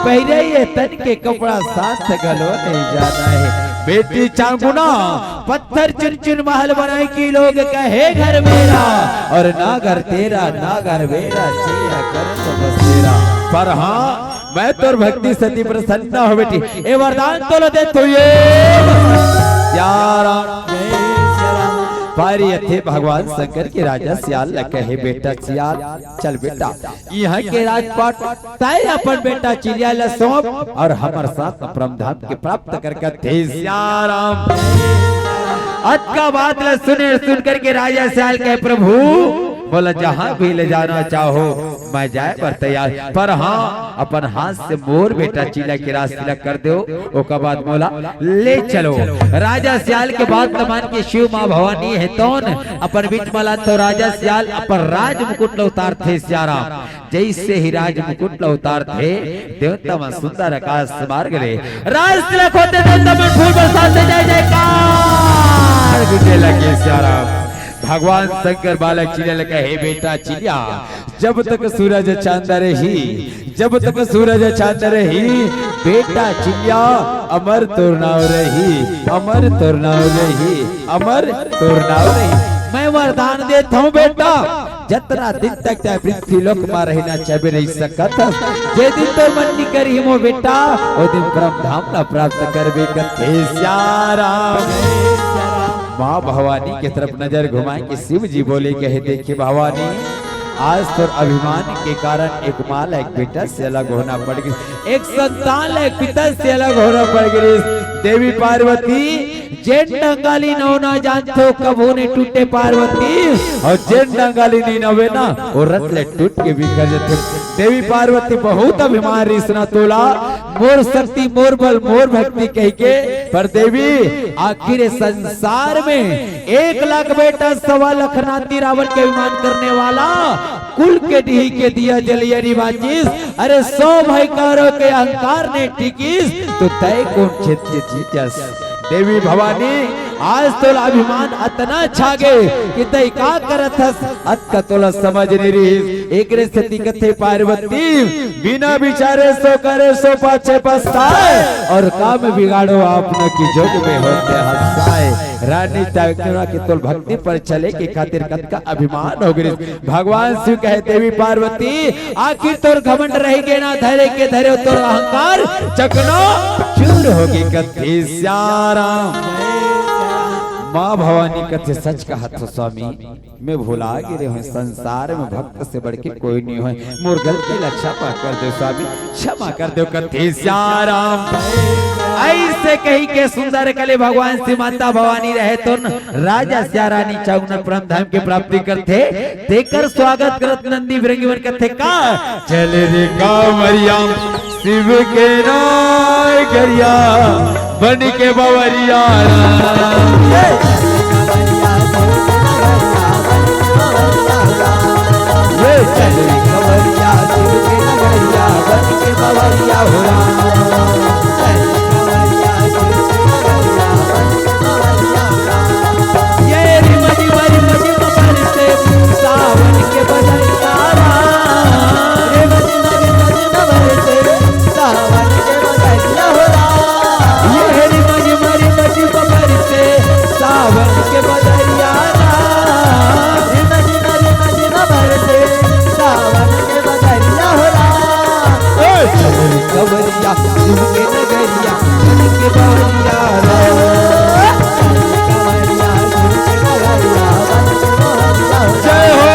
पहिरे ये तन के कपड़ा साथ घलो नहीं जाना है। बेटी चावगुना, पत्थर चुन चुन महल बनाए कि लोग कहे घर मेरा, और ना घर तेरा, ना घर मेरा, जिया कर तो बसेरा। पर हाँ, मैं तोर भक्ति से ती प्रसन्न हो बेटी, ए वरदान तोला देत हो ये सियाराम। पारी अथे भगवान शंकर के राजा सियाल ल कहे, बेटा सियाल, चल बेटा, यहाँ के राजपाट तय अपन बेटा चिलिया ल सौंप और हमर साथ परम धाम के प्राप्त कर कथे सियाराम। अतका बात ल सुने, सुन करके राजा सियाल कहे, प्रभु, मोला जहाँ भी ले जाना चाहो, मैं जाए बर तैयार, पर हाँ, अपन हाथ से मोर बेटा चिलिया के रास तिलक कर दो, ओकर बाद मोला ले चलो। राजा सियाल के बात ल मान के शिव माँ भवानी हे तौन अपन बीच म ला तो राजा सियाल अपन राज मुकुट ल उतारथे सियाराम। जइसे ही राज मुकुट ल उतारथे, देवता मन सुंदर आकाश मार्ग ले राज तिलक होथे, देवता मन फूल बरसाथे, जय जयकार गूंजे लगे सियाराम। भगवान शंकर बालक चिड़िया ल कहे, बेटा चिड़िया, जब तक सूरज चांद रही, जब तक सूरज चांद रही, बेटा चिड़िया, अमर तोर नाव रही, अमर तोर नाव रही, अमर तोर नाव रही। मैं वरदान देत हंव बेटा, जतना दिन तक तैं पृथ्वी लोक म रहिना चाबे रहि सकत हस। जे दिन तोर मन निकरही मोर बेटा, ओ दिन परम धाम ला प्राप्त करबे कथे सियाराम। माँ भवानी के तरफ नजर घुमाए के शिव जी बोले, कहे, देखे भवानी, आज तोर अभिमान के कारण एक माँ ला एक बेटा से अलग होना पड़ गिस, एक संतान ला एक पिता से अलग होना पड़ गिस। देवी पार्वती, जेन डंगाली नवना जानथो, कभू नइ टूटे पार्वती, अउ जेन डंगाली नइ नवे ना, ओ रत ले टूट के बिखर जथे। देवी पार्वती बहुत अभिमान रिहिस ना तोला, मोर शक्ति, मोर बल, मोर भक्ति कहिके। पर देवी, आखिर ए संसार में एक लाख बेटा, सवा लाख नाती रावण के अभिमान करने वाला, कुल के डीही के दिया जलिया नइ बाचिस। अरे, सौ भाई कौरव के अहंकार नइ टिकिस, त तैं कोन क्षेत्र के जीतस? देवी भवानी, आज तोला अभिमान अतना छागे कि तैं का करत हस, अतका तोला समझ नइ रिहिस। एकरे सेती कथे पार्वती, बिना बिचारे सो करे सो पाछे पछताए, अउ काम बिगाड़ो आपनो कि जोग में होते हंसाए। रानी, तैं के तोला भक्ति पर चले के खातिर कतका अभिमान हो गिस। भगवान शिव कहे, देवी पार्वती, आखिर तोर घमंड रहि गे ना, धरे के धरे तोर अहंकार चकना चूर होगे कथे सियाराम। माँ भवानी कथे, सच कहत हो स्वामी, मैं भुला गे रहेंव, संसार में भक्त से बढ़ के कोई नइ होय। मोर गलती ला क्षमा कर देव स्वामी, क्षमा कर देव कथे सियाराम। अइसे कहिके सुंदर कले भगवान शिव, माता भवानी रहे तो न राजा सिया रानी चाउना परम धाम के प्राप्ति करथे, तेकर स्वागत करत नंदी बिरंगी मन कथे का, चल रे कांवरिया शिव के नगरिया बन के बंवरिया राम। ये चल रे कांवरिया शिव के नगरिया बन के बंवरिया हो राम। ये रे मजी मरी मजी मरी से सावन के बदरिया राम। रे मजी मरी मजी मरी से सावन के बदरिया हो राम। ये रे मजी मरी मजी मरी से सावन के बदरिया राम। रे मजी मरी मजी मरी से सावन के बदरिया हो राम। ए! कवरिया शिव के नगरिया बन के बंवरिया राम। जय हो।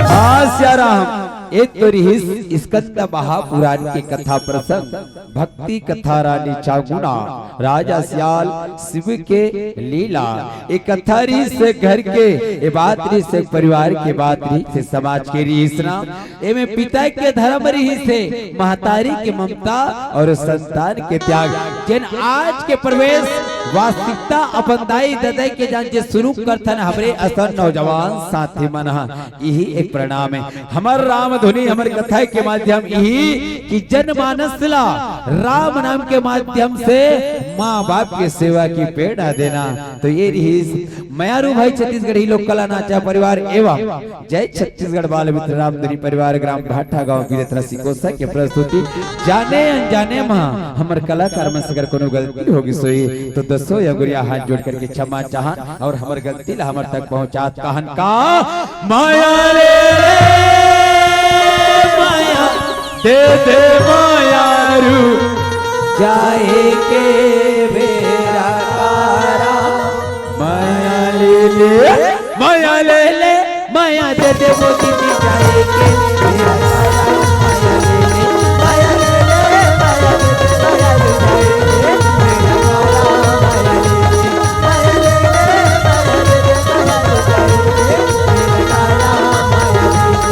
हाँ, सियाराम, ए तो रिहिस स्कंद महापुराण के कथा प्रसंग। भक्ति कथा रानी चांगुना, राजा सियाल, शिव के लीला। ए कथा रिहिस घर के, ए बात रिहिस परिवार के बात रिहिस, समाज के रिहिस ना। एमे पिता के धर्म रिहिस, महतारी के ममता अउ संतान के त्याग। जेन आज के प्रवेश वास्तविकता अपन दाई ददाई के जान जे शुरू करथन हमरे असन नौजवान साथी मन ह। इही एक प्रणाम हे। हमर राम धुनी, हमर कथा के माध्यम इही कि जनमानस ला राम नाम के माध्यम से माँ बाप के सेवा की प्रेरणा देना। तो ये रिहिस मयारू भाई छत्तीसगढ़ी लोक कला नाचा परिवार एवं जय छत्तीसगढ़ बाल मित्र रामधुनी परिवार ग्राम भाटा गांव बीरथरा सिकोसा के प्रस्तुति। जाने अनजाने म हमर कलाकार मन से अगर कोनो गलती हो गिस होही तो दसों अंगुरिया हाथ जोड़ करके क्षमा चाहन और हमर गलती ला हमर तक पहुंचात कहन का। माया ले ले, माया दे दे मायारू, जाए के बेरा कारा। माया ले ले, माया ले ले, माया दे दे मोती जी जाए के बेरा कारा। माया ले ले, माया ले ले, माया दे दे मायारू, जाए के बेरा कारा। माया ले ले, माया ले ले, माया दे दे मायारू, जाए के बेरा कारा। माया ले ले।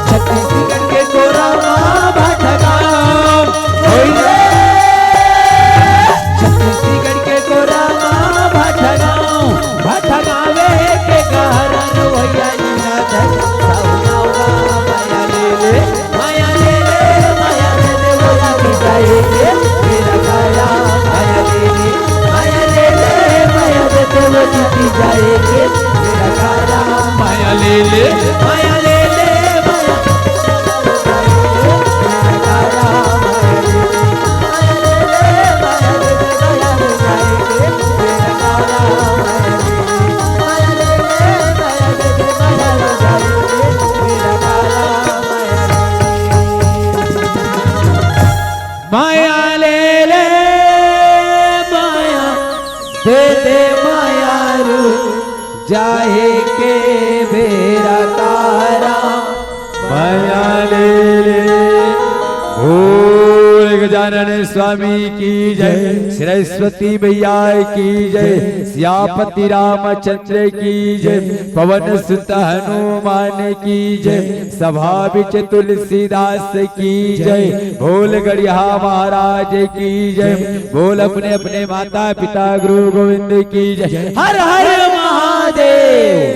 छत्तीसगढ़ के कोरा मा भाटा गाँव होई रे। छत्तीसगढ़ के कोरा मा भाटा गाँव, भाटा गाँव के गहरा रोवैया नीला धर, सावना उगा माया ले ले, माया ले ले, माया ले ले, बोला मिटाए के मेरा काया। माया ले ले, माया ले ले, माया दे दे वो जीती जाए के मेरा काया। माया ले ले, माया ले ले, माया माया ले ले, माया दे दे मायारू, जाहे के बेरा कारा। माया ले ले। बोल गजानन स्वामी की जय, सरस्वती मैया की जय, सियापति रामचंद्र की जय, पवन सुत हनुमान की जय, सभा बिच तुलसीदास की जय, बोल गड़िया महाराज की जय, बोल अपने अपने माता पिता गुरु गोविंद की जय। हर हर महादेव।